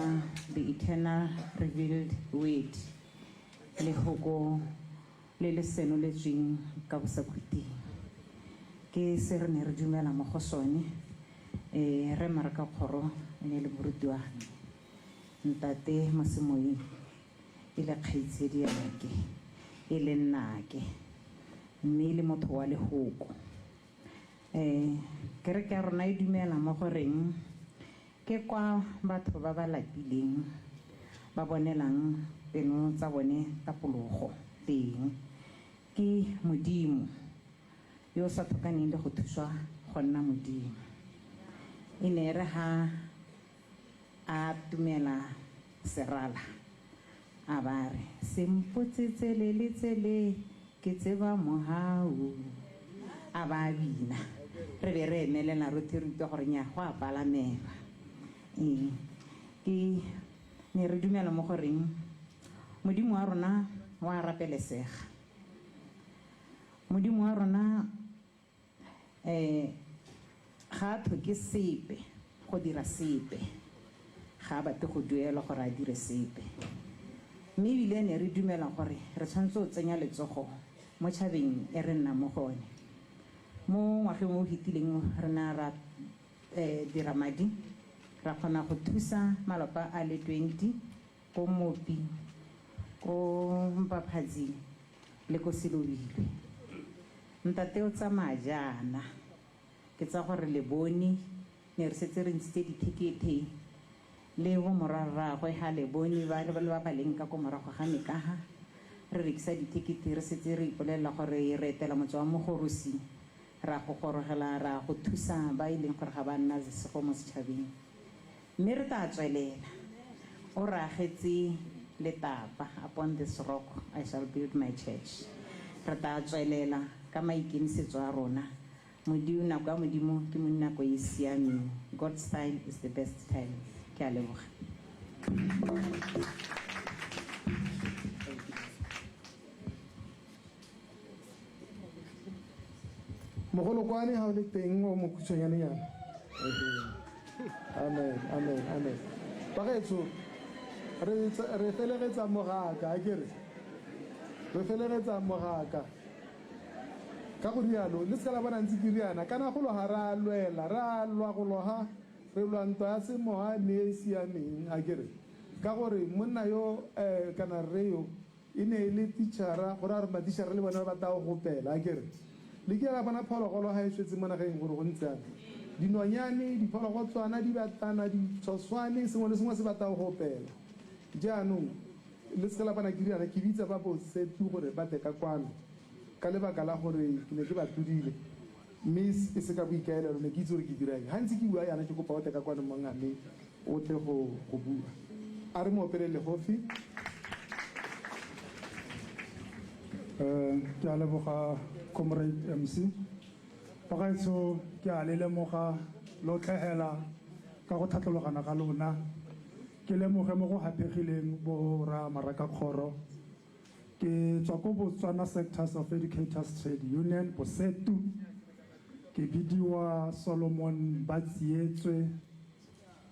The Eternal Revealed Word, lehoko le le senoletsweng ka bosakhutleng. Ke se re ne re dumela mo go sone. Rre Maraka Kgoro e ne e le moruti wa me. Ntate mo semoyeng e le kgaitsedi yake, e le nnake, mme e le motho wa lehoko. Kereke ya rona e dumela mo goreng ke kwa batho ba ba lapileng ba bonelang pelo tsa bone tapologo teng. Ke Modimo yo o sa tlhokaneng le go thuswa go nna Modimo. E ne e re ha a tumela serala a ba re, se mpotse tsele le tsele ke tseba mohau. A ba bina. Re be re emelela rotlhe re utlwa gore nnyaa, go a palamelwa. Ke ne re dumela mo goreng Modimo wa rona wa rapelesega. Modimo wa rona ga a tlhoke sepe go dira sepe. Ga a batle go duelwa gore a dire sepe. Mme ebile ne re dumela gore re tshwanetse go tsenya letsogo mo tšhabeng e re nnang mo go one. Mo ngwageng o o fetileng re ne ra dira madi, ra kgona go thusa malapa a le 20 ko Mopi, ko Mpaphatsi le ko Selobilwe. Ntate o tsamaya jaana, ke tsa gore le bone ne re setse re ntshitse dithekethe le bo morwarraagwe ga le bone ba le ba ba leng ka ko morago ga mekaga. Re rekisa dithekethe re setse re ipolelela gore re etela motse wa Mogorosi, ra go gorogela, ra go thusa ba e leng gore ga ba nna lesego mo setšhabeng. Mme re tla tswelela. O re agetse letapa, upon this rock I shall build my church. Re tla tswelela ka maikemisetso a rona. Modimo, nako ya Modimo ke mo nako e siameng. God's time is the best time. Ke a leboga. Mogolokwane ha o le teng o mokhutshwanyanenyana. Amen, amen, amen. Bagaetsho, re felegetsa mogaka, akere. Re felegetsa mogaka. Ka go rialo, le seka la bona ntse ke riana, kana go lwa ga re a lwela, re a lwa go lwa ga, re lwa ntwa ya semoya mme e siameng, akere. Ka gore monna yo, kana rre yo, e ne e le teachera, go raya gore matichara le bone ba batla go gopela, akere. Le kile la bona phologolo ga e swetse mo nageng gore go ntse jang? Dinonyane, diphologotswana, dibatana, ditshoswane, sengwe le sengwe se batla go gopela. Jaanong, le seka la bona ke riana, ke bitsa ba bosetu gore ba tle ka kwano, ka lebaka la gore ke ne ke ba tlodile, mme e se ka boikaelelo, ne ke itse gore ke dira eng. Ga ntse ke bua yana, ke kopa o tle ka kwano mongame, o tle go bua. A re mo opelele legofi. Ke a leboga Comrade MC. Bagaetsho, ke a le lemoga lo tlhegela ka go tlhatlologana ga lona. Ke lemoge mo go haphegileng bo ra Maraka Kgoro. Ke tswa ko Botswana Sectors of Educators Trade Union, Bosetu. Ke bidiwa Solomon Batsietswe,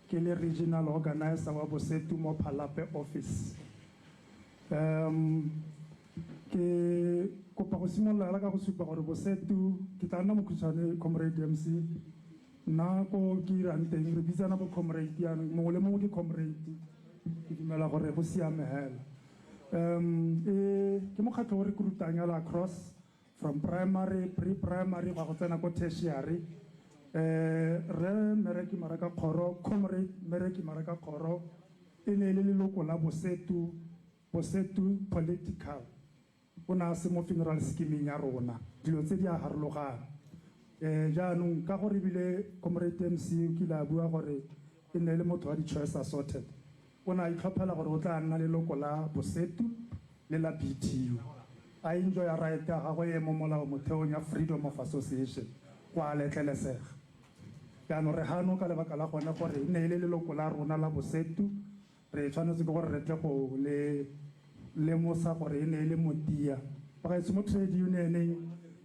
ke le regional organizer wa Bosetu mo Phalape office. Ke kopa go simolola hela ka go supa gore Bosetu, ke tla nna mokhutshwane comrade MC. Nna ko ke irang teng re bitsana bo comrade jaanong, mongwe le mongwe ke comrade. Ke dumela gore go siame hela. E ke mokgatlho o re recruitang hela across from primary, pre-primary go ya go tsena ko tertiary. Rre Mmereki Maraka Kgoro, Comrade Mmereki Maraka Kgoro e ne e le leloko la Bosetu, Bosetu political. O ne a se mo funeral scheming ya rona. Dilo tse di a harologana. Jaanong ka gore ebile Comrade MC o kile a bua gore e ne e le motho wa di-choice assorted. O ne a itlhophela gore o tla nna leloko la Bosetu le la BTU. A enjoya right ya gagwe e mo molao motheong ya freedom of association, go a letlelesega. Jaanong re gano ka lebaka la gone gore e ne e le leloko la rona la Bosetu, re tshwanetse ke gore re tle go le lemosa gore e ne e le motia. Bagaetsho mo trade unioneng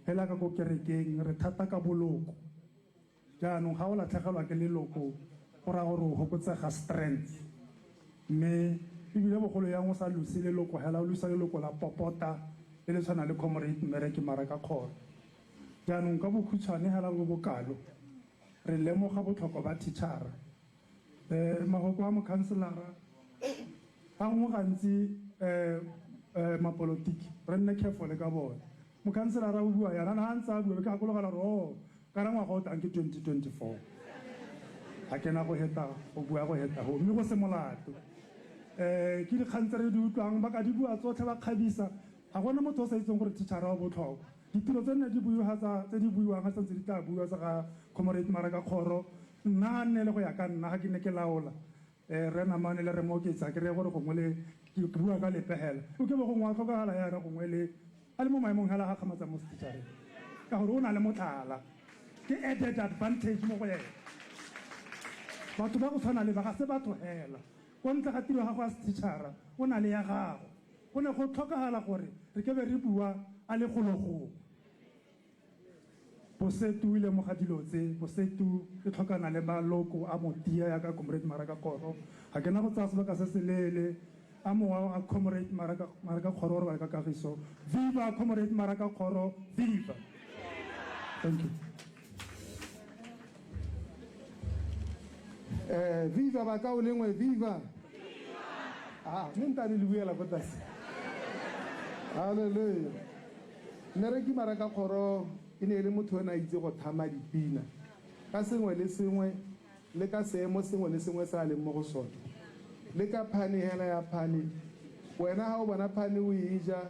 hela ka ko kerekeng re thata ka boloko. Jaanong ga o latlhegelwa ke leloko go raya gore o hokotsega strength. Mme ebile bogolo yang o sa lose leloko hela, o lusa leloko la popota le le tshwanang le Comrade Mmereki Maraka Kgoro. Jaanong ka bokhutshwane hela bo bokalo, re lemoga botlhokwa ba teachera. Mahoko a mokhanselara a gongwe gantsi mapolotiki re nne careful ka bone. Mokhanselara o bua yana, ha ntse a bua be ke gakologelwa gore oh, kana ngwaga o tlang ke 2024. Ga ke na go heta go bua go heta go, mme go se molato. Ke dikgang tse re di utlwang, ba ka di bua tsotlhe ba kgabisa. Ga gona motho o sa itseng gore teachera o botlhokwa. Ditiro tse nne di buiwa tsa, tse di buiwang ga santse di tla buiwa tsa ga Comrade Maraka Kgoro. Nna ga nne le go ya ka nna ga ke ne ke laola. Rre Namane le Rre Mooketsa, ke reye gore gongwe le, ke bua ka lepe hela. O ke bo gongwe a tlhokagala yana gongwe le a le mo maemong hela a gakgamatsa mo setichareng. Ka gore o na le motlhala. Ke added advantage mo go ene. Batho ba go tshwana le ba ga se batho hela. Ko ntle ga tiro ya gago ya setichara, o na le ya gago. Go ne go tlhokagala gore re ke be re bua a le golo gongwe. Bosetu e lemoga dilo tse, Bosetu e tlhokana le maloko a motia yaka Comrade Maraka Kgoro. Ga ke na go tsaya sebaka se se leele, a mowa wa ga Comrade Maraka, Maraka Kgoro o robale ka kagiso. Viva Comrade Maraka Kgoro, viva! Thank you. Viva bakaulengwe, viva! Ah, mme ntane le buela ko tlase. Hallelujah. Mmereki Maraka Kgoro e ne e le motho o ne a itse go thama dipina ka sengwe le sengwe le ka seemo sengwe le sengwe se a leng mo go sone. Le ka phane hela ya phane, wena ha o bona phane o e ja,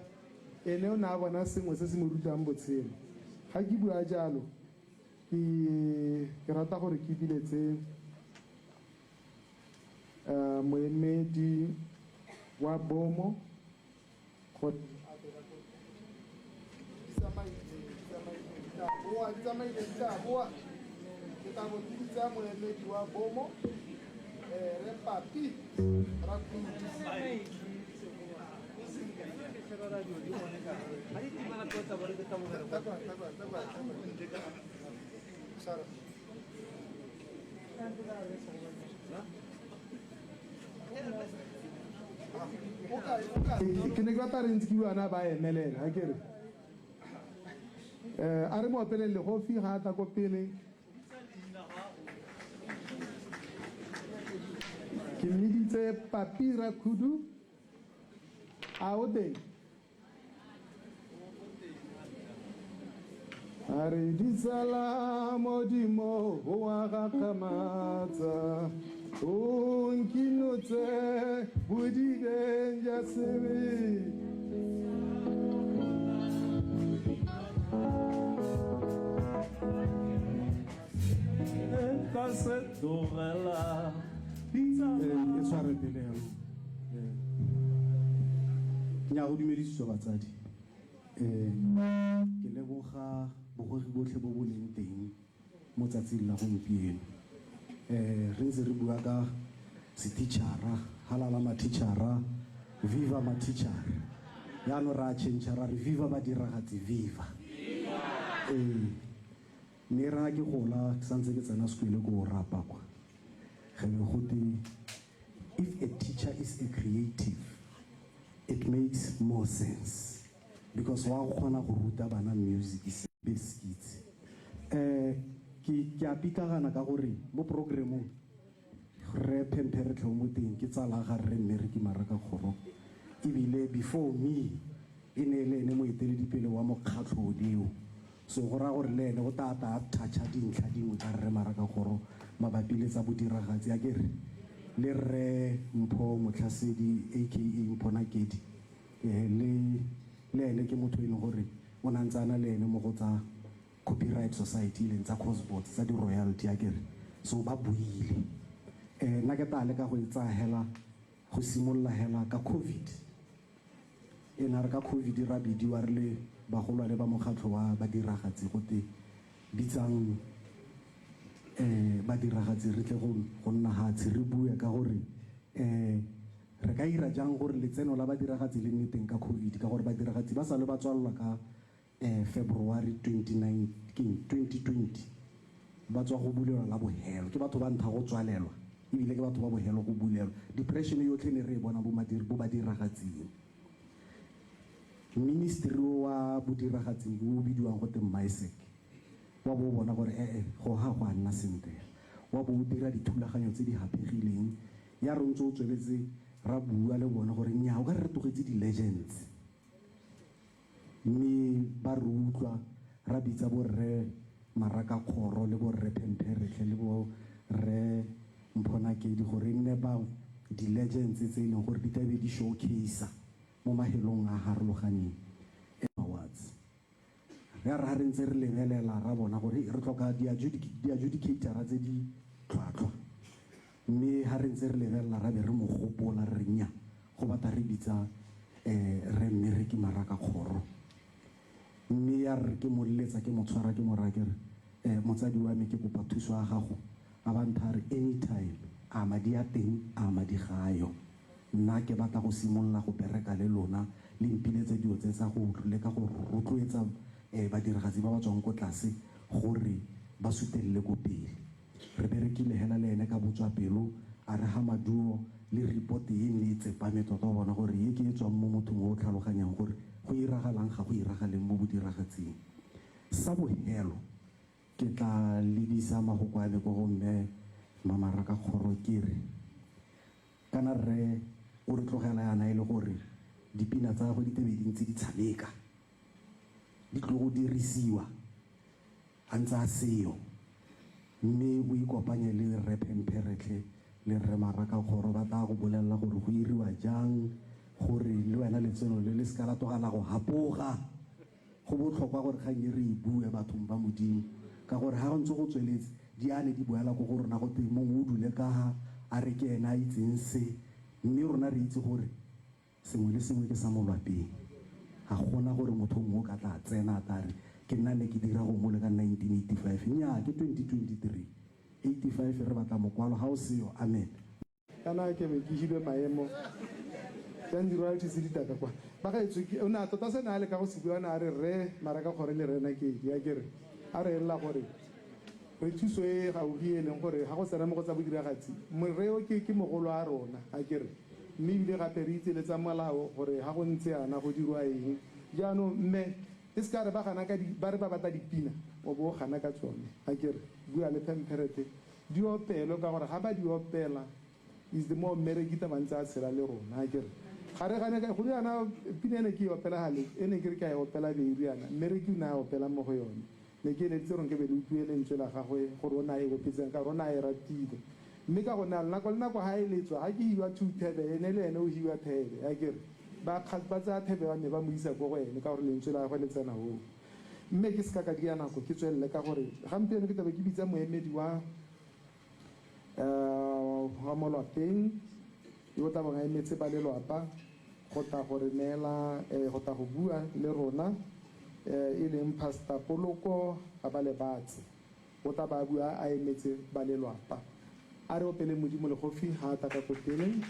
ene o ne a bona sengwe se se mo rutang botshelo. Ga ke bua jalo, ke rata gore ke biletse moemedi wa bomo gore di tsamaile di tla boa. Ke tla bo ke bitsa moemedi wa bomo, Rre Papi Rakudu. Ke ne ke batla re ntse ke bua na ba emelela, ha ke re. A re mo opeleng legofi ga a tla ko pele. Ke mmiditse Papi Rakhudu. A o teng? A re ditsala Modimo o a gakgamatsa, o nkinotse bodibeng jwa sebe. Ka se tlogela. E tshware pele yanong. Nya go dumedisitswe batsadi. Ke leboga bogogi botlhe bo bo leng teng mo tsatsing la gompieno. Re ntse re bua ka setichara, halala mathichara, viva mathichara. Jaanong ra change ra re viva badiragatsi, viva. Ne re ha ke gola ke santse ke tsena sekolo ko rapa kwa. Ge be gote if a teacher is a creative, it makes more sense because wa go kgona go ruta bana music biscuits. Ke ke a pitlagana ka gore mo programmong Rre Phempheretlhe o mo teng, ke tsala ga Rre Mmereki Maraka Kgoro, ebile before me e ne e le ene moeteledipele wa mokgatlho oneo. So go raya gore le ene o tla tla a touch-a dintlha dingwe tsa Rre Maraka Kgoro mabapi le tsa bodiragatsi akere. Le Rre Mpho Motlhasedi aka Mpho Nakedi le le ene ke motho e leng gore o ne a ntse a na le ene mo go tsa Copyright Society e leng tsa Cosbots tsa di-royalty akere. So ba buile. Nna ke tla leka go e tsaya hela go simolola hela ka Covid. E ne re ka Covid ra bidiwa re le bagolwane ba mokgatlho wa badiragatsi gote bitsang badiragatsi re tle go nna hatshe re bue ka gore re ka ira jang gore letseno la badiragatsi le nne teng ka Covid, ka gore badiragatsi ba sale ba tswalelwa ka February 29, keng, 2020, ba tswa go bulelwa la bohelo. Ke batho ba ntha go tswalelwa, ebile ke batho ba bohelo go bulelwa. Depression yotlhe ne re e bona bo bo badiragatsing. Ministry o wa bodiragatsing bo o bidiwang gote MISEC, wa bo o bona gore ee, go ga go a nna sentle. Wa bo o dira dithulaganyo tse di haphegileng. Ya re o ntse o tsweletse ra bua le bone gore nnyaa, o ka re re tlogetse di-legends. Mme ba re utlwa, ra bitsa bo Rre Marakakgoro le bo Rre Phempheretlhe le bo Rre Mphonakedi gore e nne ba di-legends tse e leng gore di tla be di showcase mo mahelong a harologaneng. Awards. Ya re ha re ntse re lebelela ra bona gore re tlhoka di-adjudicator tse di tlhwatlhwa. Mme ha re ntse re lebelela ra be re mo gopola re re nnya go batla re bitsa Rre Mmereki Maraka Kgoro. Mme ya re ke mo leletsa ke mo tshwara ke mo raya ke re motsadi wa me ke kopa thuso ya gago, a ba nthaya a re anytime, a madi a teng a madi ga a yo. Nna ke batla go simolola go bereka le lona le mpiletse dilo tse tsa go leka go rotloetsa badiragatsi ba ba tswang ko tlase gore ba sutelele ko pele. Re berekile hela le ene ka botswapelo, a re ha maduo le report e nne e tsepame tota o bona gore ye ke e tswang mo mothong o o tlhaloganyang gore go iragalang ga go iragaleng mo bodiragatsing. Sa bohelo, ke tla lebisa mahoko a me ko go Mme Mamaraka Kgoro ke re, kana rre o re tlogela yana e le gore dipina tsa gagwe di tebe di ntse di tshameka, di tlo go dirisiwa a ntse a seyo, mme o ikopanye le Rre Phempheretlhe le Rre Marakakgoro, ba tla go bolelela gore go iriwa jang gore le wena letseno le le seka la tloga la go hapoga. Go botlhokwa gore kgang e re e bue bathong ba Modimo, ka gore ha go ntse go tsweletse, di a ne di boela ko go rona gote mongwe o dule ka ha a re ke ene a itseng se, mme rona re itse gore Sengwe le sengwe ke sa mo lwapeng. Ga gona gore motho mongwe o ka tla a tsena a tla re, Ke nna ne ke dira go mole ka 1985. Nnyaa, ke 2023. 85 re batla mokwalo, ga o seyo, amen. Kana ke be ke hilwe maemo jang di-royalties di tla ka kwa. Bagaetsho, ke, o ne a tota se ne a leka go se bua, o ne a re Rre Marakakgore le Rre Nakedi, akere, a re elela gore re thuso e e gaufi e leng gore ga go tsena mo go tsa bodiragatsi, morre o ke, ke mogolo a rona, akere. Mme ebile gape re itse le tsa molao gore ga go ntse yana go dirwa eng. Jaanong mme e se ka re ba gana ka di, ba re ba batla dipina, o bo o gana ka tsone. Akere, bua le Phempherete, di opelwe ka gore ga ba di opela is the more mmereki tla ba ntse a tshela le rona. Akere, ga re gane ka, go yana pina e ne ke e opela gale, e ne ke re ke a e opela beiri yana, mmereki o ne a opela mo go yone. Ne ke eleditse gore nke be le utlwile lentswe la gagwe gore o ne a e opetseng ka gore o ne a e ratile. Mme ka gonne a re nako le nako ha e letswa, ha ke hiwa thebe, ene le ene o hiwa thebe, akere. Ba ba tsaya thebe ya me ba mo isa ko go ene ka gore lentswe la gagwe le tsena hoo. Mme ke seka ka dia nako ke tswelele ka gore gampieno ke tlabe ke bitsa moemedi wa wa mo lwapeng yo o tla bong a emetse ba lelwapa go tla go re neela go tla go bua le rona e leng Pastor Poloko Gabalebatse. O tla ba a bua a emetse ba lelwapa. A re opeleng Modimo legofi ha a tla ka ko pele.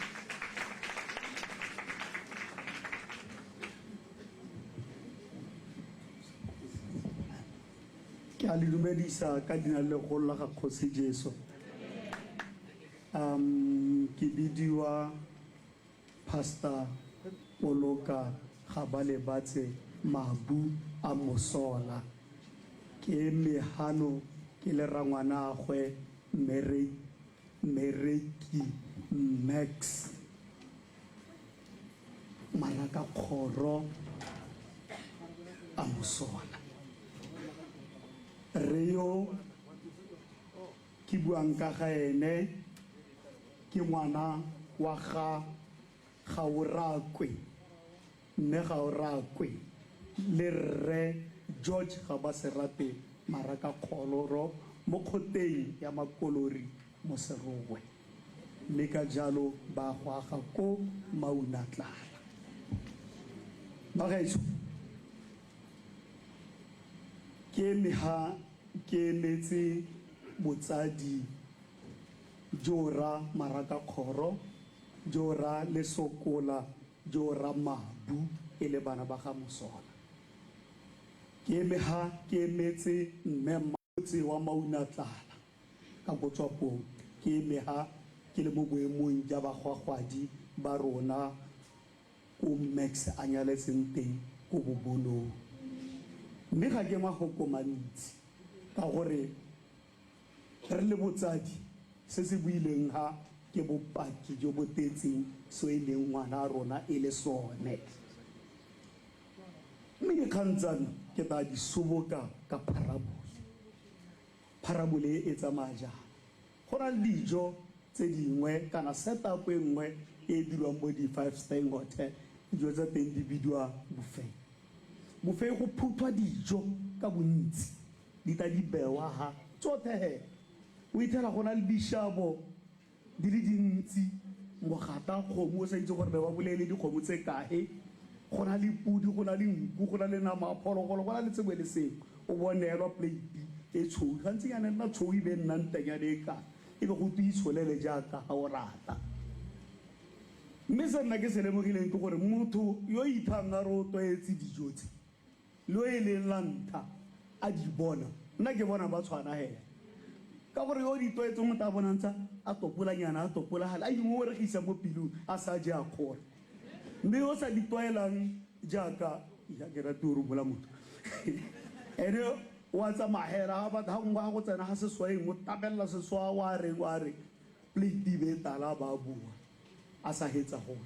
Ke a Ke a le dumedisa ka leina le legolo la ga Kgosi Jesu. Um, ke bidiwa Pastor Poloka Gabalebatse Mabu a Mosola. Ke eme hano ke le rangwanaagwe Mmereki Max Marakakgoro a Mosola. Rre yo ke buang ka ga ene ke ngwana wa ga Gaorakwe, Mme Gaorakwe le Rre George Gabaserate Marakakgoloro mo kgoteng ya Makolori mo Serowe, mme ka jalo ba go aga ko Maunatlala. Bagaetsho, ke eme ha ke emetse botsadi joora Marakakgoro, joora Lesokola, joora Mabu e le bana ba ga Mosola. Ke eme ha ke emetse mme Motse wa Maunatlala ka ko Tswapong. Ke eme ha ke le mo boemong ja bagwagwadi ba rona ko Max a nyaletseng teng ko Bobonong. Mme ga ke mahoko mantsi ka gore re le botsadi se se builweng ha ke bopaki jo bo tetseng so e leng ngwana a rona e le sone. Mme dikgang tsa me ke tla di soboka ka parabole. Parabole e tsamaya jaana. Go na le dijo tse dingwe kana set up e nngwe e e dirwang mo di five star hotel, dijo tsa teng di bidiwa buffet. Buffet go phuthwa dijo ka bontsi, di tla di bewa ha tsothe he. O ithela go na le dishabo di le dintsi, mogata kgomo o sa itse gore be ba bolaile dikgomo tse kae, go na le podi, go na le nku, go na le nama ya phologolo, go na le sengwe le sengwe. O bo neelwa plate e tshweu, gantsinyana e nna tshweu e be e nna ntenyane e kana, e be go twe itsholele jaaka ga o rata. Mme se nna ke se lemogileng ke gore motho yo ithang a re o tlwaetse dijo tse, le yo e leng la ntlha a di bona, nna ke bona ba tshwana hela. Ka gore yo o di tlwaetseng o tla bona ntse a topolanyana, a topola gale, a ingongoregisa mo pelong, a sa je a kgora. Mme yo o sa di tlwaelang jaaka, ya ke rate go rumola motho, ene o a tsamaya hela, ga batla, ga gongwe ga go tsena ga seswaeng, o tabelela seswa, o a reng, o a reng, plate e be e tala, a ba a bua. a sa hetsa gote.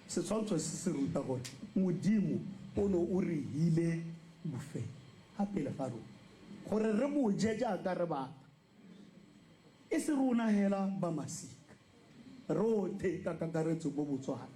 Setshwantsho se se ruta gore Modimo o no o re hile buffet ha pele ga rona gore re bo je jaaka re batla. E se rona hela ba masika, rothe ka kakaretso mo Botswana.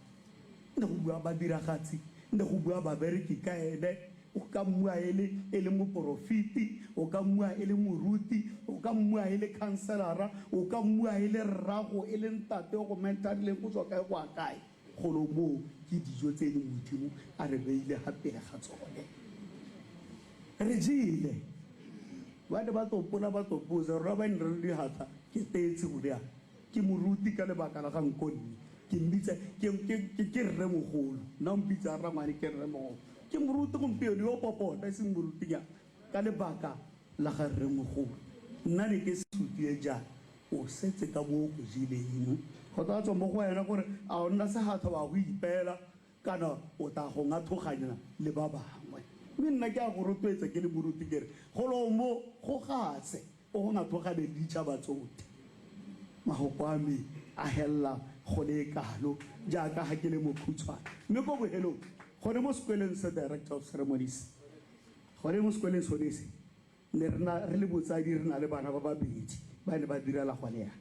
Ne go bua badiragatsi, ne go bua babereki ka ene, O ka mmua e le, e le moporofeti, o ka mmua e le moruti, o ka mmua e le khanselara, o ka mmua e le rrago, e le ntate o go mentarileng go tswa kae go ya kae. Golo moo ke dijo tse e leng Modimo a re beile ga pele ga tsone. Re jele. Ba ne ba topola ba topoza, rona ba ne re le dihatla, ke teetse go riana. Ke moruti ka lebaka la ga nkonne. Ke mmitsa, ke, ke, ke, ke rremogolo. Nna o mpitsa rrangwane, ke rremogolo. Ke moruti gompieno yo o popota, e seng morutinyana, ka lebaka la ga rremogolo. Nna ne ke se sutie jaana, o setse ka mo o go jeleng. Go tla tswa mo go wena gore a o nna segatha wa go ipeela kana o tla go ngathoganya le ba bangwe. Mme nna ke a go rotloetsa ke le moruti ke re, golo mo go gase. O go ngathogane le ditšhaba tsothe. Mahoko a me a helela go le kalo jaaka ha ke le mokhutshwane. Mme ko bohelong, gone mo sekweleng se Director of Ceremonies, gone mo sekweleng sone se, ne re na, re le botsadi re na le bana ba babedi ba ne ba direla gone yana.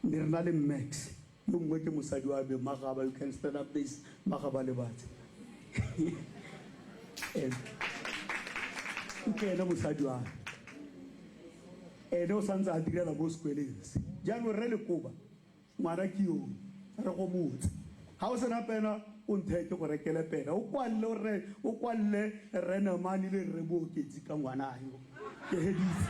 Ne re na le Max, yo mongwe ke mosadi wa me, Magaba, you can stand up this, Magaba Lebatse. And ke ene mosadi wa me. Ene o santse a direla mo sekweleng se. Jaanong Rre Lekoba, ngwana ke yo, re go botse. Ga o sena pena, o ntheye ke go rekele pena. O kwalle o rre, o kwalle Rre Namane le Rre Mooketsi ka ngwana yo. Ke heditse.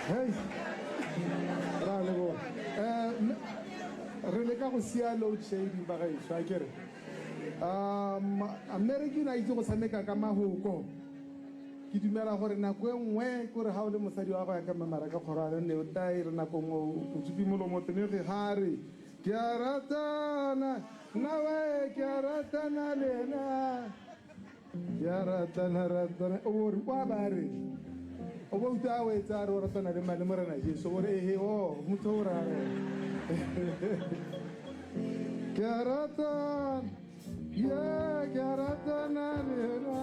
Hey, ra leboga. go sia load shedding ba gaetsho a kere. Um Mmereki o ne a itse go tshameka ka mahoko. Ke dumela gore nako e nngwe kore ga o le mosadi wa go ya ka mamara ka kgoro a re ne o tla e re nako nngwe o tsupi molomo tenege ga re ke a ratana nawe ke a ratana le ena. Ke a ratana ratana o bo re kwa ba re o bo utlwa a wetsa a re o ratana le mane Morena Jesu o re ehe o motho o ra re ke a ratana ye ke a ratana le ena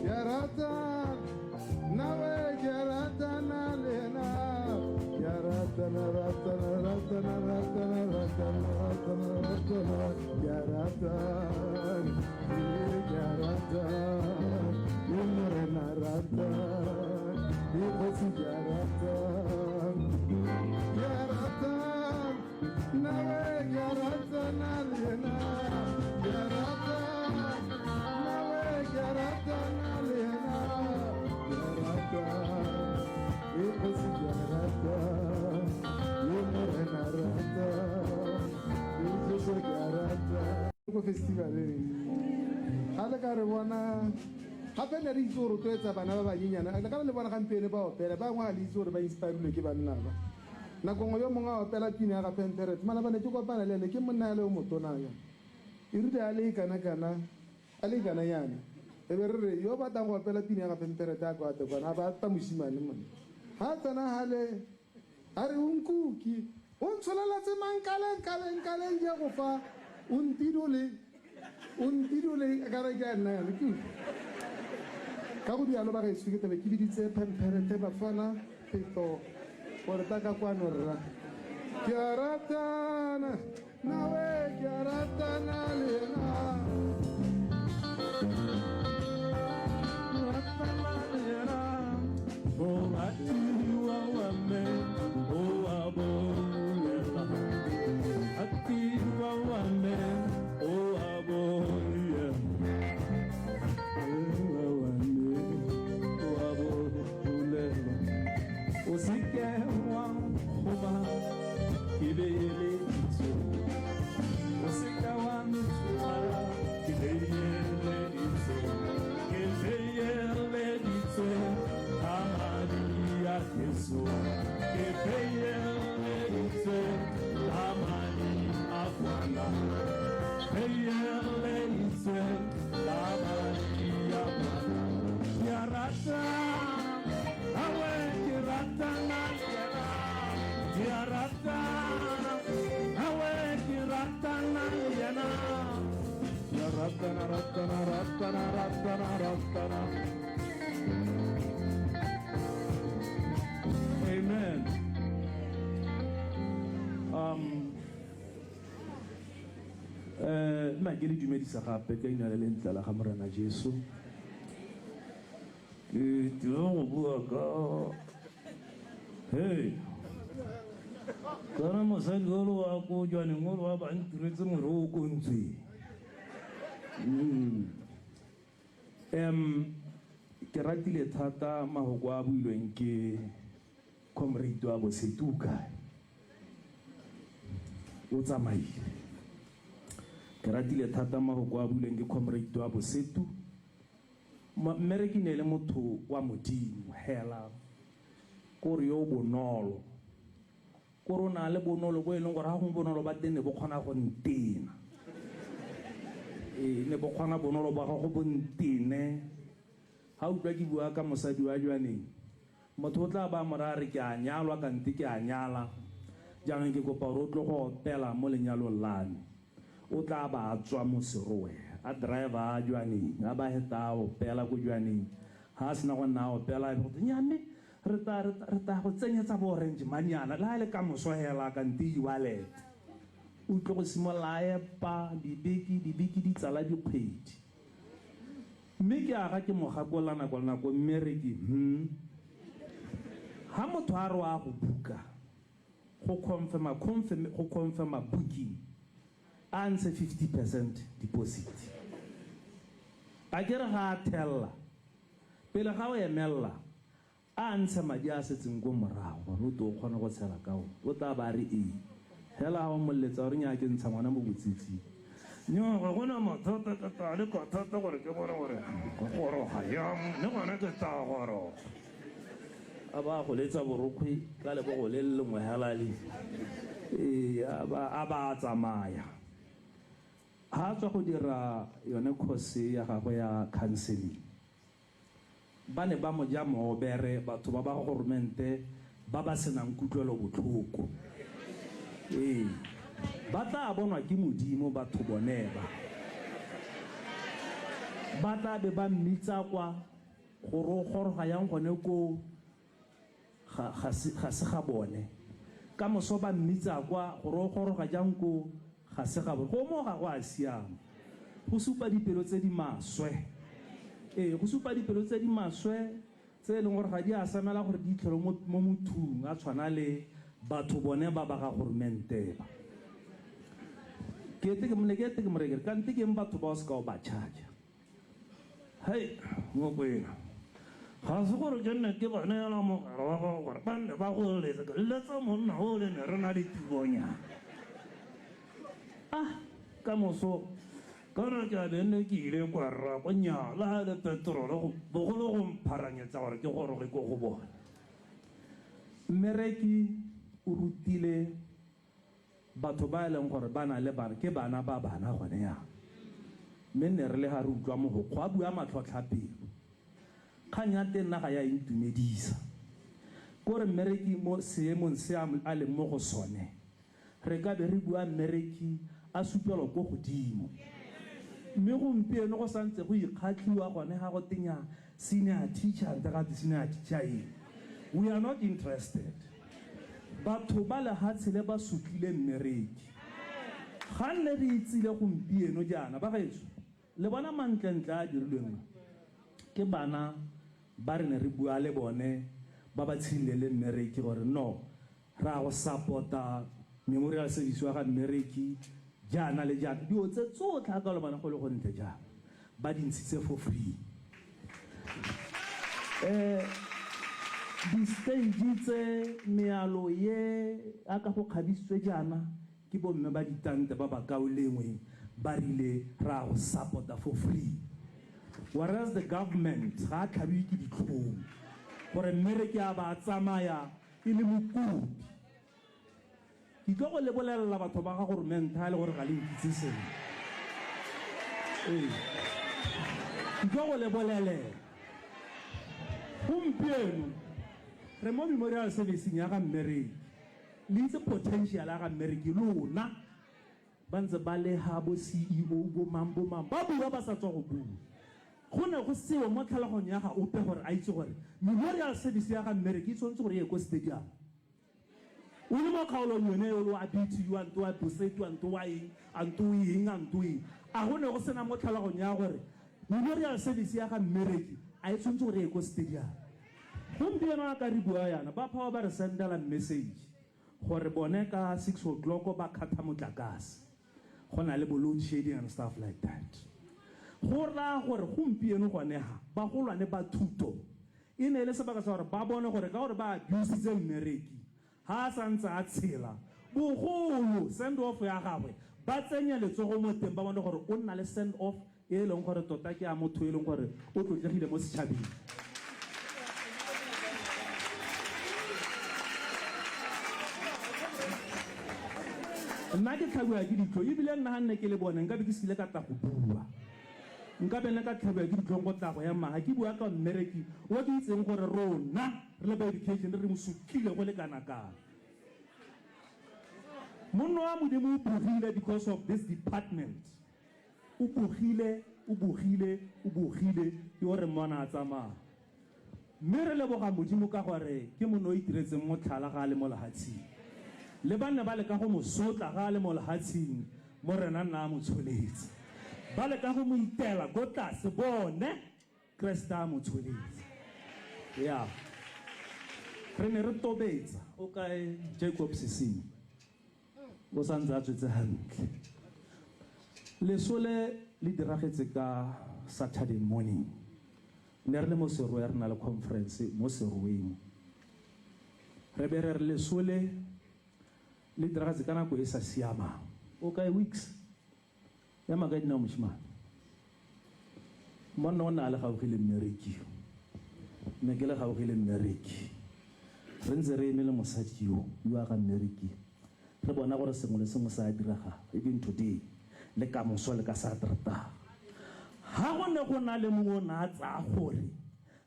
ke a ratana nawe ke a ratana le ena ke a ratana ratana ratana ratana ratana ratana ratana ke a ratana ye ke a ratana le Morena ratana le kgosi ke a ratana ke a ratana nawe ke a ratana le ena ke a ratana nawe ke a ratana le ena ke a ratana le kgosi ke a ratana le Morena ratana le Jesu ke a ratana ko festivaleng ga le ka re bona gape ne re itse go rotloetsa bana ba banyenyana le ka le bona gampieno ba opela ba bangwe ga le itse gore ba inspirilwe ke banna ba nako nngwe yo mongwe a opela pina ya ga Pempheret malabane ke kopana le ene ke monna ya le yo motona yo e rile a le kana-kana a le kananyana e be re re yo batlang go opela pina ya ga Pempheret a kwa ate kwana a ba ata mosimane mone ga a tsena gale a re o nkuki o ntsholeletse mang kaleng kaleng kaleng ke go fa o ntidole o ntidole ka re ke a nna yalo ke ka go dialo ba gaetsho ke tlabe ke biditse Pempherete Bafana Pheto gore tla ka kwano rra ke a ratana nawe ke a ratana le ena Ratana le ena moratiwa wa me o a bolela ratiwa wa me o a bolela wa me o a bolela o seke wa nkgoba ke beeleditswe o seka wa ntshwara ke beeleditswe ke beeleditswe ka madi a Jesu ke beeleditswe ka madi a kwana beeleditswe ka madi a kwana ke a ratana awe ke ratana le yena ke a ratana awe ke ratana le yena ke a ratana ratana ratana ratana ratana amen. Nna ke le dumedisa gape ka ina le lentle la ga Morena Jesu. Ke tlile go bua ka hey kana mosadi o le wa ko jwaneng o le wa ba ntiretse more o ko ntsweng. Ke ratile thata mahoko a builweng ke comrade wa Bosetuka o tsamaile. Ke ratile thata mahoko a builweng ke comrade wa Bosetu. Mmereki ne le motho wa Modimo hela kore yo bonolo kore o na le bonolo bo e leng gore ga gongwe bonolo ba teng ne bo kgona go ntena ee ne bo kgona bonolo ba gago bo ntene ga utlwa ke bua ka mosadi wa jwaneng motho o tla ba mora a re ke a nyalwa kante ke a nyala jaanong ke kopa gore o tlo go opela mo lenyalong la me o tla ba a tswa mo Serowe a driver a jwaneng a ba heta a opela ko jwaneng ga a sena go nna a opela a be go nyame re tla re tla go tsenyetsa bo orange manyana le ga e le ka moso hela kante e-wallet o tlo go simolola a epa dibeke dibeke di tsala dikgwedi mme ke aga ke mo gakola nako le nako mme re ke ha motho a re wa go buka go confirma confirm go confirma booking a ntshe 50% deposit a ke re ga a thella pele ga o emella a ntshe madi a setseng ko morago gore o tlo o kgone go tshela ka o o tla ba re ee Hela ga o moletsa o re nya ke ntsha ngwana mo botsitsing. Nnyaa, ga go na mathata, ke tla leka thata gore ke bone gore ke goroga jang, mme gone ke tla goroga. A ba a go letsa borokgwe ka lebogo le le lengwe hela le, ee, a ba, a ba a tsamaya. Ha a tswa go dira yone course ya gagwe ya counseling, Ba ne ba mo ja moobere batho ba ba goromente ba ba senang kutlwelobotlhoko. Ee, ba tla bonwa ke Modimo batho bone ba. Ba tla be ba mmitsa kwa, gore o goroga yang gone koo ga, ga se, ga se ga bone. Ka moso ba mmitsa kwa, gore o goroga jang koo, ga se ga bone. Go moo ga go a siama. Go supa dipelo tse di maswe. Ee, go supa dipelo tse di maswe tse e leng gore ga di a samela gore di itlhele mo, mo mothung a tshwana le batho bone ba ba ga goromente ba. Ke ete ke, ne ke ete ke mo reye ke re, kante ke eng batho ba o se ka o ba charger? Hei, Mokwena, ga se gore ke nne ke ba neela mogala wa gago gore ba nne ba go letse. Ke letsa monna o le ne re na le tironyana. Ah, ka moso kana ke a be nne ke ile kwa rrago nnyaa le ga e le peterolo go bogolo go mpharanyetsa gore ke goroge ko go bone. Mmereki o rutile Batho ba e leng gore ba na le bana, ke bana ba bana gone jaanong. Mme nne re le ga re utlwa mogokgo a bua matlhotlhapelo. Kgang ya teng nna ga ya intumedisa. Ke gore mmereki mo seemong se a leng mo go sone, re ka be re bua mmereki a supelwa ko godimo. Mme gompieno go santse go ikgatlhiwa gone ga go tenya senior teacher, nte ga twe senior teacher eng. We are not interested. Batho ba lehatshe le ba sotlile mmereki. Ga nne re itsile gompieno jaana, bagaetsho, le bona mantlentle a a dirilweng a, ke bana ba re ne re bua le bone ba ba tshedileng le mmereki gore no, re a go sapota memorial service wa ga mmereki jaana le jaana. Dilo tse tsotlhe a ka lo bona go le gontle jaana, ba di ntshitse for free. Eh, di-stage tse, mealo ye a ka go kgabisitswe jaana ke bomme ba ditante ba bakaulengwe ba rile ra go support-a for free. Whereas the government ga a tlhabiwe ke ditlhong gore mmereki a ba a tsamaya e le mokopi. Ke tlo go le bolelela batho ba ga goromente ha e le gore ga le nkitse sentle. Ee, ke tlo go le bolelela. Gompieno re mo memorial serviceng ya ga Mmereki. Le itse potential ya ga Mmereki lona ba ntse ba le ha bo CEO bo mang bo mang ba bua ba sa tswa go bua. Go ne go seo mo tlhaloganyong ya ga ope gore a itse gore memorial service ya ga Mmereki e tshwanetse gore e ye ko stadium. O le mo kgaolong yone eo le wa BTU a nto wa Bosetu a nto wa eng a nto o eng a nto eng a go ne go sena mo tlhalogong ya gore memorial service ya ga Mmereki a e tshwanetse gore e ye ko stadium. Gompieno a ka re bua yana ba power ba re sendela message gore bone ka 6:00 ba khatha motlakase go na le bo load shedding and stuff like that. Go raya gore gompieno gone ha bagolwane ba thuto E ne e le sebaka sa gore ba bone gore ka gore ba abusitse mmereki ha a santse a tshela, bogolo send off ya gagwe ba tsenye letsogo mo teng ba bone gore o nna le send off e e leng gore tota ke ya motho e leng gore o tlotlegile mo setšhabeng. Nna ke tlhabiwa ke ditlhong ebile nna ga nne ke le bone nka be ke se kile ka tla go bua. Nka be ne ka tlhabiwa ke ditlhong go tla go ema ga ke bua ka mmereki o ke itseng gore rona re le ba education re mo sutlile go le kana kang. Monno wa Modimo o bogile because of this department. O bogile, o bogile, o bogile, yo re mmona a tsamaya. Mme re leboga Modimo ka gore ke monna o itiretseng motlhala ga a le mo lehatshing. Le ba ne ba leka go mo sotla ga a le mo lehatshing, Morena nna a mo tsholetse. Ba leka go mo itela ko tlase, bone Kreste a mo tsholetse. Ya. Re ne re tobetsa. O kae Jacob Sesinyi? O sa ntse a tswetse hantle. Leso le le diragetse ka Saturday morning. Ne re le mo Serowe re na le conference mo Serowe mo. Re be re re leso le Le diragatse ka nako e sa siamang. O kae weeks? Ema ka dinao moshimane. Monna o ne a le gaufi le mmereki yo. Ne ke le gaufi le mmereki. Re ntse re eme le mosadi yo, yo a ga mmereki. Re bona gore sengwe le sengwe se a diragala, even today, le kamoso le ka Saterdag. Ha go ne go na le mongwe o ne a tsaya gore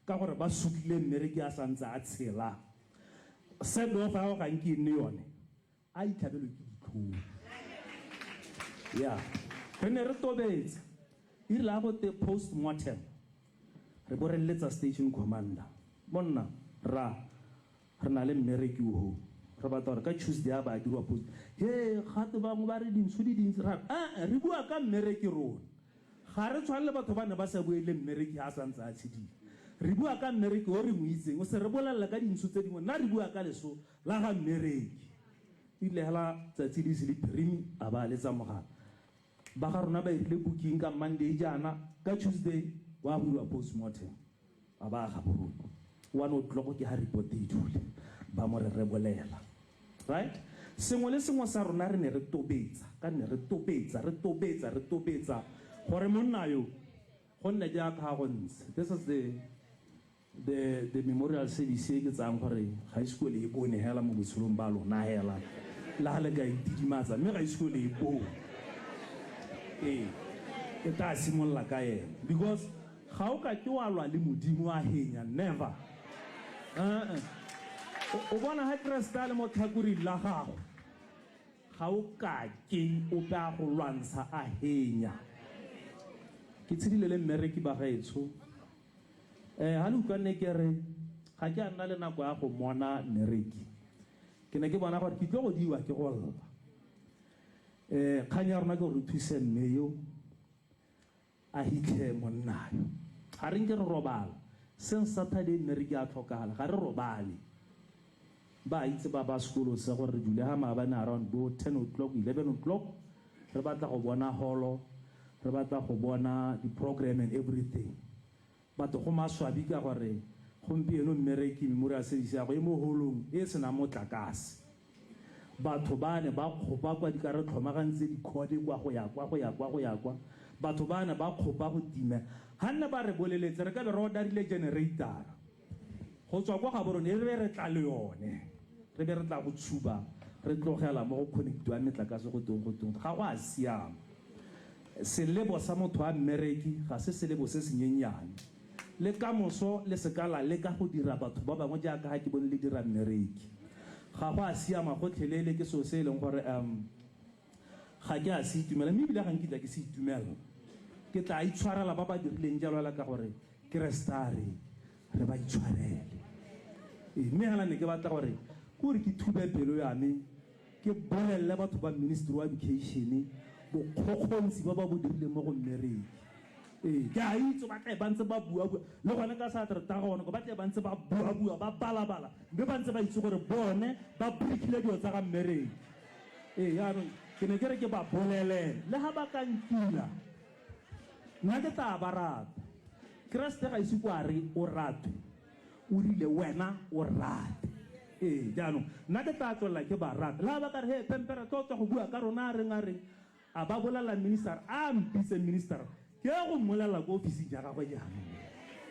ka gore ba sutlile mmereki a santse a tshela, send off ya gago ga nke e nne yone, a itlhabelwe ke ditlhong. Ya, re ne re tobetsa. E rile ha go te post mortem, re bo re letsa station commander. Monna, rra, re na le mmereki o, re batla gore ka Tuesday a ba a dirwa post. He, gate bangwe ba re dintsho di dintsi. Ra re, eh, re bua ka mmereki rona. Ga re tshwane le batho ba ne ba sa bue le mmereki ha a santse a tshedile. Re bua ka mmereki o re mo itseng. O se re bolelela ka dintsho tse dingwe. Nna re bua ka leso la ga mmereki. E rile hela tsatsi le ise le phirime, a ba a letsa mogala. Ba ga rona ba irile booking ka Monday jaana, ka Tuesday wa go iriwa post mortem. A ba a Gaborone. 1 o'clock ke ha report e dule, ba mo re rebolela. Right? Sengwe le sengwe sa rona re ne re tobetsa, ka nne re tobetsa, re tobetsa, re tobetsa gore monna yo go nne jaaka ga go ntse. This is the memorial service e ke tsayang gore ga ise ko le e bone hela mo botshelong ba lona hela, le ga le ka itidimatsa, mme ga ise ko le e bone. Ee, e tla simolola ka ene, because ga o ka ke wa lwa le Modimo a henya, never. Uh-uh. O bona ha Kreste a le mo tlhakoring la gago, ga o ka ke ope a go lwantsha a henya. Ke tshedile le mmereki ba gaetsho. Ha le utlwa nne ke re ga ke a nna le nako ya go mona mmereki, ke ne ke bona gore ke tlo go diwa ke go lla. Kgang ya rona ke gore re thuse mme yo a hitlhe monna yo. Ga re nke re robala. Since Saturday mmereki a tlhokagala, ga re robale. Ba itse ba ba sekolo se gore re dule ha maabane around bo 10 o'clock, 11 o'clock, re batla go bona holo, re batla go bona di-program and everything. But go maswabi ka gore gompieno mmereki memorial service ya go e mo holong e senang motlakase. Batho ba ne ba kgopa kwa di ka re tlhomagantse dikhode kwa go ya kwa go ya kwa go ya kwa. Batho ba ne ba kgopa go time. Ha nne ba re boleletse re ka be re orderile generator go tswa kwa Gaborone, e re be re tla le yone, re be re tla go tshuba, re tlogela mo go connectiwang metlakase go teng go teng. Ga go a siama. Selebo sa motho wa mmereki ga se selebo se senyenyane. Le kamoso le se ka la leka go dira batho ba bangwe jaaka ha ke bone le dira mmereki. Ga go a siama gotlhelele. Ke selo se e leng gore ga ke a se itumela, mme ebile ga nkitla ke se itumelela. Ke tla itshwarela ba ba dirileng jalo hela ka gore Keresete a re re ba itshwarele. Ee, mme hela ne ke batla gore ke gore ke thube pelo ya me, ke bolelele batho ba Ministry wa Education bokgokgontsi ba ba bo dirileng mo go mmereki. Ee, ke a itse ba tle ba ntse ba bua-bua le gone ka Saterdag gone ko, ba tle ba ntse ba bua-bua ba bala-bala, mme ba ntse ba itse gore bone ba breakile dilo tsa ga mmereki. Ee, jaanong ke ne ke re ke ba bolelele, le ha ba ka nkila, nna ke tla ba rata. Keresete ga ise ko a re o ratwe, o rile wena o rate. Ee, jaanong nna ke tla tswelela ke ba rata. Le ha ba ka re, he Pempere, tlo tswa go bua ka rona, a reng a reng, a ba bolelela minister, a mpitse minister, ke ya go mmolelela ko ofising ya gagwe. Jaanong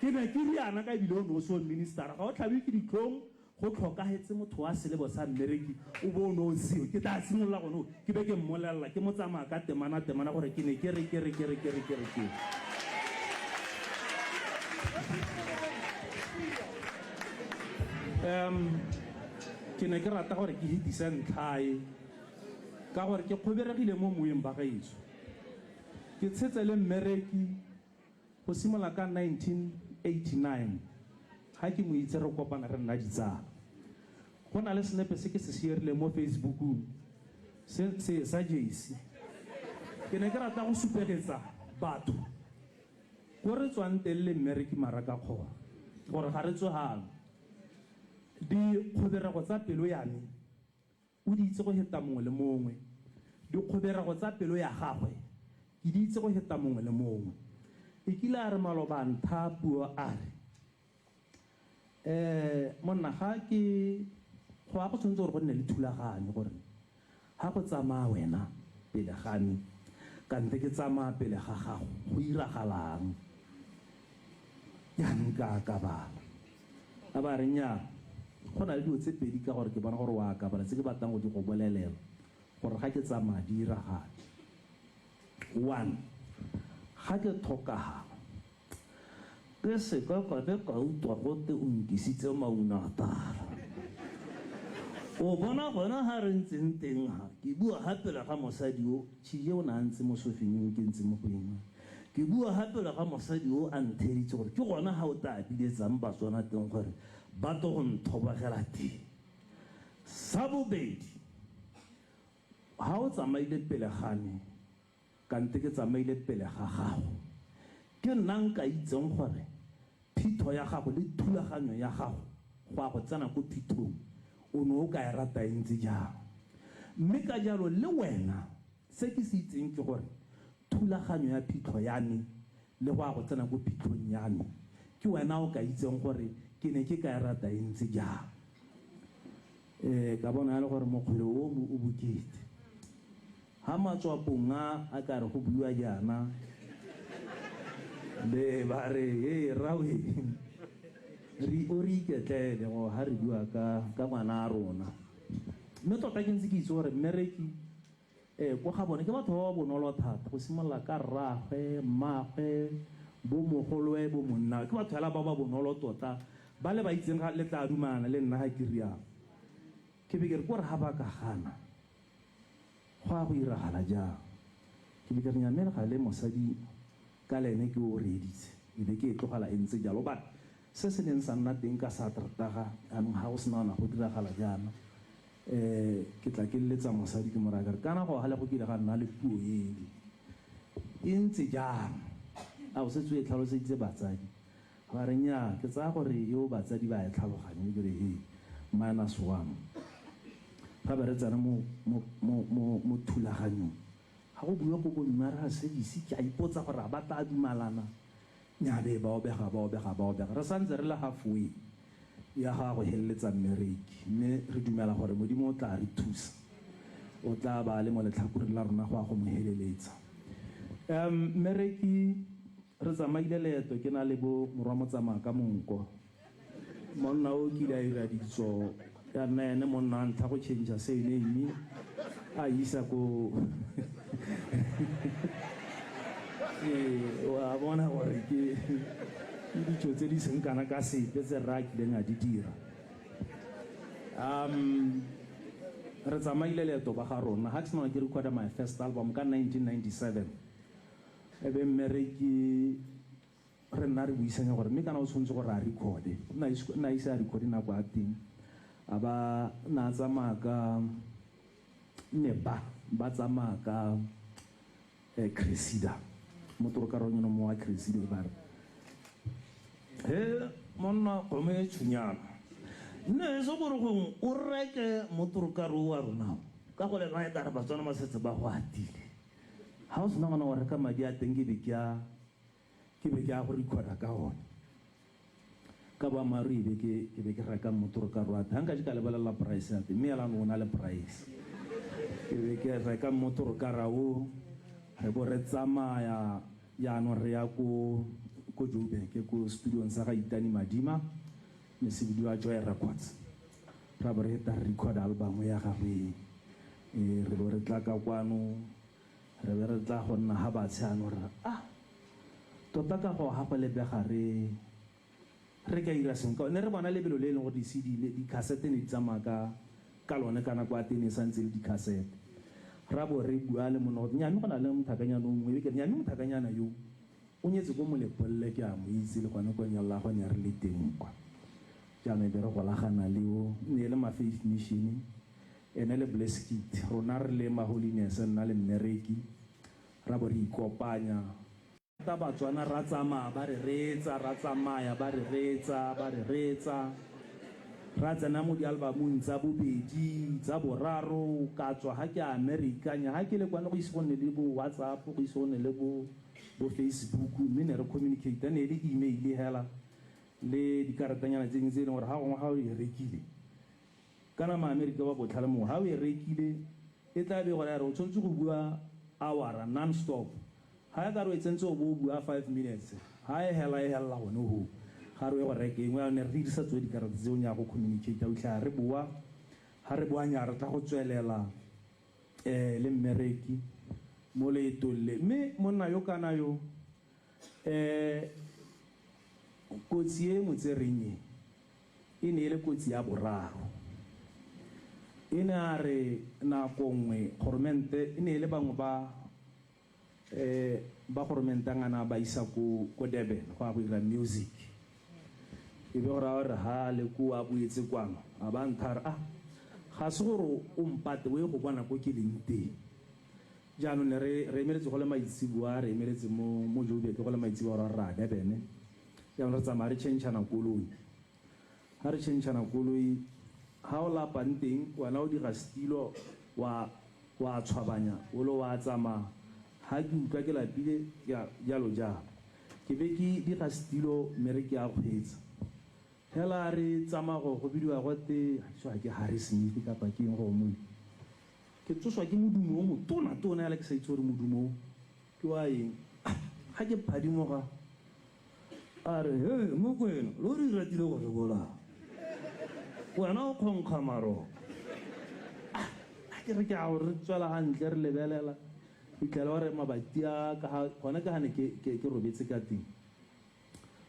ke ne ke riana ka ebile o ne o se o minister, ga o tlhabiwe ke ditlhong go tlhokagetse motho wa selebo sa mmereki o bo o ne o seo. Ke tla simolola gone ke be ke mmolelela, ke mo tsamaya ka temana temana gore ke ne ke re ke re ke re ke re ke re ke. Ke ne ke rata gore ke hetise ntlhae ka gore ke kgoberegile mo moeng ba gaetsho. Ke tshetse le mmereki go simolola ka 1989 ga ke mo itse, re kopana re nna ditsala. Go na le senepe se ke se sharileng mo Facebookong se se sa JC. Ke ne ke rata go supegetsa batho ko re tswang teng le mmereki Maraka Kgoro, gore ga re tswe gano. Dikgoberego tsa pelo ya me o di itse go heta mongwe le mongwe. Dikgoberego tsa pelo ya gagwe ke di itse go heta mongwe le mongwe. E kile a re maloba ntha puo a re, monna ga ke go a go tshwanetse gore go nne le thulaganyo gore Ga go tsamaya wena pele ga me, kante ke tsamaya pele ga gago, go iragalang? Jaanong ka akabala. A ba re, Nnyaa, go na le dilo tse pedi ka gore ke bona gore o a akabala tse ke batlang go di go bolelela gore ga ke tsamaya di iragale. One, ga ke tlhokagala, ke se ka ka be ka utlwa gote o nkisitse maunatala. O bona gona ha re ntseng teng ha, ke bua ha pele ga mosadi o, Tšhije o ne a ntse mo sofeng eo ke ntse mo go engwe. Ke bua ha pele ga mosadi o a ntheeditse gore ke gona ha o tla biletsang Batswana teng gore ba tlo go nthobogela teng. Sa bobedi, ha o tsamaile pele ga me, kante ke tsamaile pele ga gago, ke nna nka itseng gore phitho ya gago le thulaganyo ya gago go ya go tsena ko phithong o ne o ka e rata e ntse jang. Mme ka jalo le wena se ke se itseng ke gore thulaganyo ya phitlho ya me le go ya go tsena ko phitlhong ya me ke wena o ka itseng gore ke ne ke ka e rata e ntse jang. Ee, ka bona e le gore mokgwele o o bokete. Ha matswapong a a ka re go buiwa jaana, be ba re, Hei, rrawe, re o re iketlele go ha re bua ka, ka ngwana a rona. Mme tota ke ntse ke itse gore mmereki eh, ko ga bone ke batho ba ba bonolo thata, go simolola ka rraagwe, mmaagwe, bo mogolowe, bo monnawe. Ke batho fela ba ba bonolo tota, ba le ba itseng ga le tla dumalana le nna ha ke rialo. Ke be ke re, kore ha ba ka gana, Go a go iragala jang? Ke be ke re, Nya, mme legale mosadi ka le ene ke o reeditse, e be ke e tlogela e ntse jalo. But se se neng sa nna teng ka Satertaga, jaanong ga go sena gona go diragala jaana, um ke tla ke leletsa mosadi ke mo raya ke re, kana go gale go kile ga nna le puo ele, e ntse jang? A o setse o e tlhaloseditse batsadi? Ba re, Nnyaa, ke tsaya gore eo batsadi ba a e tlhaloganya. Mme ke re, Hei, minus one. Ra be re tsena mo, mo, mo, mo, mo thulaganyong. Ga go buiwa ko bo mme ra service, ke a ipotsa gore a ba tlaa dumalana. Nnyaa, be ba obega, ba obega, ba obega. Re santse re le halfway ya ga go heleletsa mmereki, mme re dumela gore Modimo o tlaa re thusa. O tlaa ba a le mo letlhakoreng la rona go ya go mo heleletsa. Um, mmereki. Re tsamaile leeto ke na le bo morwa motsamaya ka monko. Monna o kile a ira ditso ya nna ene monna wa ntlha go change surname a isa ko ee wa bona gore ke ke ditso tse di seng kana ka sepe tse rra a kileng a di dira. Um re tsamaile leeto ba ga rona ha ke sena ke recorda my first album ka 1997. E be mmereki re nna re buisanya gore mme kana o tshwanetse gore a recorde. Nna nna ise a recorde nako ya teng. A ba na a tsamaya ka ne ba ba tsamaya ka eh, Cressida. Motorokaronyana mo wa Cressida e ba re he monna kgomo e tshwenyana. Nne e se gore gongwe o reke motorokaro wa rona ka go le nna e kare Batswana ba setse ba go atile. Ga o sena gona go reka madi a teng ke be ke a ke be ke a go recorda ka one. Ka boammaaruri e be ke ke be ke reka mmotorokaro wa teng. Ga nka ke ka lebelela price ya teng mme ela o na le price. Ke be ke reka mmotorokara o re bo re tsamaya jaanong re ya ko ko Joburg ko studiong sa ga Itani Madima ne se bidiwa Joy Records. Ra bo re eta re record album ya gagwe e re bo re tla ka kwano re be re tla go nna ga batshe ano re ah tota ka go ga go lebega re re ka ira sengwe ka ne re bona lebelo le e leng gore di-CD le dikhasete ne di tsamaya ka ka lone ka nako ya teng e santse le dikhasete ra bo re bua le monna gore nya mme go na le mothakanyana o mongwe e be ke re nya mme mothakanyana yo o nyetse ko Molepolole ke a mo itse le gone ko nyalo la gone re le teng kwa. Jaanong e be re golagana le o ne e le ma Faith Mission, ene le Blesskit, rona re le ma Holiness, nna le mmereki, ra bo re ikopanya. Ta Batswana ra tsamaya ba re reetsa, ra tsamaya ba re reetsa, ba re reetsa, ra tsena mo dialbamong tsa bobedi, tsa boraro, ka tswa ha ke ya America, nya ha ke le kwano go ise go nne le bo WhatsApp, go ise go nne le bo bo Facebook, mme ne re communicate, ne e le email hela. Le dikaratanyana tse dingwe tse e leng gore ga gongwe ga o e rekile, kana Maamerika ba botlhale mongwe, ga o e rekile e E tla be gore ya re o tshwanetse go bua hour non stop. Ha e ka re o e tsentse o bo o bua 5 minutes, ha e hela e helela gone hoo. Ga re ye go reka engwe, ne re dirisa tsone dikarata tseo nya go communicate o itlha re boa. Ha re boa nya re tla go tswelela le mmereki mo leetong le. Mme monna yo kana yo kotsi e mo tsereng e, e ne e le kotsi ya boraro. E ne a re nako nngwe goromente e ne e le bangwe ba ba goromente a ngana ba isa ko Durban go ya go dira music. E be go raya gore ha le ko a boetse kwano, a ba ntha re, ah, ga se gore o mpate o ye go bona ko ke leng teng. Jaanong ne re emeletse go le maitseboa, re emeletse mo Joburg go le maitseboa gore re a Durban. Jaanong re tsamaya re change-ana koloi. Ha re change-ana koloi, ha o lapang teng, wena o dira setilo, wa tshwabanya, o le wa tsamaya. Ha ke utlwa ke lapile, jalo jalo. Ke be ke dira setilo, mme re ke a kgweetsa. Hela re tsamaya go bidiwa go te, ha ke Harry Smith kapa ke eng go mole. Ke tsoswa ke modumo o motona tona ya le ke sa itse gore modumo o ke wa eng. Ha ke phadimoga, a re, hey, Mokwena, lo re ratile go re bolaya. Wena o kgonkga maroko. Ha ke re ke a re tswela hantle re lebelela. Fitlhela wa re mabati a ka ha gona ka hane ke robetse ka teng.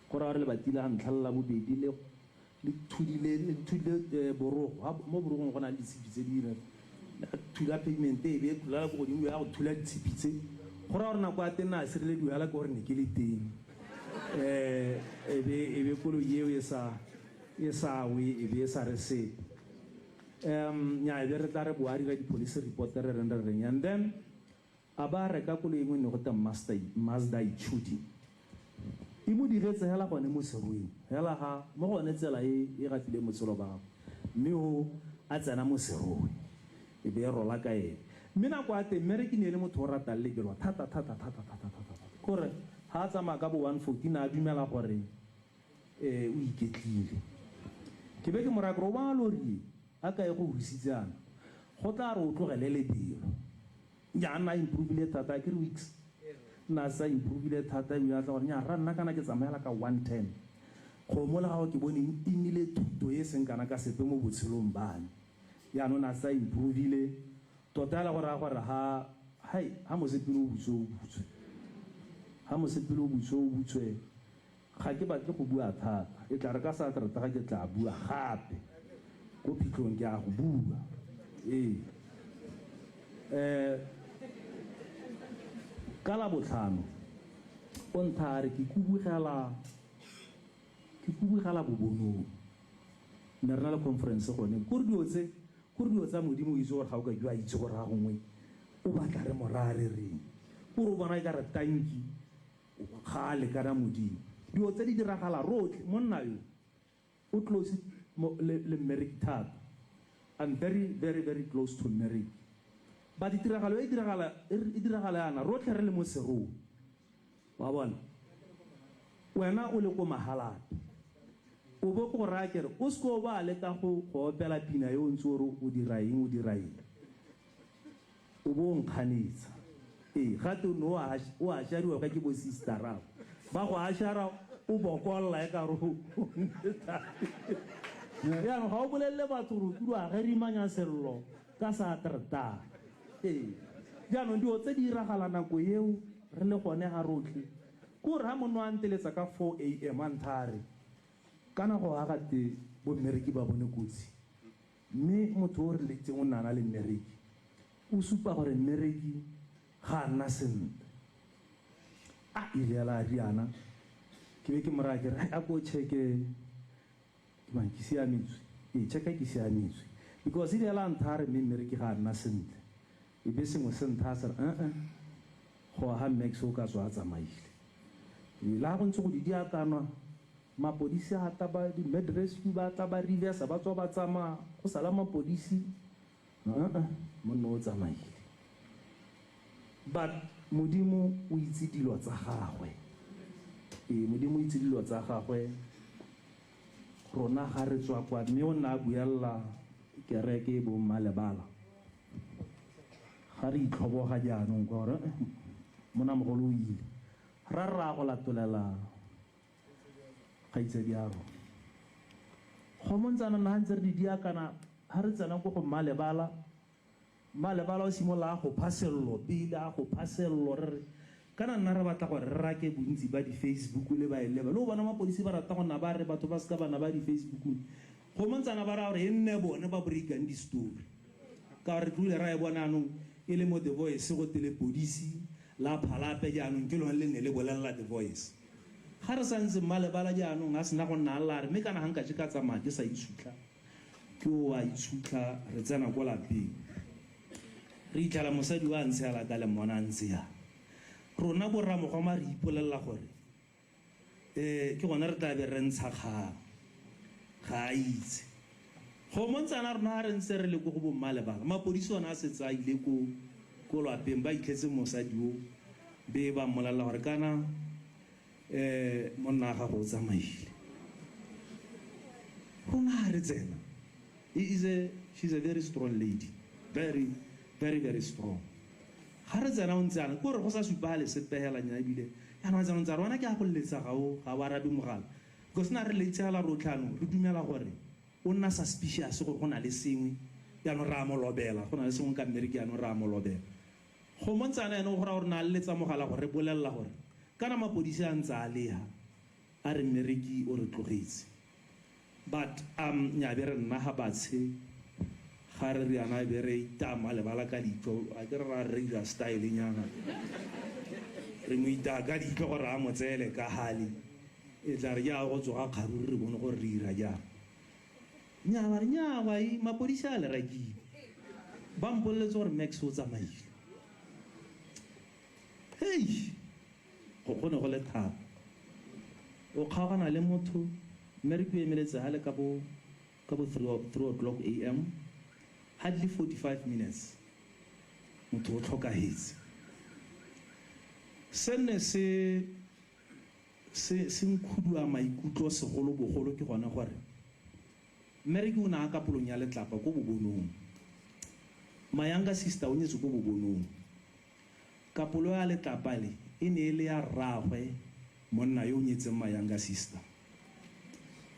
Go ra re lebati la ntlha la bobedi le thudile borogo. Ha mo borogong go na le ditshipi tse di re thula pavement e be tlola go godimo ya go thula ditshipi tse. Go ra gore nako ya teng na sirelediwa la ke gore ne ke le teng. E be koloi eo e sa we, e be e sa re sepe. Nya e be re tla re boa dira di-police report re reng re reng. And then a ba reka koloi engwe ne go te Mazda Ichudi. E mo diretse hela gone mo Serowe. Hela ha mo gone tsela e e gafile motshelo ba gagwe. Mme o a tsena mo Serowe. E be e rola ka ene. Mme nako ya teng mmereki ne e le motho o ratang lebelo thata thata thata thata thata thata. Kore ha a tsamaya ka bo 114 a dumela gore o iketlile. Ke be ke mo raya gore o ba lori a ka e go husitsana. Go tla re o tlogele lebelo. Nya nna improvile thata ke re weeks. Nna sa improvile thata ebile a tla gore nya ra nna kana ke tsamaela ka 110. Kgomo la gago ke bone e nnile thuto e seng kana ka sepe mo botshelong ba me. Jaanong na sa improvile tota le go raya gore ha hai ha mosepele o butswe o butswe. Ha mosepele o butswe o butswe. Ga ke batle go bua thata. E tla re ka sa ga ke tla bua gape. Ko phitlhong ke a go bua. Ee. Ka la botlhano o ntha re ke kubugela bobonong. Ne re na le conference gone. Ko re dilo tse, ko re dilo tsa Modimo o itse gore ga o ka ke wa itse gore ga gongwe o batla re mo raya re reng. Ko re o bona e ka re tanki ga a lekana Modimo. Dilo tse di diragala rotlhe, monna yo o close le mmereki thata. I'm very, very, very close to mmereki. But ditiragalo e diragala yana rotlhe re le mo Serowe. Wa bona? Wena o le ko Mahalapye. O bo go raya ke re o se ko ba leka go opela pina yo o ntse o re o dira eng, o dira eng. O bo nkganetsa. Ee, gape o ne o a shariwa ka ke bo sister ao. Ba go ashara o bokolla e ka re o Jaanong ga o bolelele batho gore o kile wa gerimanya sello ka sa trta. Ee. Jaanong dilo tse di iragala nako eo re le gone ga rotlhe. Ke gore ha monna a nteletsa ka 4 a.m. a ntha a re kana go aga te bo mmereki ba bone kotsi. Mme motho o re letseng o nna le mmereki. O supa gore mmereki ga a nna sentle. A ilela a riana. Ke be ke mo raya ke re a ko check-e ke mang ke siametswe. Ee, check-a ke siametswe. Because ilela a ntha a re mme mmereki ga a nna sentle. E be sengwe se ntha a se re go ha Max o ka tswa a tsamaile. La go ntse go di diakanwa mapodisi a tla ba di med rescue ba tla ba reverse ba tswa ba tsamaya go sala mapodisi monna o tsamaile. But Modimo o itse dilo tsa gagwe. Ee, Modimo o itse dilo tsa gagwe. Rona ga re tswa kwa mme o nna a buella kereke e bong Malebala. Ga re itlhoboga jaanong ka gore monamogolo o ile. Ra re ra go latolela kgaitsadi ya rona. Kgomo ntsana nna ga ntse re di dia kana ga re tsena ko go Mmalebala, Mmalebala o simolola a go pha sello pele, a go pha sello re re kana nna re batla gore re rake bontsi ba di-Facebook le ba e leba. Le go bona mapodisi ba rata go nna ba re batho ba seka ba na ba di-Facebookong. Kgomo ntsana ba raya gore e nne bone ba breakang di-story. Ka gore re tlogile ra e bona anong e le mo The Voice go te lepodisi la Phalape jaanong ke lone le ne le bolelela The Voice. Ga re santse Mmalebala jaanong a sena go nna a lla a re mme kana ga nka ke ka tsamaya ke sa itshutlha ke o a itshutlha re tsena ko lapeng. Re itlhela mosadi o a ntshela ka lemona a ntse ya. Rona bo Ramogoma re ipolelela gore Ee, ke gone re tla be re ntsha kgang. Ga a itse. Kgomontsana rona ha re ntse re le ko go bo Mmalebala, mapodisi one a setse a ile ko ko lwapeng ba itlhetse mosadi o be ba mmolelela gore kana monna wa gago o tsamaile. Rona ha re tsena, he is a, she's a very strong lady, very, very, very strong. Ga re tsena o ntse a re, ke gore go sa supagale sepe hela nya ebile jaanong a tsena o ntse a re wena ke a go letsa ga o ga o arabe mogala because na re late hela rotlhe anong re dumela gore o nna suspicious gore go na le sengwe jaanong re a mo lobela go na le sengwe ka mmereki jaanong re a mo lobela. Gomontsana ene o go raya gore na a letsa mogala go re bolelela gore kana mapodisi a ntse a leha a re mmereki o re tlogetse. But um nya be re nna ga batshe ga re riana be re itama lebala ka leitlho a ke re ra re ira style nyana re mo itaya ka leitlho gore a mo tseele ka hale e tla re ja go tsoga kgaruri re bone gore re ira jang nya ba re nya wai mapodisi a le rakile ba mpoleletse gore Max o tsamaile hei Go kgone go le thata. O kgaogana le motho, mme re emeletse hale ka bo, ka bo 3:00 AM, hardly 45 minutes, motho o tlhokahetse. Se ne se, se, se nkhudua maikutlo segolo bogolo ke gone gore, mmereki o ne a ka polong ya letlapa ko Bobonong. My younger sister o nyetswe ko Bobonong. Kapolo ya letlapa le e ne e le ya rraagwe monna yo o nyetseng my younger sister.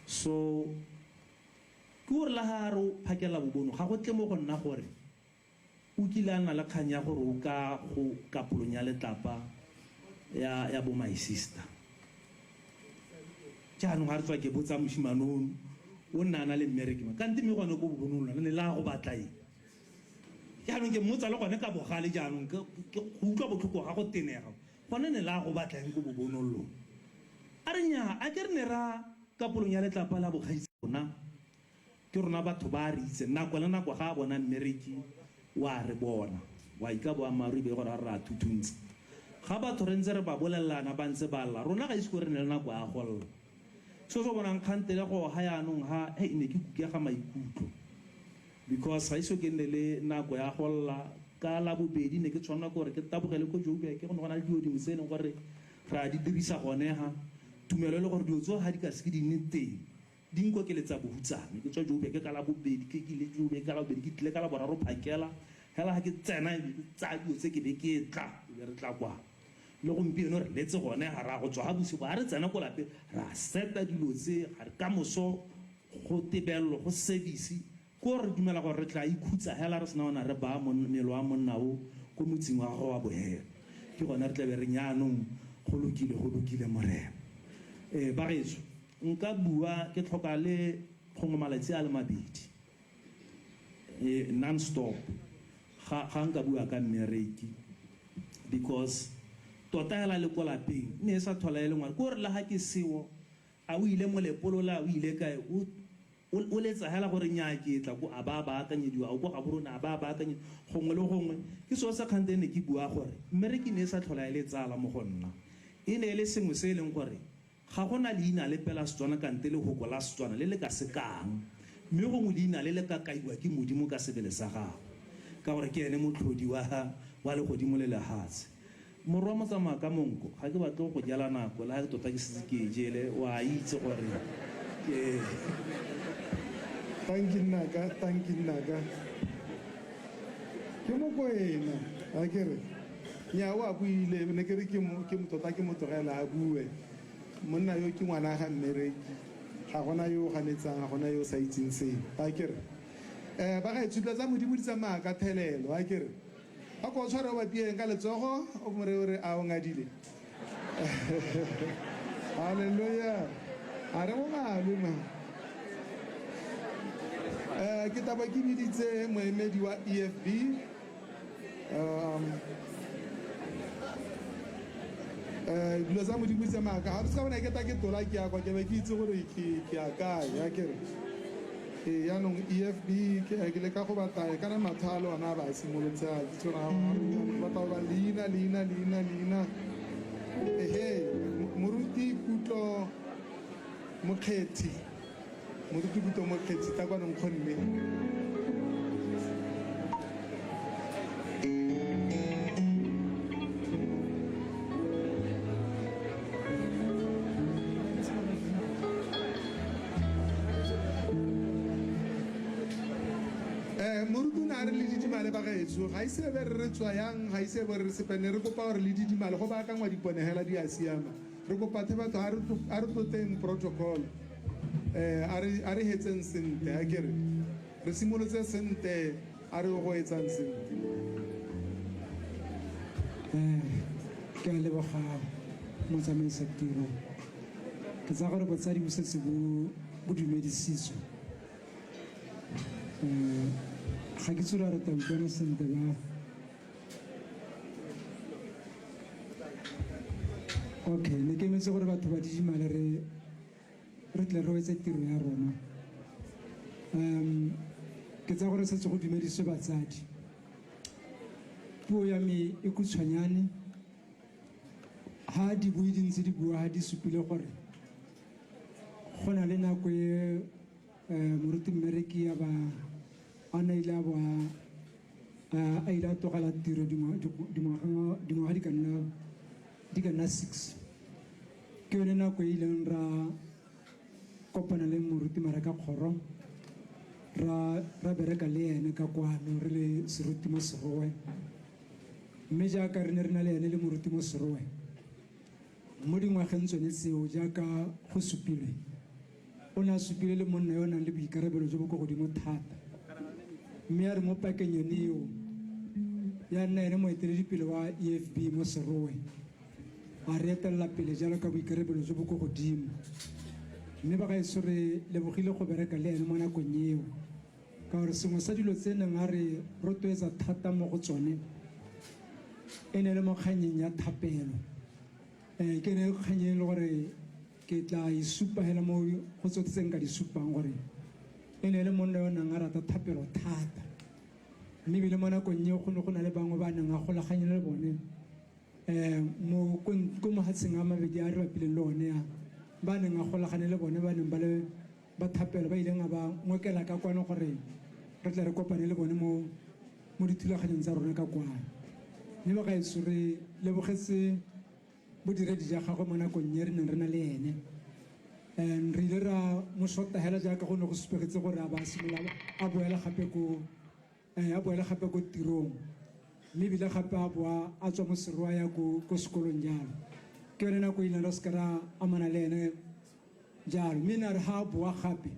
So ke gore la ga a re o phakela Bobono ga go tle mo go nna gore o kile a nna le kgang ya gore o ka go kapolong ya letlapa ya ya bo my sister. Jaanong ga re tswa ke botsa moshimane ono o nna a na le mmereki ma kante mme gone ko Bobonong lona ne la go batla eng? Jaanong ke mmotsa le gone ka bogale jaanong, ke, ke, go utlwa botlhoko ga go tenega. Gone ne la go batla eng ko bobonolong? A re, Nnyaa, a ke re ne ra kapolong ya letlapa la bokgaitsadi rona. Ke rona batho ba a re itseng. Nako le nako ga a bona mmereki, o a re bona. Wa ika boammaaruri be gore a re ra thuthuntsa. Ga batho re ntse re ba bolelelana ba ntse ba lla, rona ga ise ko re ne le nako ya go lla. So se o bonang kgantele go ga yaanong ha, hei, ne ke kukega maikutlo. Because ga iso ke nne le nako ya go lla. Ka Labobedi ne ke tshwanela ke gore ke tabogele ko Joburg, go ne go na le dilo dingwe tse e leng gore re a di dirisa gone ha. Tumelo e le gore dilo tseo ga di ka seke di nne teng, di nkokeletsa bohutsana. Ke tswa Joburg ka Labobedi, ke ile Joburg ka Labobedi, ke tlile ka Laboraro phakela. Hela ga ke tsena e be ke tsaya dilo tse ke be ke tla, e be re tla kwa. Le gompieno re letse gone ha, ra go tswa ga bosigo ga re tsena ko lapeng ra seta dilo tse, ga re kamoso go tebello, go service, ko re dumela gore re tla ikhutsa hela re sena ona re baya mmele wa monna o ko motsing wa gagwe wa bohelo. Ke gone re tla be re jaanong go lokile, go lokile Morena. Ee, bagaetsho, nka bua ke tlhoka le gongwe malatsi a le mabedi, ee, non stop, ga, ga nka bua ka mmereki, because tota hela le ko lapeng ne e sa tlhola e le ngwana, ke gore le ga ke seo, A o ile Molepolole, a o ile kae? O, o, o letsa hela gore nnyaa ke etla ko, a ba a baakanyediwa, a o ko Gaborone, a ba a baakanyediwa, gongwe le gongwe. Ke sone se kgante ne ke bua gore mmereki ne e sa tlhola e le tsala mo go nna. E ne e le sengwe se e leng gore ga go na leina lepe la Setswana kante lehoko la Setswana le le ka se kang, mme gongwe leina le le ka kaiwa ke Modimo ka sebele sa gagwe, ka gore ke ene motlhodi wa, wa legodimo le lehatshe. Morwa motsamaya ka monko, ga ke batle go go jela nako, le ga tota ke setse ke e jele, o a itse gore ke. Tanki nnaka, tanki nnaka. Ke Mokwena. A kere nya o a buile, ne ke re ke tota ke mo tlogela a bue. Monna yo ke ngwana ga mmereki, ga gona yo o ganetsang, ga gona yo o sa itseng seo. A kere ba gaetsho, dilo tsa Modimo di tsamaya ka thelelo. A kere a ko o tshware o bapieng ka letsogo, o mo reye o re a o ngadile. Halleluja, a re go ngalwe ma. Ke taba ke biditse moemedi wa EFB, dilo tsa Modimo di tsamaya ka ga se ka bona ke ta ke tola ke ya kwa, ke be ke itse gore ke ya kae. A kere ee, yaanong EFB ke leka go batla kana matlho a le ona a ba a simolotse, a ke tsona ke batla go ba leina leina leina leina. Ehe, moruti Kutlo Mokgethi, moruti Kutlo Mokgethi, tla kwano nkgonne. Moruti o ne a re le didimale ba gaetsho, ga ise be re re tswa yang, ga ise be re re sepe, ne re kopa gore le didimale go baakangwa dipone hela di a siama. Re kopa the batho, a re tloteng protocol, a re hetseng sentle. A kere re simolotse sentle, a re go etsang sentle. Ke a leboga motsamaisa tiro. Ke tsaya gore botsadi bo setse bo dumedisitswe. Ga ke tsore re tla utlwana sentle ba. Okay, ne ke emetse gore batho ba didimale re tle re wetse tiro ya rona. Ke tsaya gore setse go dumediswe batsadi. Puo ya me e khutshwanyane. Ha dibui di ntse di bua, ha di supile gore go na le nako e moruti Mmereki a ba a na ile a bo a ile a tlogela tiro dingwaga di ka nna 6. Ke yone nako e ileng ra kopana le moruti Mareka Kgoro, ra bereka le ene ka kwano re le seruti mo Serowe. Mme jaaka re ne re na le ene le moruti mo Serowe mo dingwageng tsone tseo, jaaka go supilwe, o ne a supile le monna yo o nang le boikarabelo jo bo ko godimo thata. Mme a re mo pakeng yone eo ya nna ene moeteledipele wa EFB mo Serowe, a re etelela pele jalo ka boikarabelo jo bo ko godimo. Mme ba gaetsho re lebogile go bereka le ene mo nakong eo, ka gore sengwe sa dilo tse neng a re rotloetsa thata mo go tsone e ne le mo kganyeng ya thapelo. Ke ne kgang e le gore ke tla e supa hela mo go tsotlhe tse nka di supang, gore e ne le monna yo nang a rata thapelo thata. Mme ebile mo nakong eo go ne go na le bangwe ba neng a golaganye le bone mo ko mafatsheng a mabedi a re bapileng le one a, ba neng a golagane le bone, ba neng ba le ba thapelo, ba ileng a ba ngokela ka kwano gore re tle re kopane le bone mo dithulaganyong tsa rona ka kwano. Mme ba gaetsho re lebogetse bodiredi ja gagwe mo nakong e re neng re na le ene. Re ile ra mo shota hela jaaka go ne go supegetse gore a ba simolola a boela gape ko, a boela gape ko tirong. Mme ebile gape a boa a tswa mo Serowe a ya ko sekolong jalo. Ke yone nako e ileng ra seka ra amana le ene jalo. Mme ne a re ha a boa gape,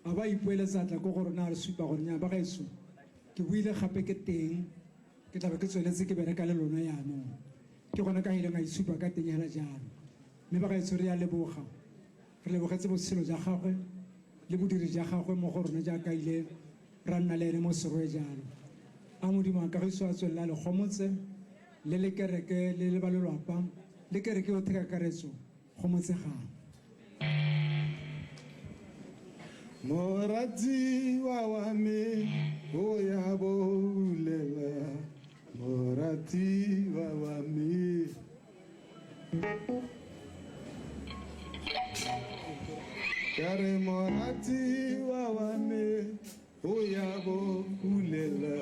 a ba ipoeletsa tla ko go rona, a re supa gore nnyaa, ba gaetsho, ke boile gape ke teng, ke tla be ke tsweletse ke bereka le lona jaanong. Ke gone ka ileng a itshupa ka teng hela jalo. Mme ba gaetsho re a leboga, re lebogetse botshelo ja gagwe le bodiri ja gagwe mo go rona jaaka ile ra nna le ene mo Serowe jalo. A Modimo a kagiso a tswelela a le gomotse, le le kereke, le le ba lelwapa, le kereke yotlhe ka kakaretso, gomotsegang. Moratiwa wa me o ya bolela, moratiwa wa me. Ka re moratiwa wa me o ya bolela,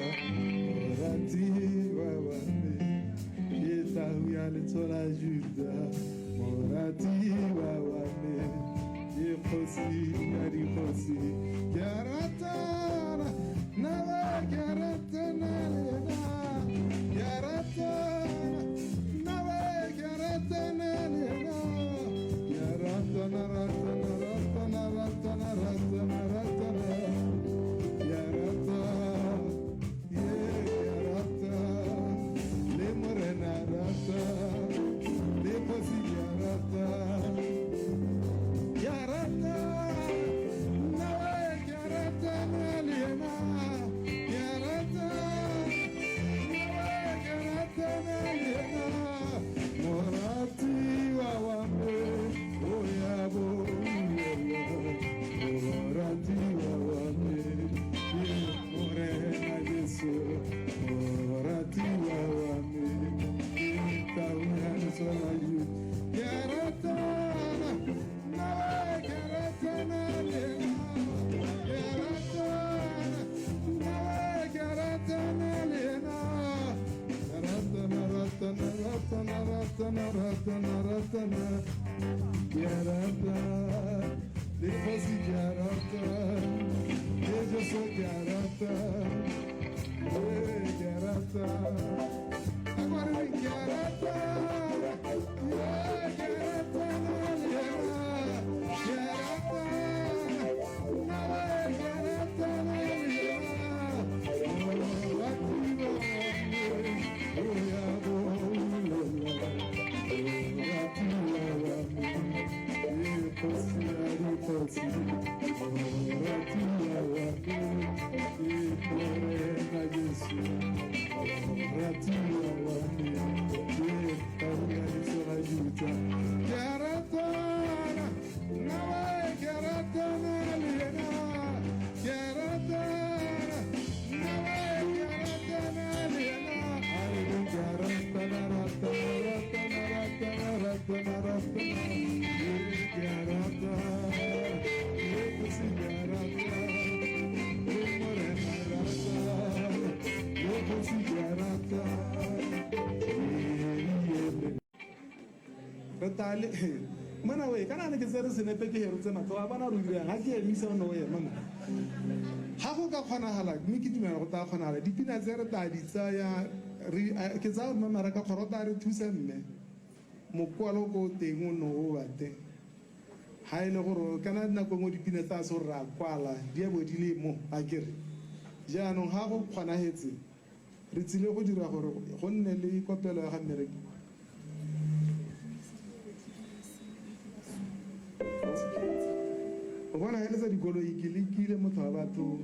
moratiwa wa me. Ke tau ya letsola Juda, moratiwa wa me. Ke kgosi ya dikgosi. Ke a ratana, nawe ke a ratana le yena. Ke a ratana, ratana, ratana. Ke a rata, le kgosi ke a rata, le Jesu ke a rata, ee ke a rata. A ko re ke a rata, ee ke a ratana le yena, ke a rata, nna we ke a ratana le yena. Moratiwa wa me, o ya bolela, moratiwa wa me, e kgosi ya dikgosi, moratiwa wa me, e Morena Jesu, moratiwa wa me, e tau ya ditso la Juta. Ke a ratana, nna we ke a ratana le yena, ke a ratana, nna we ke a ratana le yena. A re reng ke a ratana, ratana, ratana, ratana, ratana, ratana, ee ke a rata, ee kgosi ke a rata, le Morena rata, le kgosi ke a rata, ee ee. Re tla le mona we kana ne ke tsere senepe ke herotse matlho a bona re dirang ga ke emisa o ne o ema mo ga go ka kgonagala mme ke dumela go tla kgonagala dipina tse re tla di tsaya re ke tsaya gore mme Maraka Kgoro o tla re thusa mme mokwalo ko o teng o ne o bate ga e le gore kana nako nngwe dipina tsa se gore re a kwala di a bo di le mo a kere jaanong ga go kgonagetse re tsile go dira gore go nne le kopelo ya ga mmereki. O bona heletsa dikoloi ke lekile motho wa batho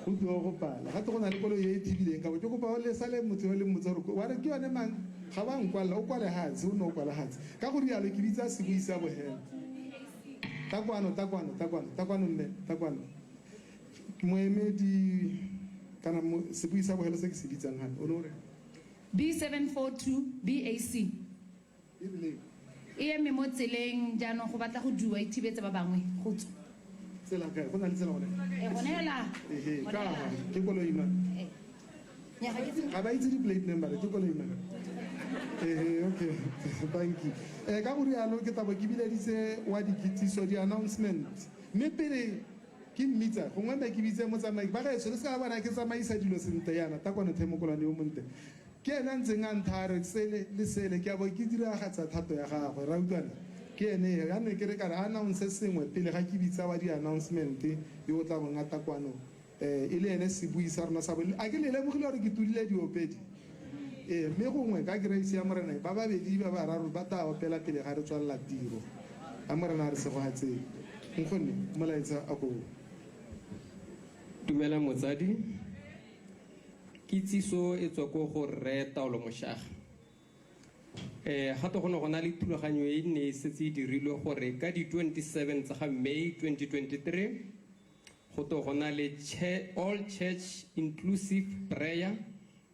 go tlo go pala gape go na le koloi e e thibileng ka bo ke kopa o le sale motho yo le mmotsa gore wa re ke yone mang ga ba nkwalla o kwale hatse o ne o kwala hatse ka go rialo ke bitsa sebui sa bohela ta kwano ta kwano ta kwano ta kwano mme ta kwano moemedi kana sebui sa bohelo se ke se bitsang gape o ne o re B742 BAC. E rileng? E eme mo tseleng jaanong go batla go duwa e thibetse ba bangwe go tswa. Tsela kae? Go na le tsela gone? E gone hela. Ehe, Gone ka hela. ke koloi mang? Eh. Nya ga ke itse. Ga ba itse di-plate number, ke koloi mang? Ehe, okay. Thank you. Ka go rialo ke tabo ke bileditse wa dikitsiso di-announcement. Mme pele ke mmitsa, gongwe mbe ke bitse motsamai, ba gaetsho le se ka la bona ke tsamaisa dilo sentle yana, ta kwano the mokolwane yo montle. Ke ene a ntseng a ntha a re sele le sele, ke a bo ke diragatsa thato ya gagwe. Ra utlwana? Ke ene ya ne ke re ka re announce sengwe pele ga ke bitsa wa di-announcement yo o tla bong a ta kwano, e le ene sebui sa rona sa bo. A ke le lemogile gore ke tudile diopedi? Mme gongwe ka grace ya Morena ba babedi ba bararo ba tla opela pele ga re tswalela tiro. A Morena a re segogatseng. Nkgonne, molaetsa a ko. Dumela motsadi. Kitsiso e tswa ko go rre Taolo Moshaga. Gape go ne go na le thulaganyo e ne e setse e dirilwe gore ka di 27 tsa ga May 2023 go to go na le All Church Inclusive Prayer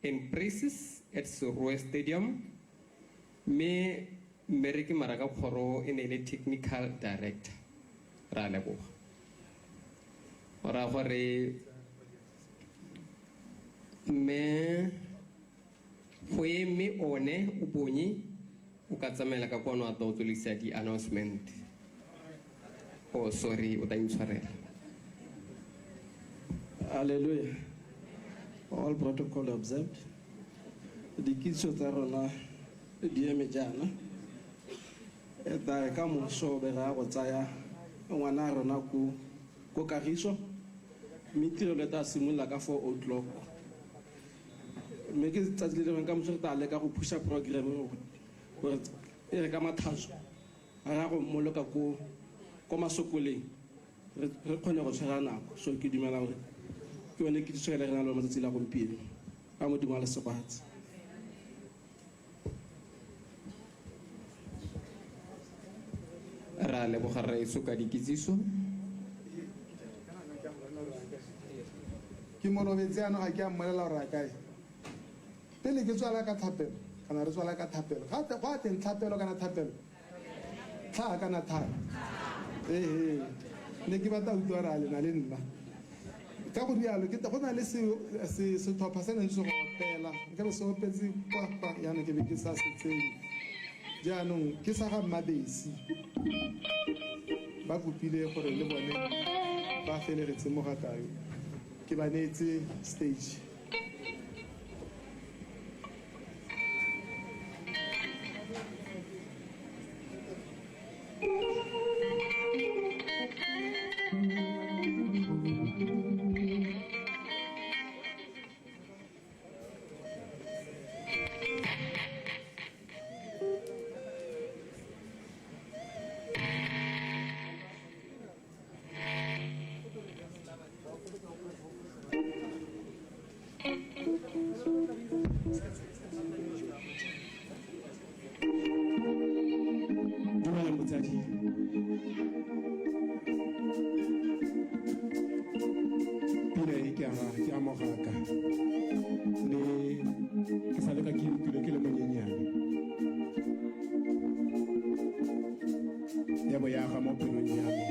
and Praises at Serowe Stadium, mme Mmereki Maraka Kgoro e ne e le technical director. Ra leboga. Go raya gore mme go eme one o bonye o ka tsamaela ka kwano a tla o tswelisa di-announcement. Oh, sorry, o tla intshwarela. Hallelujah. All protocol observed. Dikitso tsa rona di eme jaana. E tla re ka moso be ra go tsaya ngwana a rona ko Kagiso. Mme tirelo e tla simolola ka 4 o'clock. Mme ke tsatsi le lengwe ka moso re tla leka go pusha program gore e re ka mathatso ra go mmoloka ko masokoleng re kgone go tshwara nako. So ke dumela gore ke yone kitsiso e re nang le matsatsi la gompieno. A Modimo a le segofatse. Ra leboga rraetsho ka dikitsiso. Ke mo robetse jaanong ga ke a mmolela gore a kae. Pele ke tswala ka thapelo, kana re tswala ka thapelo. Gape go a teng thapelo kana thapelo? Tlhaa kana thaa? Ehe. Ne ke batla utlwa gore a le na le nna. Ka go rialo, ke go na le setlhopha se neng se go opela. Nka be se opetse kwa kwa, jaanong ke be ke sa se tsenye. Jaanong ke sa ga Mmabesi. Ba kopile gore le bone ba felegetse mo ga Kayo. Ke ba neetse stage. Dumela motsadi. Pina e ke a ke a mogaka. Ne ke sa le ka ke utlwile ke le monyenyane. Ya bo ya ga mo pelong ya me.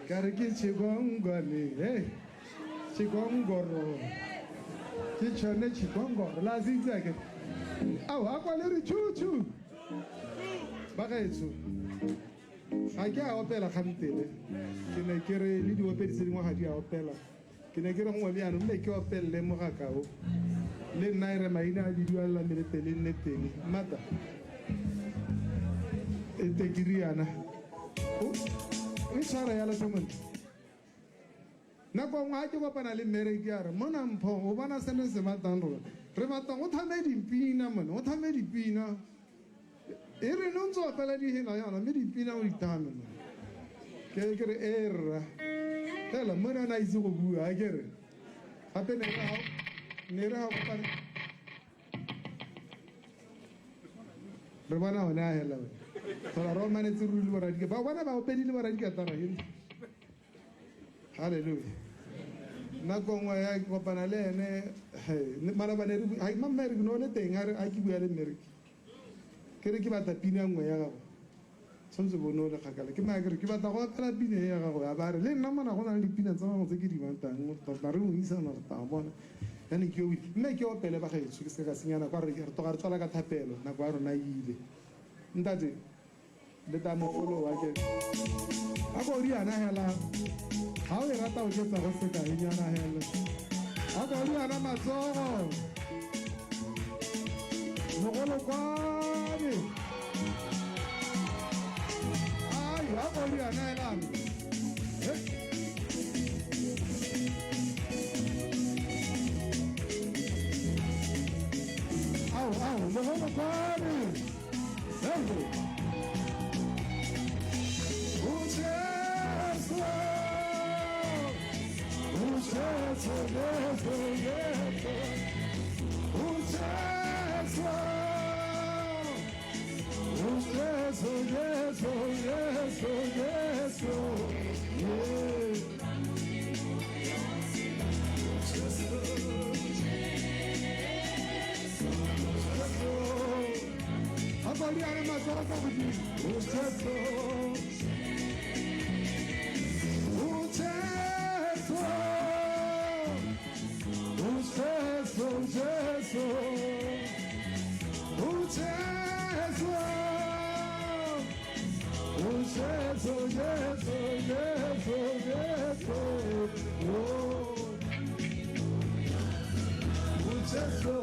Ka re ke tšhikongwane, hey, tšhikongoro. Ke tšhone tšhikongoro, la se itse ake. Ao, a kwa le re tšhu-tšhu. Bagaetsho, ga ke a opela kgantele. Ke ne ke re le diopedi tse dingwe ga di a opela. Ke ne ke re gongwe le jaanong mme ke opelele mogakao. Le nna e re maina a bidiwa la me le teng le nne teng. Mmata, e te ke riana. O e tshwara yalo tlhe montle. Nako nngwe ga ke kopana le mmereki a re, mona Mpho, o bona se re se batlang rona? Re batla go thame dipina mone, o thame dipina. E re ne o ntse o opela dihela yana, mme dipina o di thame mone. Ke ke re, ee rra. Fela mone o ne a itse go bua, a ke re. Gape ne re ga ne re ga kopana re bona one a hela one. Tlhola re omanetse ruri le boradika. Ba bona ba opedi le boradikatara ke. Hallelujah. Nako nngwe ya ke kopana le ene, he, maloba ne re bu- ha- mma Eric no le teng a re a ke bua le mmereki. Ke re ke batla pina nngwe ya gago. Tshwanetse bo ne o le kgakala. Ke maya ke re ke batla go opela pina e ya gago. A ba re le nna mona go na le dipina tsa gago tse ke di batlang. Tota re buisana re tla bona. Jaanong ke yo mme ke opele ba gaetsho ke se ka senya nako a re re tloga re tswala ka thapelo nako ya rona e ile. Ntate le tla mogolo wa ke a ko riana hela ha o e rata o ketsa go sekaenyana hela a ko riana matsogo mogolo kwane ai a ko riana hela. Hey. Au, au, mogolo kwane. Hey. Ujesu, Ujesu, Jesu, Jesu, Ujesu, Ujesu, Jesu, Jesu, Jesu, yeah. Abaliana matsogo kwa godimo. Ujesu, Ujesu, Ujesu, Jesu, Ujesu, Ujesu, Jesu, Jesu, Jesu, oh. Ujesu,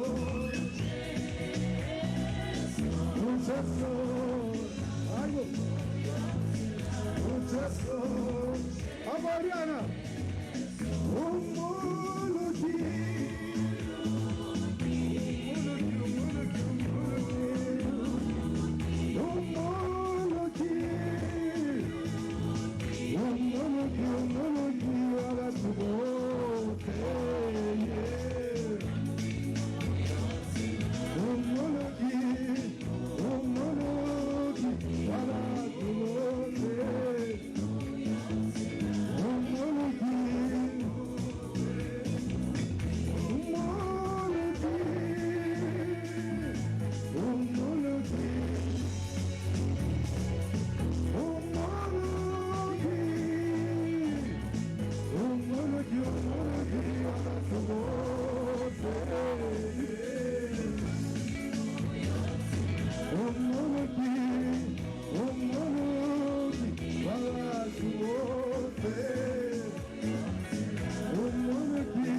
Ujesu, ayo. Ujesu, Abariana, Umuluki, Umuluki, Umuluki, Umuluki, Umuluki, Umuluki, Umuluki, Umuluki, Umuluki, Umuluki, Umuluki, Umuluki, Umuluki, Umuluki, Umuluki, Umuluki, Umuluki,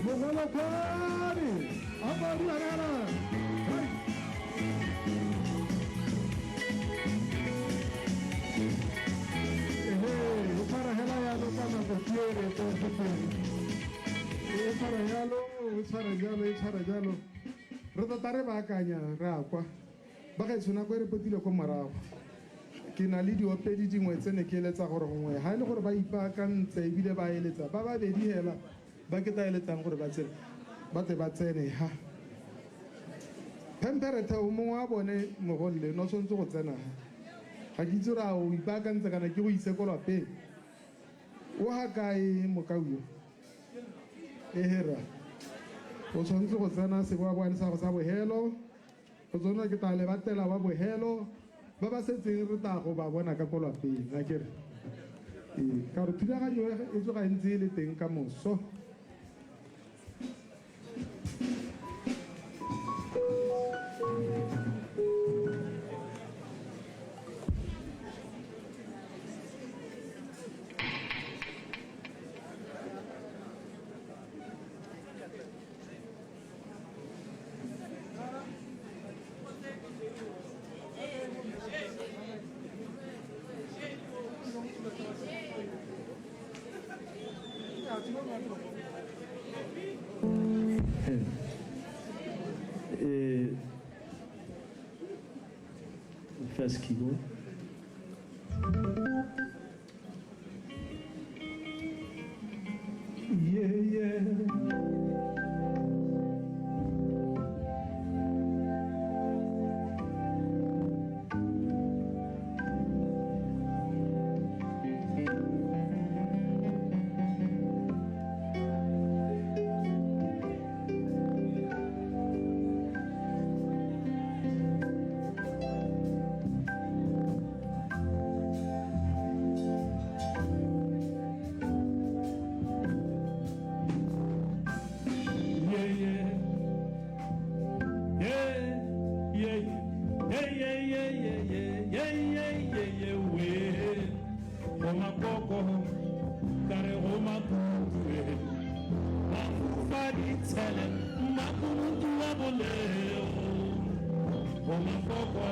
Mogolokwane, Abariana. Hey. Ehe, o tshwara hela yalo ka nako ke re e tshwara jalo, o tshwara jalo, e tshwara jalo. Re tota re baakanya re a kwa. Ba gaetsho nako e re potile ko morago. Ke na le diopedi dingwe tse ne ke eletsa gore gongwe ha e le gore ba ipaakantse ebile ba eletsa ba babedi hela ba ke tla eletsang gore ba tsene ba tle ba tsene ha. Phempherethe o mongwe wa bone mogolle no tshwanetse go tsena ha. Ga ke itse gore a o ipaakantse kana ke go ise ko lwapeng. O ha kae mokau yo? Ehera. O tshwanetse go tsena seboaboane sa go sa bohelo. Go tsona ke tla le batela wa bohelo. Ba ba setseng re tla go ba bona ka ko lwapeng, a ke re. Ee, ka gore thulaganyo e tsoga e ntse e le teng ka moso. First keyboard. Yeah, yeah. Yeah, yeah. Yeah, yeah, yeah, yeah, yeah, yeah, yeah, yeah, yeah, yeah, we. Go makoko, ka re go makutu, eh. Mafufa ditshele, makunutu wa boleo. Go makoko,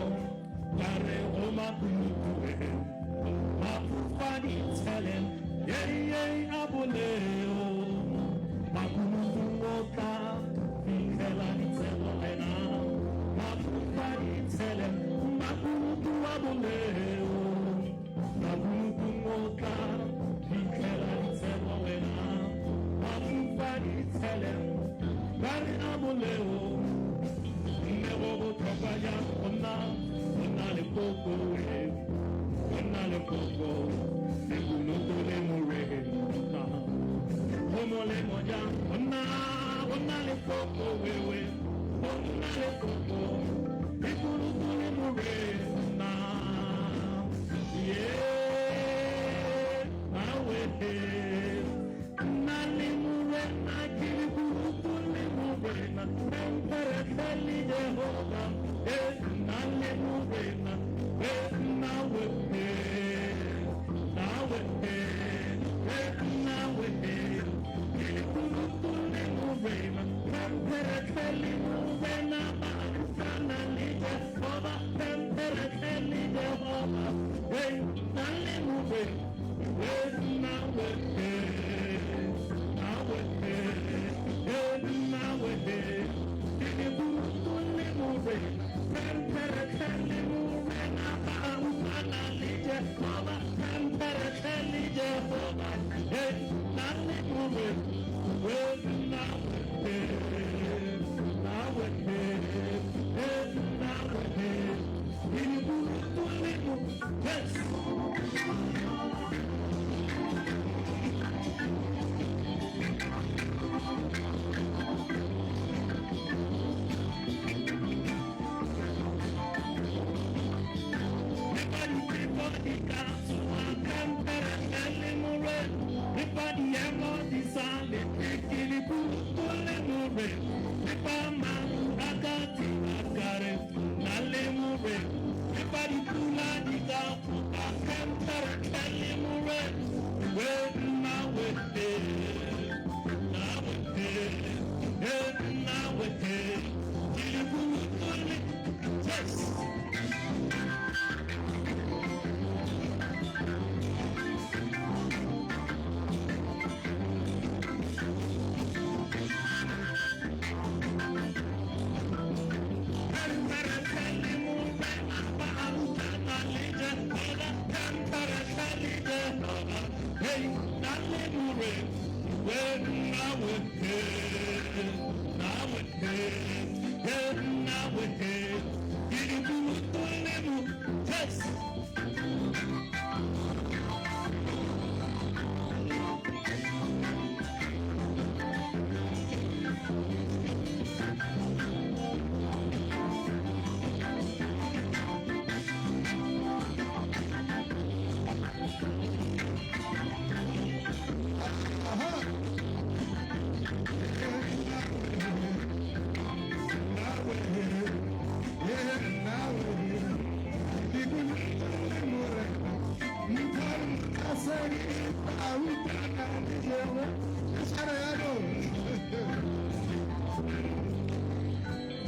ka re go makutu, eh. Mafufa ditshele, yeah, yeah, a boleo. Makunutu o tla fitlhela ditshelo wena. Mafufa ditshele, makunutu wa boleo. Makunutu o tla fitlhela ditshelo wena. Mafufa ditshele, ba re a boleo. Mme go botlhokwa jang go nna le koko e, go nna le koko, lekunutu le morena. Go molemo jang go nna le koko wewe, go nna le koko, lekunutu le morena. Yeah, awe, nna le morena ke lekunutu le morena, Emperor le Jehova, eh, nna le morena, eh, nna we, nna we, eh, nna we, ke lekunutu le morena, Emperor le morena, ba sana le Jehova, Emperor le Jehova, eh, nna le morena, eh, nna we, nna we, eh, nna we, ke lekunutu le morena, Emperor le morena, ba sana le Jehova, Emperor le Jehova, eh, nna le morena, eh, nna we, nna we, eh, nna we, ke lekunutu le morena, yes. Yes.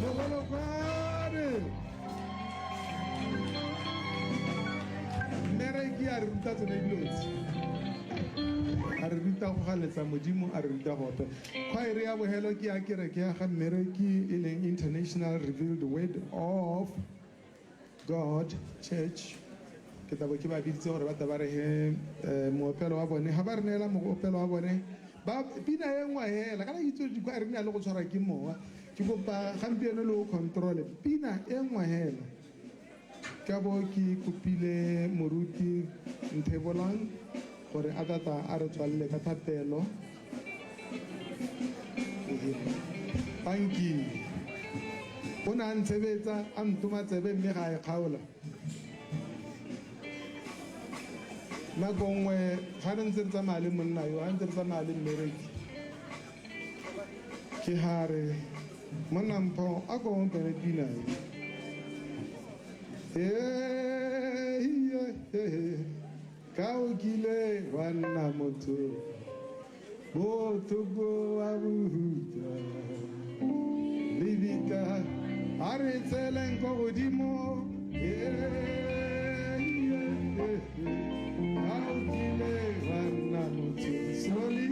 Mogolokwane. Mmereki a re ruta tsone dilo tse. A re ruta go galetsa Modimo, a re ruta go opela. Khwaere ya bogelo ke ya kereke ya ga Mmereki e leng International Revealed Word of God Church. Ke tla bo ke ba biditse gore ba tla ba re he moopelo wa bone. Ga ba re neela moopelo wa bone, ba pina e nngwe hela. Kana ke itse dikhwaere di na le go tshwarwa ke mowa. Ke kopa gampieno le o control-e pina e nngwe hela. Ka bo ke kopile moruti Nthebolang gore a tla tla a re tswalele ka thapelo. Tanki. O ne a ntshebetsa, a ntoma tsebe mme ga a e kgaola. Nako nngwe ga re ntse re tsamaya le monna yo, ga ntse re tsamaya le mmereki, ke ga re, monna Mpho, a ko opele pina e. Ka o kile wa nna motho, botlhoko wa bohuta, lebitla, a re tseleng ko godimo. Ka o kile wa nna motho, slowly,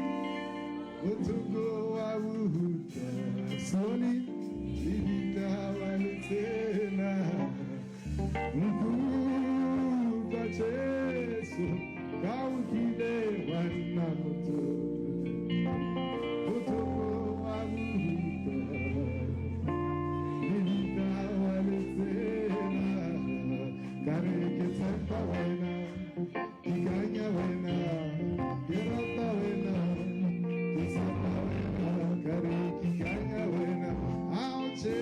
botlhoko wa bohuta, slowly, lebitla wa le tsena. Nkutlwa Jesu, ka o kile wa nna motho, botlhoko wa bohuta, lebitla wa le tsena. Ka re ke tshepa wena, ke ikanya wena, ke rata wena, ke tshepa wena, ka re ke ikanya wena. Ao Jesu.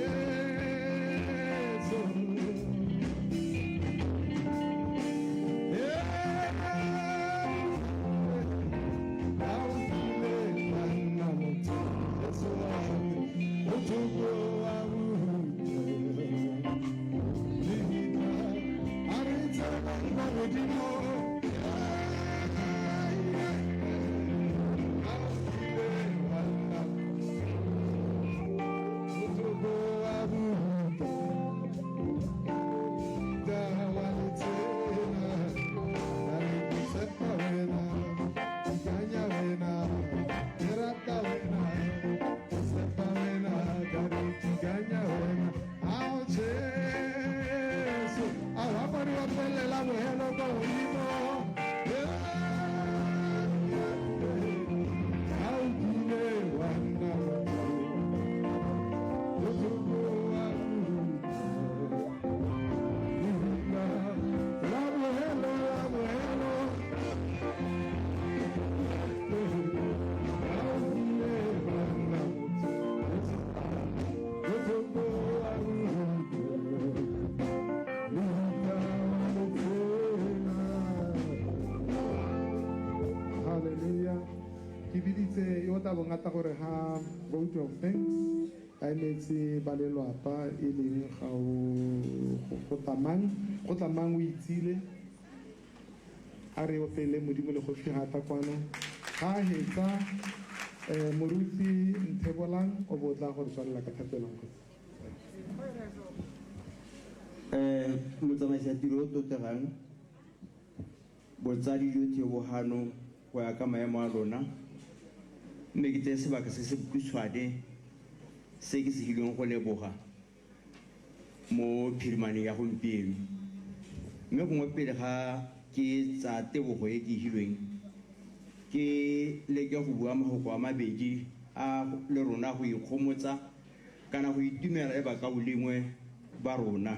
Hallelujah. Ke biditse yo tla bong a tla gore ha vote of thanks a emetse ba lelwapa e leng ga o go tlamang go tlamang o itsile a re opele Modimo le go figa ta kwano ga hetsa moruti Nthebolang o bo tla gore tswalela ka thapelo nkgotsi. Motsamaisi wa tiro o tlotlegang, botsadi jotlhe bo hano go ya ka maemo a lona, mme ke tseye sebaka se se bokhutshwane se ke se hilweng go leboga mo phirimaneng ya gompieno. Mme gongwe pele ga ke tsaya tebogo e ke e hilweng, ke leke go bua mafoko a mabedi a le rona go ikgomotsa kana go itumela le bakaulengwe ba rona.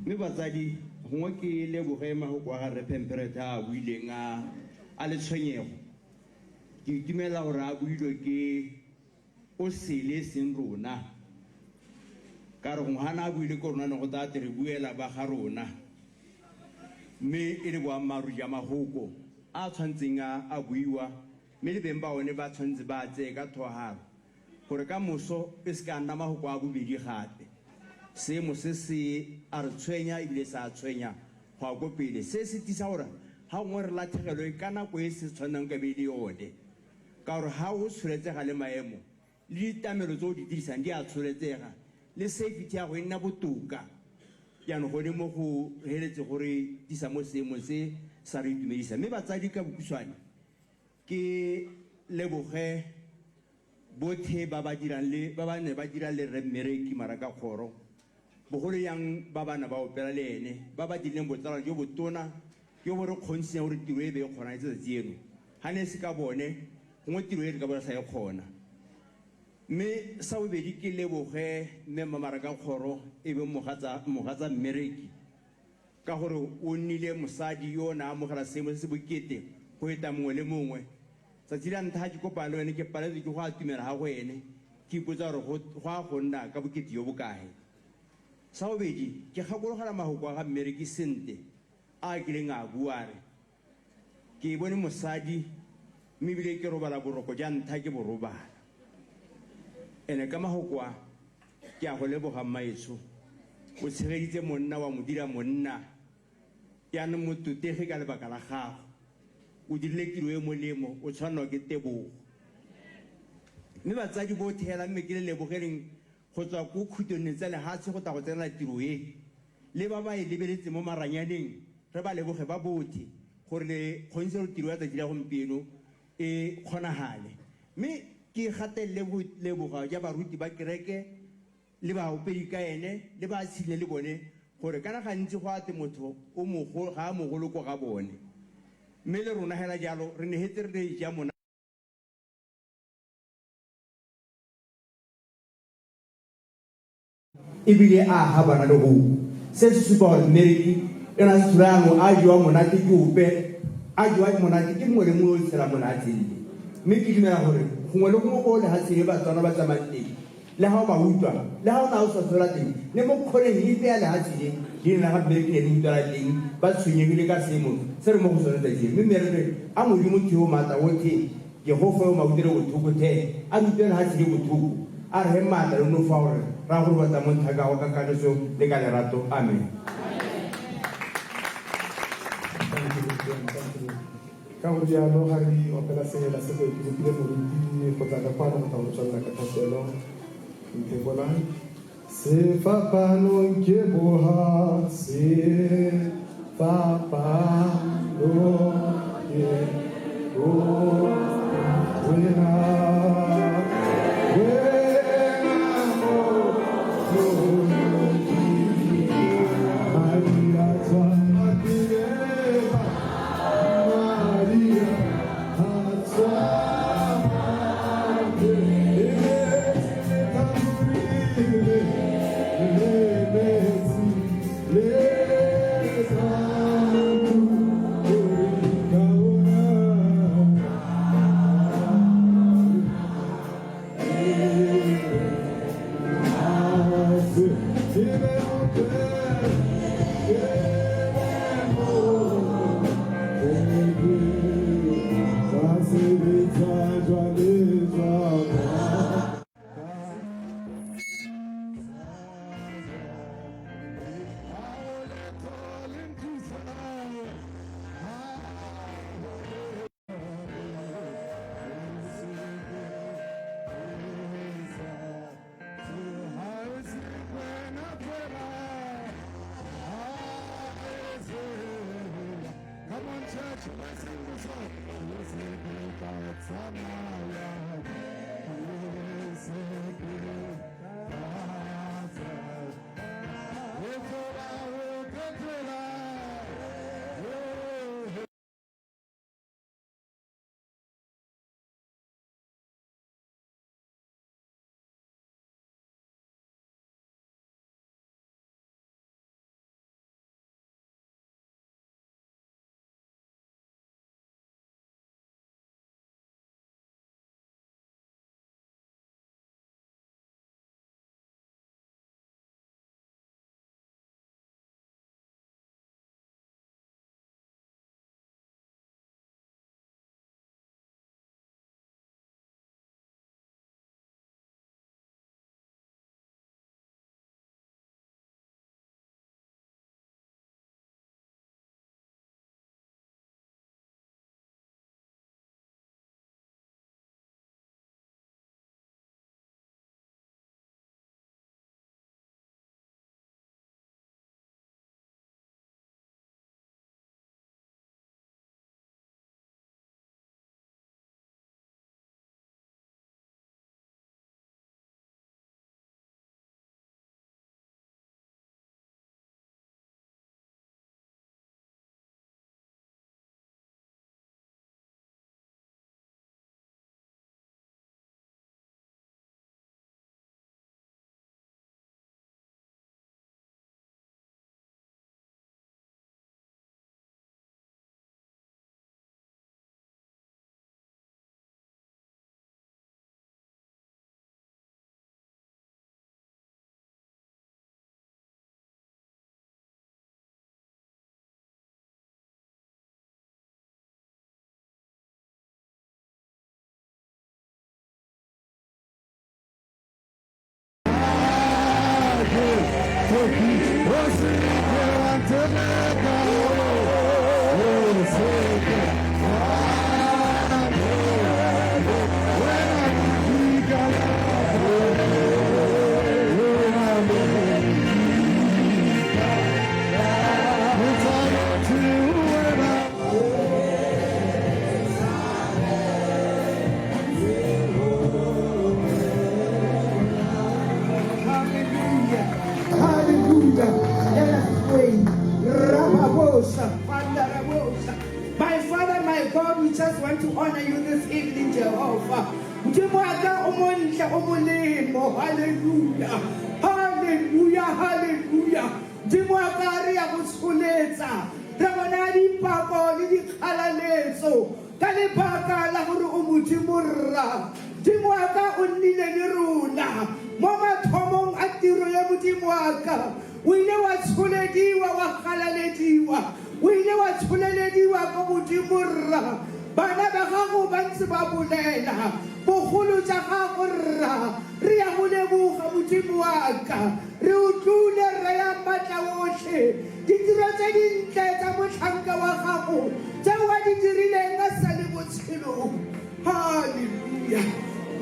Mme batsadi, gongwe ke leboge mafoko a ga Rre Phempherete a a buileng a a letshwenyego. Ke itumela gore a builwe ke o sele e seng rona. Ka re gongwe ga na a buile ke rona ne go tla tle re buela ba ga rona. Mme e le boammaaruri ja mafoko a a tshwantseng a a buiwa, mme le beng ba one ba tshwanetse ba a tseye ka thoharo, gore ka moso e se ka nna mafoko a bobedi gape. Seemo se se a re tshwenya ebile se a tshwenya go ya ko pele. Se se tisa gore Ga gongwe re latlhegelwe ka nako e se tshwanang ka be e le yone, ka gore ga o tsholetsega le maemo le ditlamelo tse o di dirisang di a tsholetsega, le safety ya go e nna botoka. Jaanong gone mo go heletse gore tisa mo seemong se sa re itumedisa. Mme batsadi, ka bokhutshwane ke leboge botlhe ba ba dirang le ba ba ne ba dira le Rre Mmereki Maraka Kgoro, bogolo yang ba ba ne ba opela le ene, ba ba dirileng botsalano jo botona jo bo re kgontshitseng gore tiro e be e kgonang tsatsi eno. Ga ne se ka bone, gongwe tiro e re ka bo re sa e kgona. Mme sa bobedi ke leboge mme Mma Maraka Kgoro e beng mogatsa Mmereki, ka gore o nnile mosadi yo o ne a amogela seemo se se bokete go feta mongwe le mongwe. Tsatsi la ntlha ke kopana le wene ke paletswe ke go atumela ga go ene, ke ipotsa gore go a go nna ka bokete jo bokae. Sa bobedi ke gakologela mahoko a ga Mmereki sente a a kileng a bua a re, ke bone mosadi mme ebile ke robala boroko ja ntlha ke bo robala. Ene ka mahoko a ke a go leboga mmaetsho, o tshegeditse monna wa mo dira monna, jaanong mototege ka lebaka la gago. O dirile tiro e molemo, o tshwanelwa ke tebogo. Mme batsadi botlhe hela mme ke le lebogeleng go tswa ko khutonneng tsa lehatshe go tla go tsenela tiro e, le ba ba e lebeletseng mo maranyaneng, re ba leboge ba botlhe gore le kgontse gore tiro ya tsatsi la gompieno e kgonagale. Mme ke gatelele go leboga ja baruti ba kereke le baopedi ka ene le ba tshile le bone, gore kana gantsi go ate motho o mogolo ga a mogolo ko ga bone, mme le rona hela jalo re negetse re ja mona. Ebile a ga bana le go se se supa gore Mmereki e na se thulano a jewa monate ke ope, a jewa monate ke mongwe le mongwe o tshela mo lehatsheng le. Mme ke dumela gore gongwe le gongwe ko lehatsheng le Batswana ba tsamayang teng, le ga o ba utlwa, le ga o na o sa tswela teng, le mo kgoneng epe ya lehatshe le, leina la ga Mmereki ne le utlwala teng, ba tshwenyegile ka seemo se re mo go sone tsatsi. Mme mme re re a Modimo theo maatla otlhe, Jehofa yo mautele botlhoko the, a re utlwele lehatshe le botlhoko, a re he maatla le nonofo a gore ra go robatsa mo ntlha ka go ka kagiso le ka lerato. Amen. Ka go rialo ga re opela sehela se go ke kopile moruti go tla ka kwano go tla go tswelela ka thapelo. Nthekolang. Sefapanong ke boha, sefapanong ke boha, wena, wena Moloki. Maria tswa Matileba, Maria tswa Come on, church, let's sing the song. My Father, my God, we just want to honor you this evening, Jehovah. Modimo wa ka o montle o molemo. Hallelujah. Hallelujah. Hallelujah. Modimo wa ka re ya go tsholetsa. Re bona dipako le dikgalaletso ka lebaka la gore o Modimo rra. Modimo wa ka o nnile le rona mo mathomong a tiro ya Modimo wa ka. O ile wa tsholediwa wa galalediwa. O ile wa tsholelediwa ko Modimo rra. Bana ba gago ba ntse ba bolela bogolo tša gago rra. Re ya go leboga Modimo wa ka. Re utlwile rre ya maatla otlhe ditiro tse dintle tsa motlhanka wa gago tse wa di dirileng a sa le botshelong. Halleluja.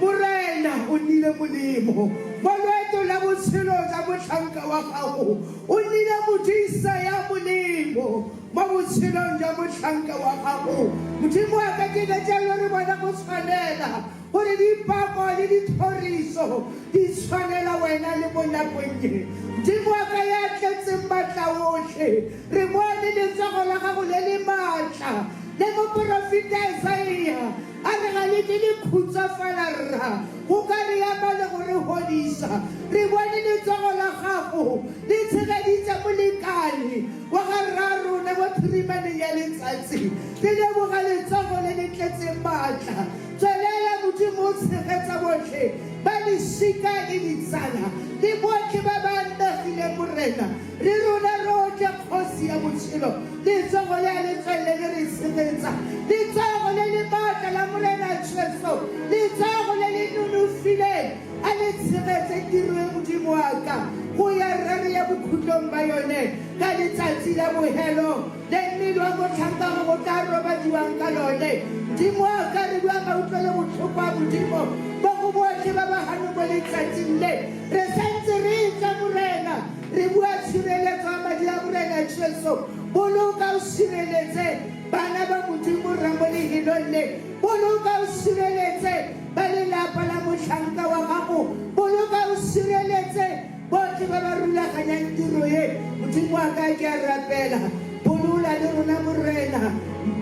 Morena o nnile molemo mo loeto la botshelo jwa motlhanka wa gago. O nnile modisa ya molemo mo botshelong jwa motlhanka wa gago. Modimo wa ka ke ka jalo re bona go tshwanela gore dipako le dithoriso di tshwanela wena le mo nakong e. Modimo wa ka ya tletseng maatla otlhe, re bone letsogo la gago le le maatla le moporofeta Isaia a re ga le ke le khutsafala rra go ka re ama le go re godisa. Re bone letsogo la gago le tshegeditse molekane wa ga rra rona mo phirimaneng ya letsatsi. Re leboga letsogo le le tletseng maatla. Tswelela Modimo o tshegetsa botlhe ba lesika le ditsala le botlhe ba ba amegileng Morena. Le rona rotlhe kgosi ya botshelo, letsogo le a le tswelele le re tshegetsa. Letsogo le le maatla la Morena Jesu, letsogo le le nonofileng a le tshegetse tiro e Modimo wa ka go ya rre re ya bokhutlong ba yone ka letsatsi la bohelo le mmele wa motlhanka wa go tla robadiwang ka lone. Modimo wa ka re bua mautlwelo botlhoko a Modimo mo go botlhe ba ba gano mo letsatsing le. Re santse re tla Morena, re bua tshireletso ya madi a Morena Jesu. Boloka o sireletse bana ba Modimo rra mo lehelong le. Boloka o sireletse ba lelapa la motlhanka wa gago. Boloka o sireletse botlhe ba ba rulaganyang tiro e. Modimo wa ka ke a rapela, bolola le rona Morena.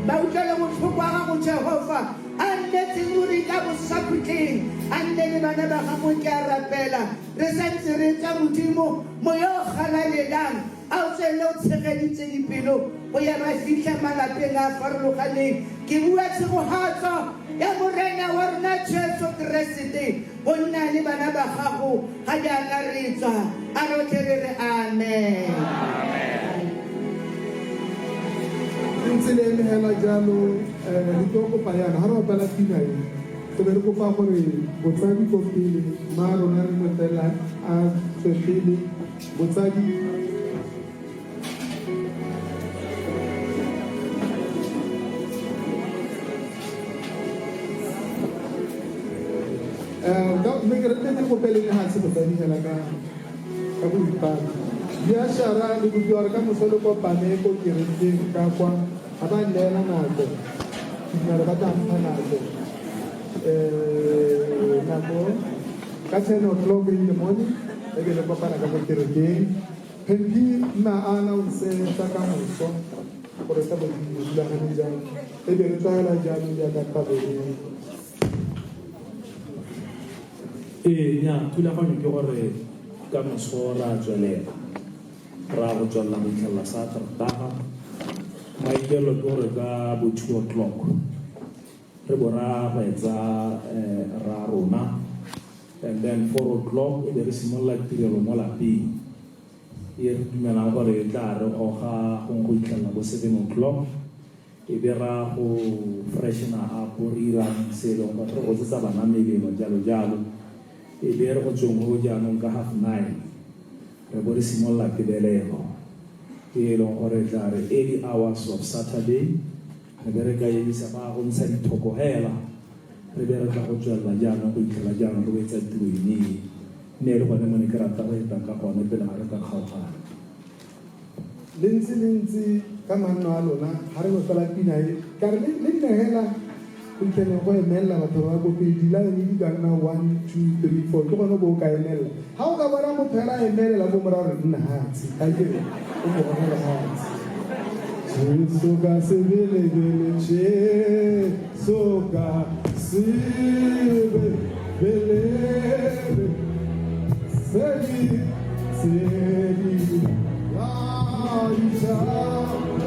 Mautlwelo botlhoko a gago Jehova a nnetseng ruri ka bosakhutleng, a nne le bana ba gago ke a rapela. Re santse re tswa Modimo, moya o galalelang a o tswelele o tshegeditse dipelo go ya ba fitlha malapeng a farologaneng. Ke bua tshegogatso ya Morena wa rona Jesu Keresete go nna le bana ba gago ga jaana re tswa. A rotlhe re re amen. Ntse le eme hela jalo, re tlo kopa yana ga re opela pina e, re be re kopa gore botsadi ko pele, mma rona re mo fela a tswe pele botsadi. Mme ke re ke kope le lehatshe botsadi hela ka boipaki. Diashara le kopiwa gore ka moso le kopane ko kerekeng ka kwa, ga ba nneela nako, ke dumela ba tla mpha nako. Nako ka 10 o'clock in the morning e be le kopana ka ko kerekeng. Phempi mma a announce tsa ka moso gore tla bo di rulagane jang, e be re tswaela jaanong jaaka tabeng. Ee, nya thulaganyo ke gore ka moso ra tswelela, ra go tswelela go itlhelela sa Saterdaga. Maikaelelo ke gore ka bo 2 o'clock re bo ra go etsa ra rona, and then 4 o'clock e be re simolola tirelo mo lapeng e re dumelang gore e tla re goga gongwe go itlhelela bo 7 o'clock, e be ra go freshena up, re irang se e leng gore re gotsetsa bana melelo jalo jalo. E be re go tsweng go jaanong ka 9:30 re bo re simolola tebelelo e leng gore tla re early hours of Saturday re be re ka emisa ba go ntsha dithoko hela, re be re tla go tswelela jaanong go itlhela jaanong re wetsa tiro ene e. Mme e le gone mo ne ke rata go eta ka gone pele ga re ka kgaogana. Le ntse le ntse ka manno a lona ga re no fela pina e, ka re le nne hela go itlheleng go emelela batho ba ko pele, di-line di ka nna 1, 2, 3, 4, ke gone bo o ka emelela. Ga o ka bona motho hela a emelela ko morago re nna hatshe, a kere o mo gogela hatshe. Jesu ka sebelebele, Jesu ka sebelebele, sedi, sedi, la ditšhaba.